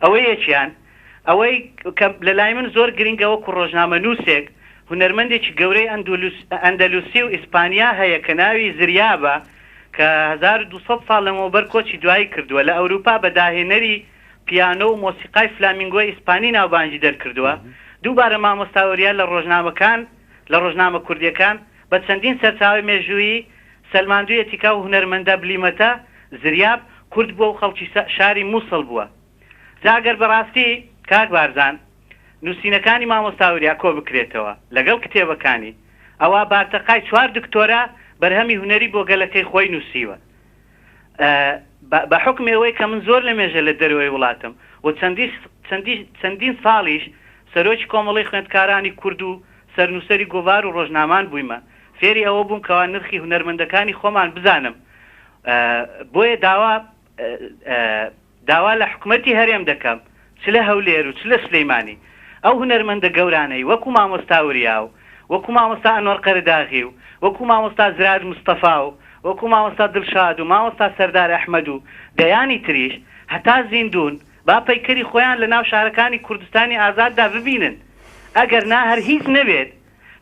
Speaker 13: ئەوە یەکیان. ئەوەی کە لە لای من زۆر گرینگە وەکوو ڕۆژنامەنووسێک، هونەرمەندێکی گەورەی ئەندەلوسی و ئیسپانیا هەیە کە ناوی زریابە کە 1200 ساڵ لەمەوبەر کۆچی دوایی کردووە، لە ئەورووپا بە داهێنەری پیانۆ و مۆسیقای فلامینگۆی ئیسپانی ناوبانگی دەرکردووە. دووبارە مامۆستا وریا لە ڕۆژنامەکان. لە ڕۆژنامە کوردیەکان بە چەندین سەرچاوەی مێژوویی سەلماندوویەتی کە ئەو هونەرمەندە بلیمەتە، زریاب، کورد بووە و خەڵکی شاری موسڵ بووە. جا گەر بەڕاستی کاک بارزان نووسینەکانی مامۆستا وریا کۆ بکرێتەوە لەگەڵ کتێبەکانی، ئەوا بارتەقای چوار دکتۆرا بەرهەمی هونەری بۆ گەلەکەی خۆی نووسیوە. بە حوکمی ئەوەی کە من زۆر لەمێژە لە دەرەوەی وڵاتم و چەندین ساڵیش سەرۆکی کۆمەڵەی خوێندکارانی کورد و سەرنووسەری گۆڤار و ڕۆژنامان بوویمە، فێری ئەوە بووم کەوا نرخی هونەرمەندەکانی خۆمان بزانم. بۆیە داوا داوا لە حکومەتی هەرێم دەکەم چ لە هەولێر و چ لە سلیمانی ئەو هونەرمەندە گەورانەی وەکو مامۆستا وریا و وەکو مامۆستا ئەنوەر قەرەداغی و وەکو مامۆستا زرار مستەفا و وەکو مامۆستا دڵشاد و مامۆستا سەردار ئەحمەد و دەیانی تریش هەتا زیندوون با پەیکەری خۆیان لە ناو شارەکانی کوردستانی ئازاددا ببینن ئەگەر نا هەر هیچ نەبێت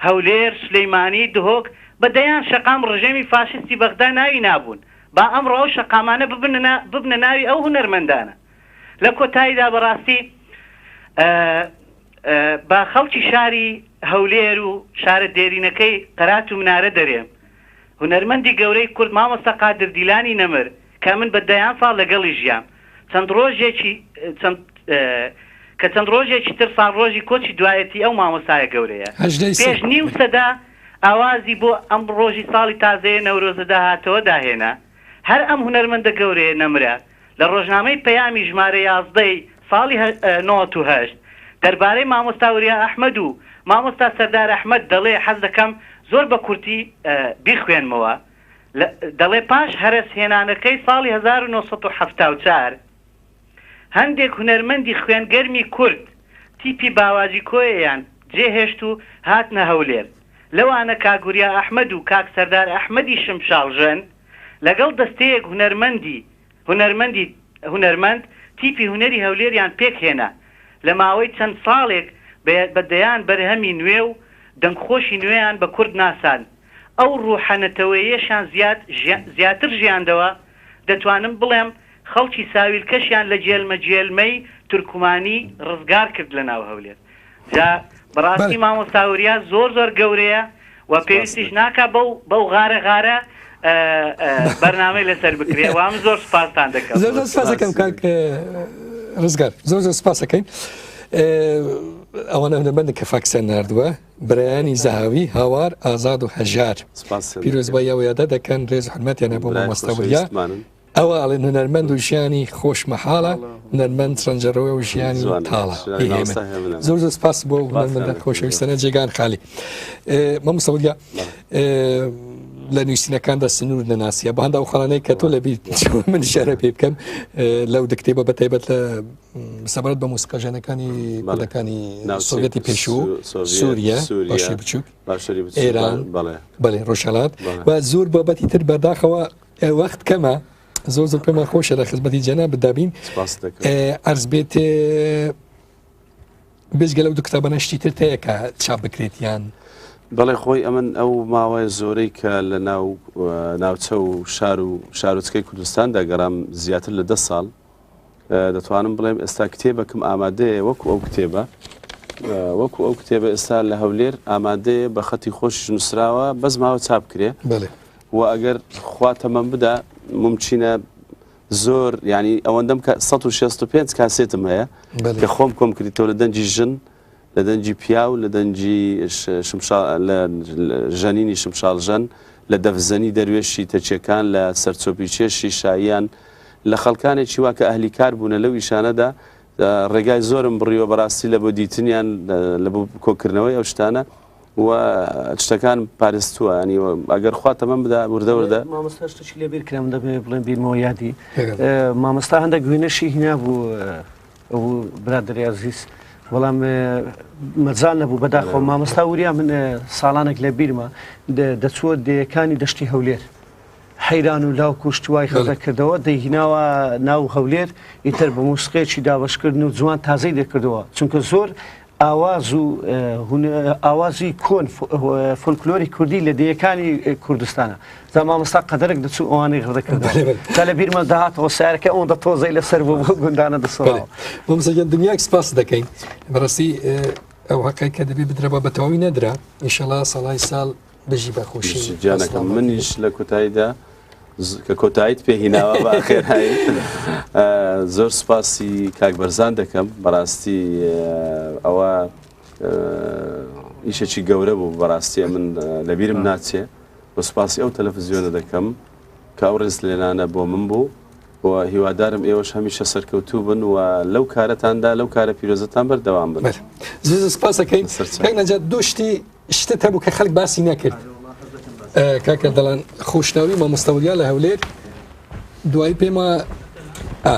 Speaker 13: هەولێر، سلیمانی، دهۆک بە دەیان شەقام ڕژێمی فاشیستی بەغدا ناوی نابوون، با ئەمڕۆ ئەو شەقامانە ببنە ناوی ئەو هونەرمەندانە. لە کۆتاییدا بەڕاستی بە خەڵکی شاری هەولێر و شارە دێرینەکەی قەرات و منارە دەرێم، هونەرمەندی گەورەی کورد مامۆستا قادر دیلانی نەمر کە من بە دەیان ساڵ لەگەڵی ژیام چەند ڕۆژێکی چەند کە چەند ڕۆژێکی تر ساڵڕۆژی کۆچی دوایەتی ئەو مامۆستایە گەورەیە
Speaker 1: هەژدەی سێ
Speaker 13: پێش نیو سەدە ئاوازی بۆ ئەم ڕۆژی ساڵی تازەیە نەورۆزە داهاتەوە داهێنا هەر ئەم هونەرمەندە گەورەیە نەمرە لە ڕۆژنامەی پەیامی ژمارە یازدەی ساڵی 98 دەربارەی مامۆستا وریا ئەحمەد و مامۆستا سەردار ئەحمەد دەڵێ حەز دەکەم زۆر بە کورتی بیخوێنمەوە دەڵێ پاش هەرەس هێنانەکەی ساڵی 1974 هەندێک هونەرمەندی خوێن گەرمی کورد تیپی باواجی کۆیەیان جێهێشت و هاتنە هەولێر لەوانە کاک وریا ئەحمەد و کاک سەردار ئەحمەدی شمشاڵژەن لەگەڵ دەستەیەک هونەرمەندی هونەرمەندی هونەرمەند تیپی هونەری هەولێریان پێک هێنا لە ماوەی چەند ساڵێک بە بە دەیان بەرهەمی نوێ و دەنگخۆشی نوێیان بە کورد ناساند ئەو ڕوحە نەتەوەییەشیان زیاد زیاتر ژیاندەوە دەتوانم بڵێم خەڵکی ساویلکەشیان لە جێلمە جێلمەی تورکمانی ڕزگار کرد لە ناو هەولێر جا بەڕاستی مامۆستا وریا زۆر زۆر گەورەیە و پێویستیش ناکا بەو بەو غارە غارە بەرنامەی لەسەر بکرێ و من زۆر سپاستان دەکەم.
Speaker 1: زۆر زۆر سپاس دەکەم کاک ڕزگار زۆر زۆر سپاس دەکەین. ئەوانە هونەرمەندن کە فاکسیان ناردووە برایانی زەهاوی هاوار ئازاد و هەژار پیرۆزبایی ئەو یادە دەکەن ڕێز و حورمەتیانە بۆ مامۆستا وریا ئەوە ئەڵێن هونەرمەند و ژیانی خۆش مەحاڵە هونەرمەند ڕەنجەڕۆیە و ژیانی تاڵە زۆر زۆر سپاس بۆ هونەرمەندە خۆشەویستانە جێگان خالی مامۆستا وریا لە نووسینەکاندا سنوور نەناسیە بە هەندە ئەو خاڵانەی کە تۆ لە بیر من ئیشارە پێ بکەم لەو دکتێبە بە تایبەت لە سەبارەت بە مۆسیقاژەنەکانی کوردەکانی سۆڤێتی پێشوو سووریا باشووری بچووک ئێران بەڵێ ڕۆژهەڵات و زۆر بابەتی تر بەداخەوە وەخت کەمە زۆر زۆر پێمان خۆشە لە خزمەتی جەنابتدا بین عەرز بێت بێجگە لەو دوو کتابانە شتی تر تەیە کە چاپ بکرێت یان؟
Speaker 2: بەڵێ خۆی ئەمن ئەو ماوەیە زۆرەی کە لە ناو ناوچە و شار و شارۆچکەی کوردستاندا گەڕام زیاتر لە دە ساڵ دەتوانم بڵێم ئێستا کتێبەکم ئامادەیە وەکو ئەو کتێبە وەکو ئەو کتێبە ئێستا لە هەولێر ئامادەیە بە خەتی خۆشیش نووسراوە بەس ماوە چاپ کرێ و ئەگەر خوا تەمەن بدا ممچینە زۆر ینی ئەوەندەم کە 165 کاسێتم هەیە کە خۆم کۆم کردیتەوە لە دەنگی ژن لە دەنگی پیاو لە دەنگی لە ژەنینی شمشاڵژەن لە دەفزەنی دەروێشی تەچیەکان لە سەرچۆپی چێشی شاییان لە خەڵکانێکی وا کە ئەهلی کار بوونە لەو ئیشانەدا ڕێگای زۆرم بڕیوە بەڕاستی لە بۆ دیتنیان لە بۆ کۆکردنەوەی ئەو شتانە و شتەکان پارستووە ینی ئەگەر خوا تەمەن بدا وردە وردە
Speaker 3: مامۆستا شتێکی لێ بیر کرام دەمەوێت بڵێم بیرمەوە یادی مامۆستا هەندێک وێنەشی هینابوو ئەو برادەری ئازیز بەڵام مەجال نەبوو بەداخەوە مامۆستا وریا من ساڵانێک لە بیرمە دەچووە دێیەکانی دەشتی هەولێر حەیران و لاوک و شتوای خەزە کردەوە دەیهیناوە ناو هەولێر ئیتر بە موسقێکی دابەشکردن و جوان تازەی دەکردەوە چونکە زۆر ئاواز و ئاوازی کۆن فۆلکلۆری کوردی لە دێیەکانی کوردستانە جا مامۆستا قەدەرێک دەچوو ئەوانەی غڕدەکردەوە جا لە بیرمە داهاتەوە سیارەکە ئەوەندە تۆزەی لەسەر بوو بۆ گوندانە دەسڕاوە
Speaker 1: مامۆستا گیان دنیایەک سپاست دەکەین بەڕاستی. ئەو هەقەی کە دەبێ بدرا بە تەواوی نەدرا ئینشەڵا ساڵای ساڵ بژی بە خۆشی
Speaker 2: گیانەکەم منیش لە کۆتاییدا کە کۆتاییت پێ هیناوە بە خێرایی زۆر سوپاسی کاک بەرزان دەکەم بەڕاستی ئەوە ئیشێکی گەورە بوو بەڕاستی من لەبیرم ناچێ و سوپاسی ئەو تەلەفزیۆنە دەکەم کە ئەو ڕێزلێنانە بۆ من بوو و هیوادارم ئێوەش هەمیشە سەرکەوتوو بن و لەو کارەتاندا لەو کارە پیرۆزەتان بەردەوام بن.
Speaker 1: زۆر زۆر سپاس ئەکەین کاک نەجات دوو شتی شتت هەبوو کە خەڵک باسی نەکرد کاکە دەڵان خۆشناوی مامۆستا وریا لە هەولێر دوایی پێما ئا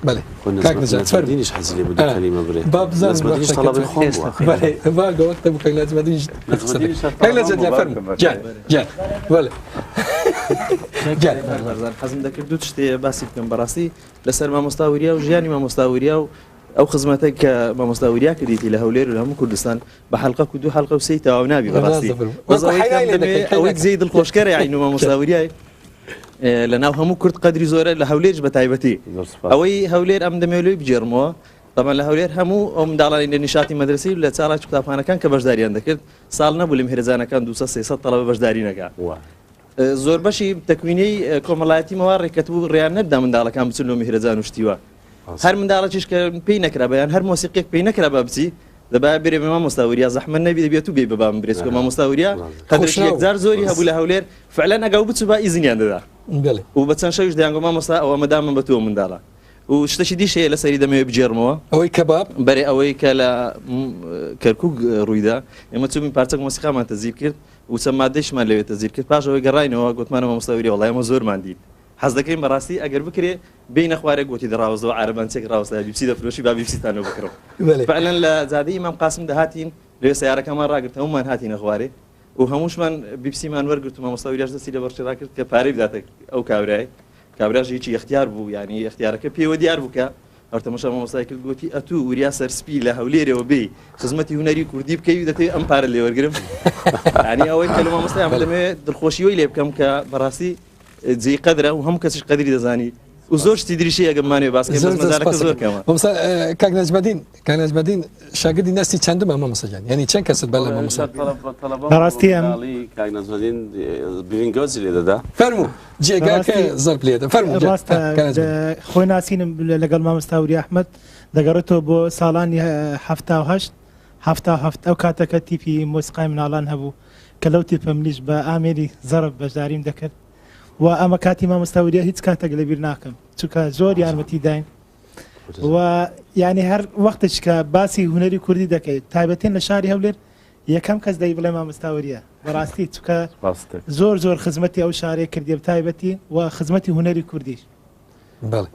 Speaker 1: بەێ کاک نەجات
Speaker 2: فەرموو حەزی لێ بوو دوو کەلیمە برێ
Speaker 1: با بزانم
Speaker 2: نەجمەدینیش تەڵەبەی خۆم بووە
Speaker 1: بەڵێ با گەوەختە بوو کاک نەجمەدینیش
Speaker 2: نەجمەدینیش هەر
Speaker 1: کاک
Speaker 2: تەڵەبەم
Speaker 1: نەجات
Speaker 2: بوو
Speaker 1: جان فەرموو
Speaker 2: باوکم
Speaker 1: جان جان بەڵێ جان
Speaker 14: بەرزان حەزم دەکرد دوو شتێ باسی بکەم بەڕاستی لەسەر مامۆستا وریا و ژیانی مامۆستا وریا و ئەو خزمەتە کە مامۆستا وریا کردیتی لە هەولێر و لە هەموو کوردستان بە حەلقەک و دوو حەلقە و سێی تەواو نابی بەڕاستی بەس ئەوەی کە دەمەوێ ئەوەی جێی دڵخۆشکەرە یعنی مامۆستا وریای لە ناو هەموو کورد قەدری زۆرە لە هەولێرش بە تایبەتی ئەوەی هەولێر ئەم دەمەوێ لۆی بگێڕمەوە طبعا لە هەولێر هەموو ئەو منداڵانی لە نیشاتی مەدرسی و لە چالاکی قوتابخانەکان کە بەشداریان دەکرد ساڵ نەبوو لە مهرەجانەکان 200 300 تەڵەبە بەشداری نەکا زۆر بەشی تەکوینەی کۆمەڵایەتی مەوا ڕێکەتبوو ڕێیان نەدا منداڵەکان بچن لۆ میهرەجان و شتیوە هەر منداڵەکیش کە پێی نەکرا بەیان هەر مۆسیقیەک پێی نەکرا بە بچی دەبا برێ بە مامۆستا وریا زەحمەت نەبی دەبێت و بێ بە بام برێ چونکە مامۆستا وریا قەدرێکی یەکجار زۆری هەبوو لە هەولێر فعلەن ئەگەو بچوو با ئیزنیان دەدا و بە چەند شەویش دەیانگۆ مامۆستا ئەوە مەدامم بە تۆ منداڵە و شتەکی دیش هەیە لەسەری دەمەوێت بگێڕمەوە
Speaker 1: ئەوەی کەباب
Speaker 14: بەرێ ئەوەی کە لە کەرکک ڕوویدا ئێمە چووین پارچەک مۆسیقامان تەزیل کرد و چەند مادەیشمان لەوێ تەزیل کرد پاش ئەوەی گەڕاینەوە گوتمانە مامۆستا وریا وەڵای ئێمە زۆرمان دیت حەز دەکەین بەڕاستی ئەگەر بکرێ بێینە خوارێ گۆتی دە ڕاوەستەوە عارەبانچێک ڕاوەستایە بیپسی دەفرۆشی با بیپسیتانەوە بکڕم فعلا لە جادەی ئیمام قاسم دەهاتین لەوێ سەیارەکەمان ڕاگرت هەموومان هاتینە خوارێ و هەمووشمان بیپسیمان وەرگرت و مامۆستا وریاش دەستی لە بەڕچی ڕاکرد کە پارەی بداتە ئەو کابرای کابراش هیچی ئەختیار بوو یعنی ئەختیارەکە پێوە دیار بوو کە هەر تەمەشا مامۆستای کرد گوتی ئەتوو وریا سەرسپی لە هەولێرەوە بێی خزمەتی هونەری کوردی بکەی و دەتەوێ ئەم پارە لێ وەرگرم یعنی ئەوەی کە لە مامۆستایان دەمەوێت دڵخۆشیەوەی لێ بکەم کە بەڕاستی جێی قەدرە و هەموو کەسیش قەدری دەزانی و زۆر شتی دریشی ئەگەر بمانەوێ باس بکەین بەس مەجالەکە زۆر کەمە.
Speaker 1: مامۆستا کاک نەجمەدین کاک نەجمەدین شاگردی نەستی چەندمە مامۆستا گیان یعنی چەند کەست بەر لە مامۆستا
Speaker 15: بەڕاستی ئەم
Speaker 2: کاک نەجمەدین برینگۆزی لێ دەدا
Speaker 1: فەرموو جێگاکە زەرب لێ دە فەرموو
Speaker 15: ڕاستە خۆی ناسینم لەگەڵ مامۆستا وریا ئەحمەد دەگەڕێتەوە بۆ ساڵانی 78 77 ئەو کاتە کە تیپی مۆسیقای مناڵان هەبوو کە لەو تیپە منیش بە ئامێری زەڕب بەشداریم دەکرد و ئەمە کاتی مامۆستا وریا هیچ کاتێک لەبیر ناکەم چونکە زۆر یارمەتی داین و یعنی هەر وەختێک کە باسی هونەری کوردی دەکەیت تایبەتین لە شاری هەولێر یەکەم کەس دەی بڵێ مامۆستا وریا بەڕاستی چونکە زۆر زۆر خزمەتی ئەو شارەی کردی تایبەتی و خزمەتی هونەری کوردیش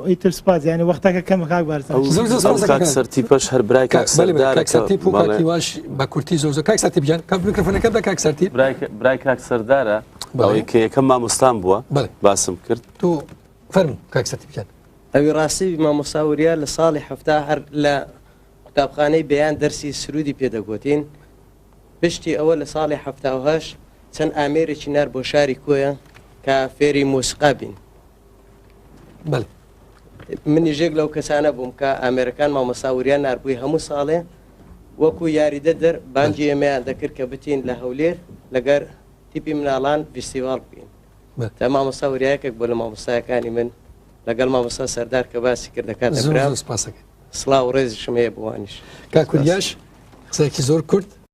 Speaker 15: ئیتر سوپاس یانی وەختەکە کەمە کاک بارزان.
Speaker 1: زۆر زۆر سوپاس
Speaker 2: ئەو کاک سەرتیپەش هەر برای کاک سەردارە
Speaker 1: کاک سەرتیپ و کاک هیواش بە کورتی زۆر زۆر کاک سەرتیپ گیان کاک میکرۆفۆنەکە بە کاک سەرتیپ
Speaker 2: برای کاک سەردارە ئەوەی کە یەکەم مامۆستام بووە باسم کرد
Speaker 1: تۆ فەرموو کاک سەرتیپ گیان.
Speaker 16: ئەوی ڕاستی مامۆستا وریا لە ساڵی حەفتا هەر لە قوتابخانەی بەیان دەرسی سروودی پێ دەگۆتین پشتی ئەوە لە ساڵی 78 چەند ئامێرێکی نار بۆ شاری کۆیە کە فێری مۆسیقا بین
Speaker 1: بەڵێ.
Speaker 16: منیش یەک لەو کەسانە بووم کە ئامێرەکان مامۆستا وریا ناربووی هەموو ساڵێ وەکو یاریدە دەر بانگی ئێمەیان دەکرد کە بچین لە هەولێر لەگەر تیپی مناڵان ڤیستیواڵ بکەین تا مامۆستا وریا یەکێک بوو لە مامۆستایەکانی من لەگەڵ مامۆستا سەردار کە باسی کرد دەکاتە
Speaker 1: زۆر
Speaker 16: برام
Speaker 1: زۆر سپاسەکەی
Speaker 16: سڵاو و ڕێزیشم هەیە بۆ وانیش
Speaker 1: کاک وریاش قسەیەکی زۆر کورت.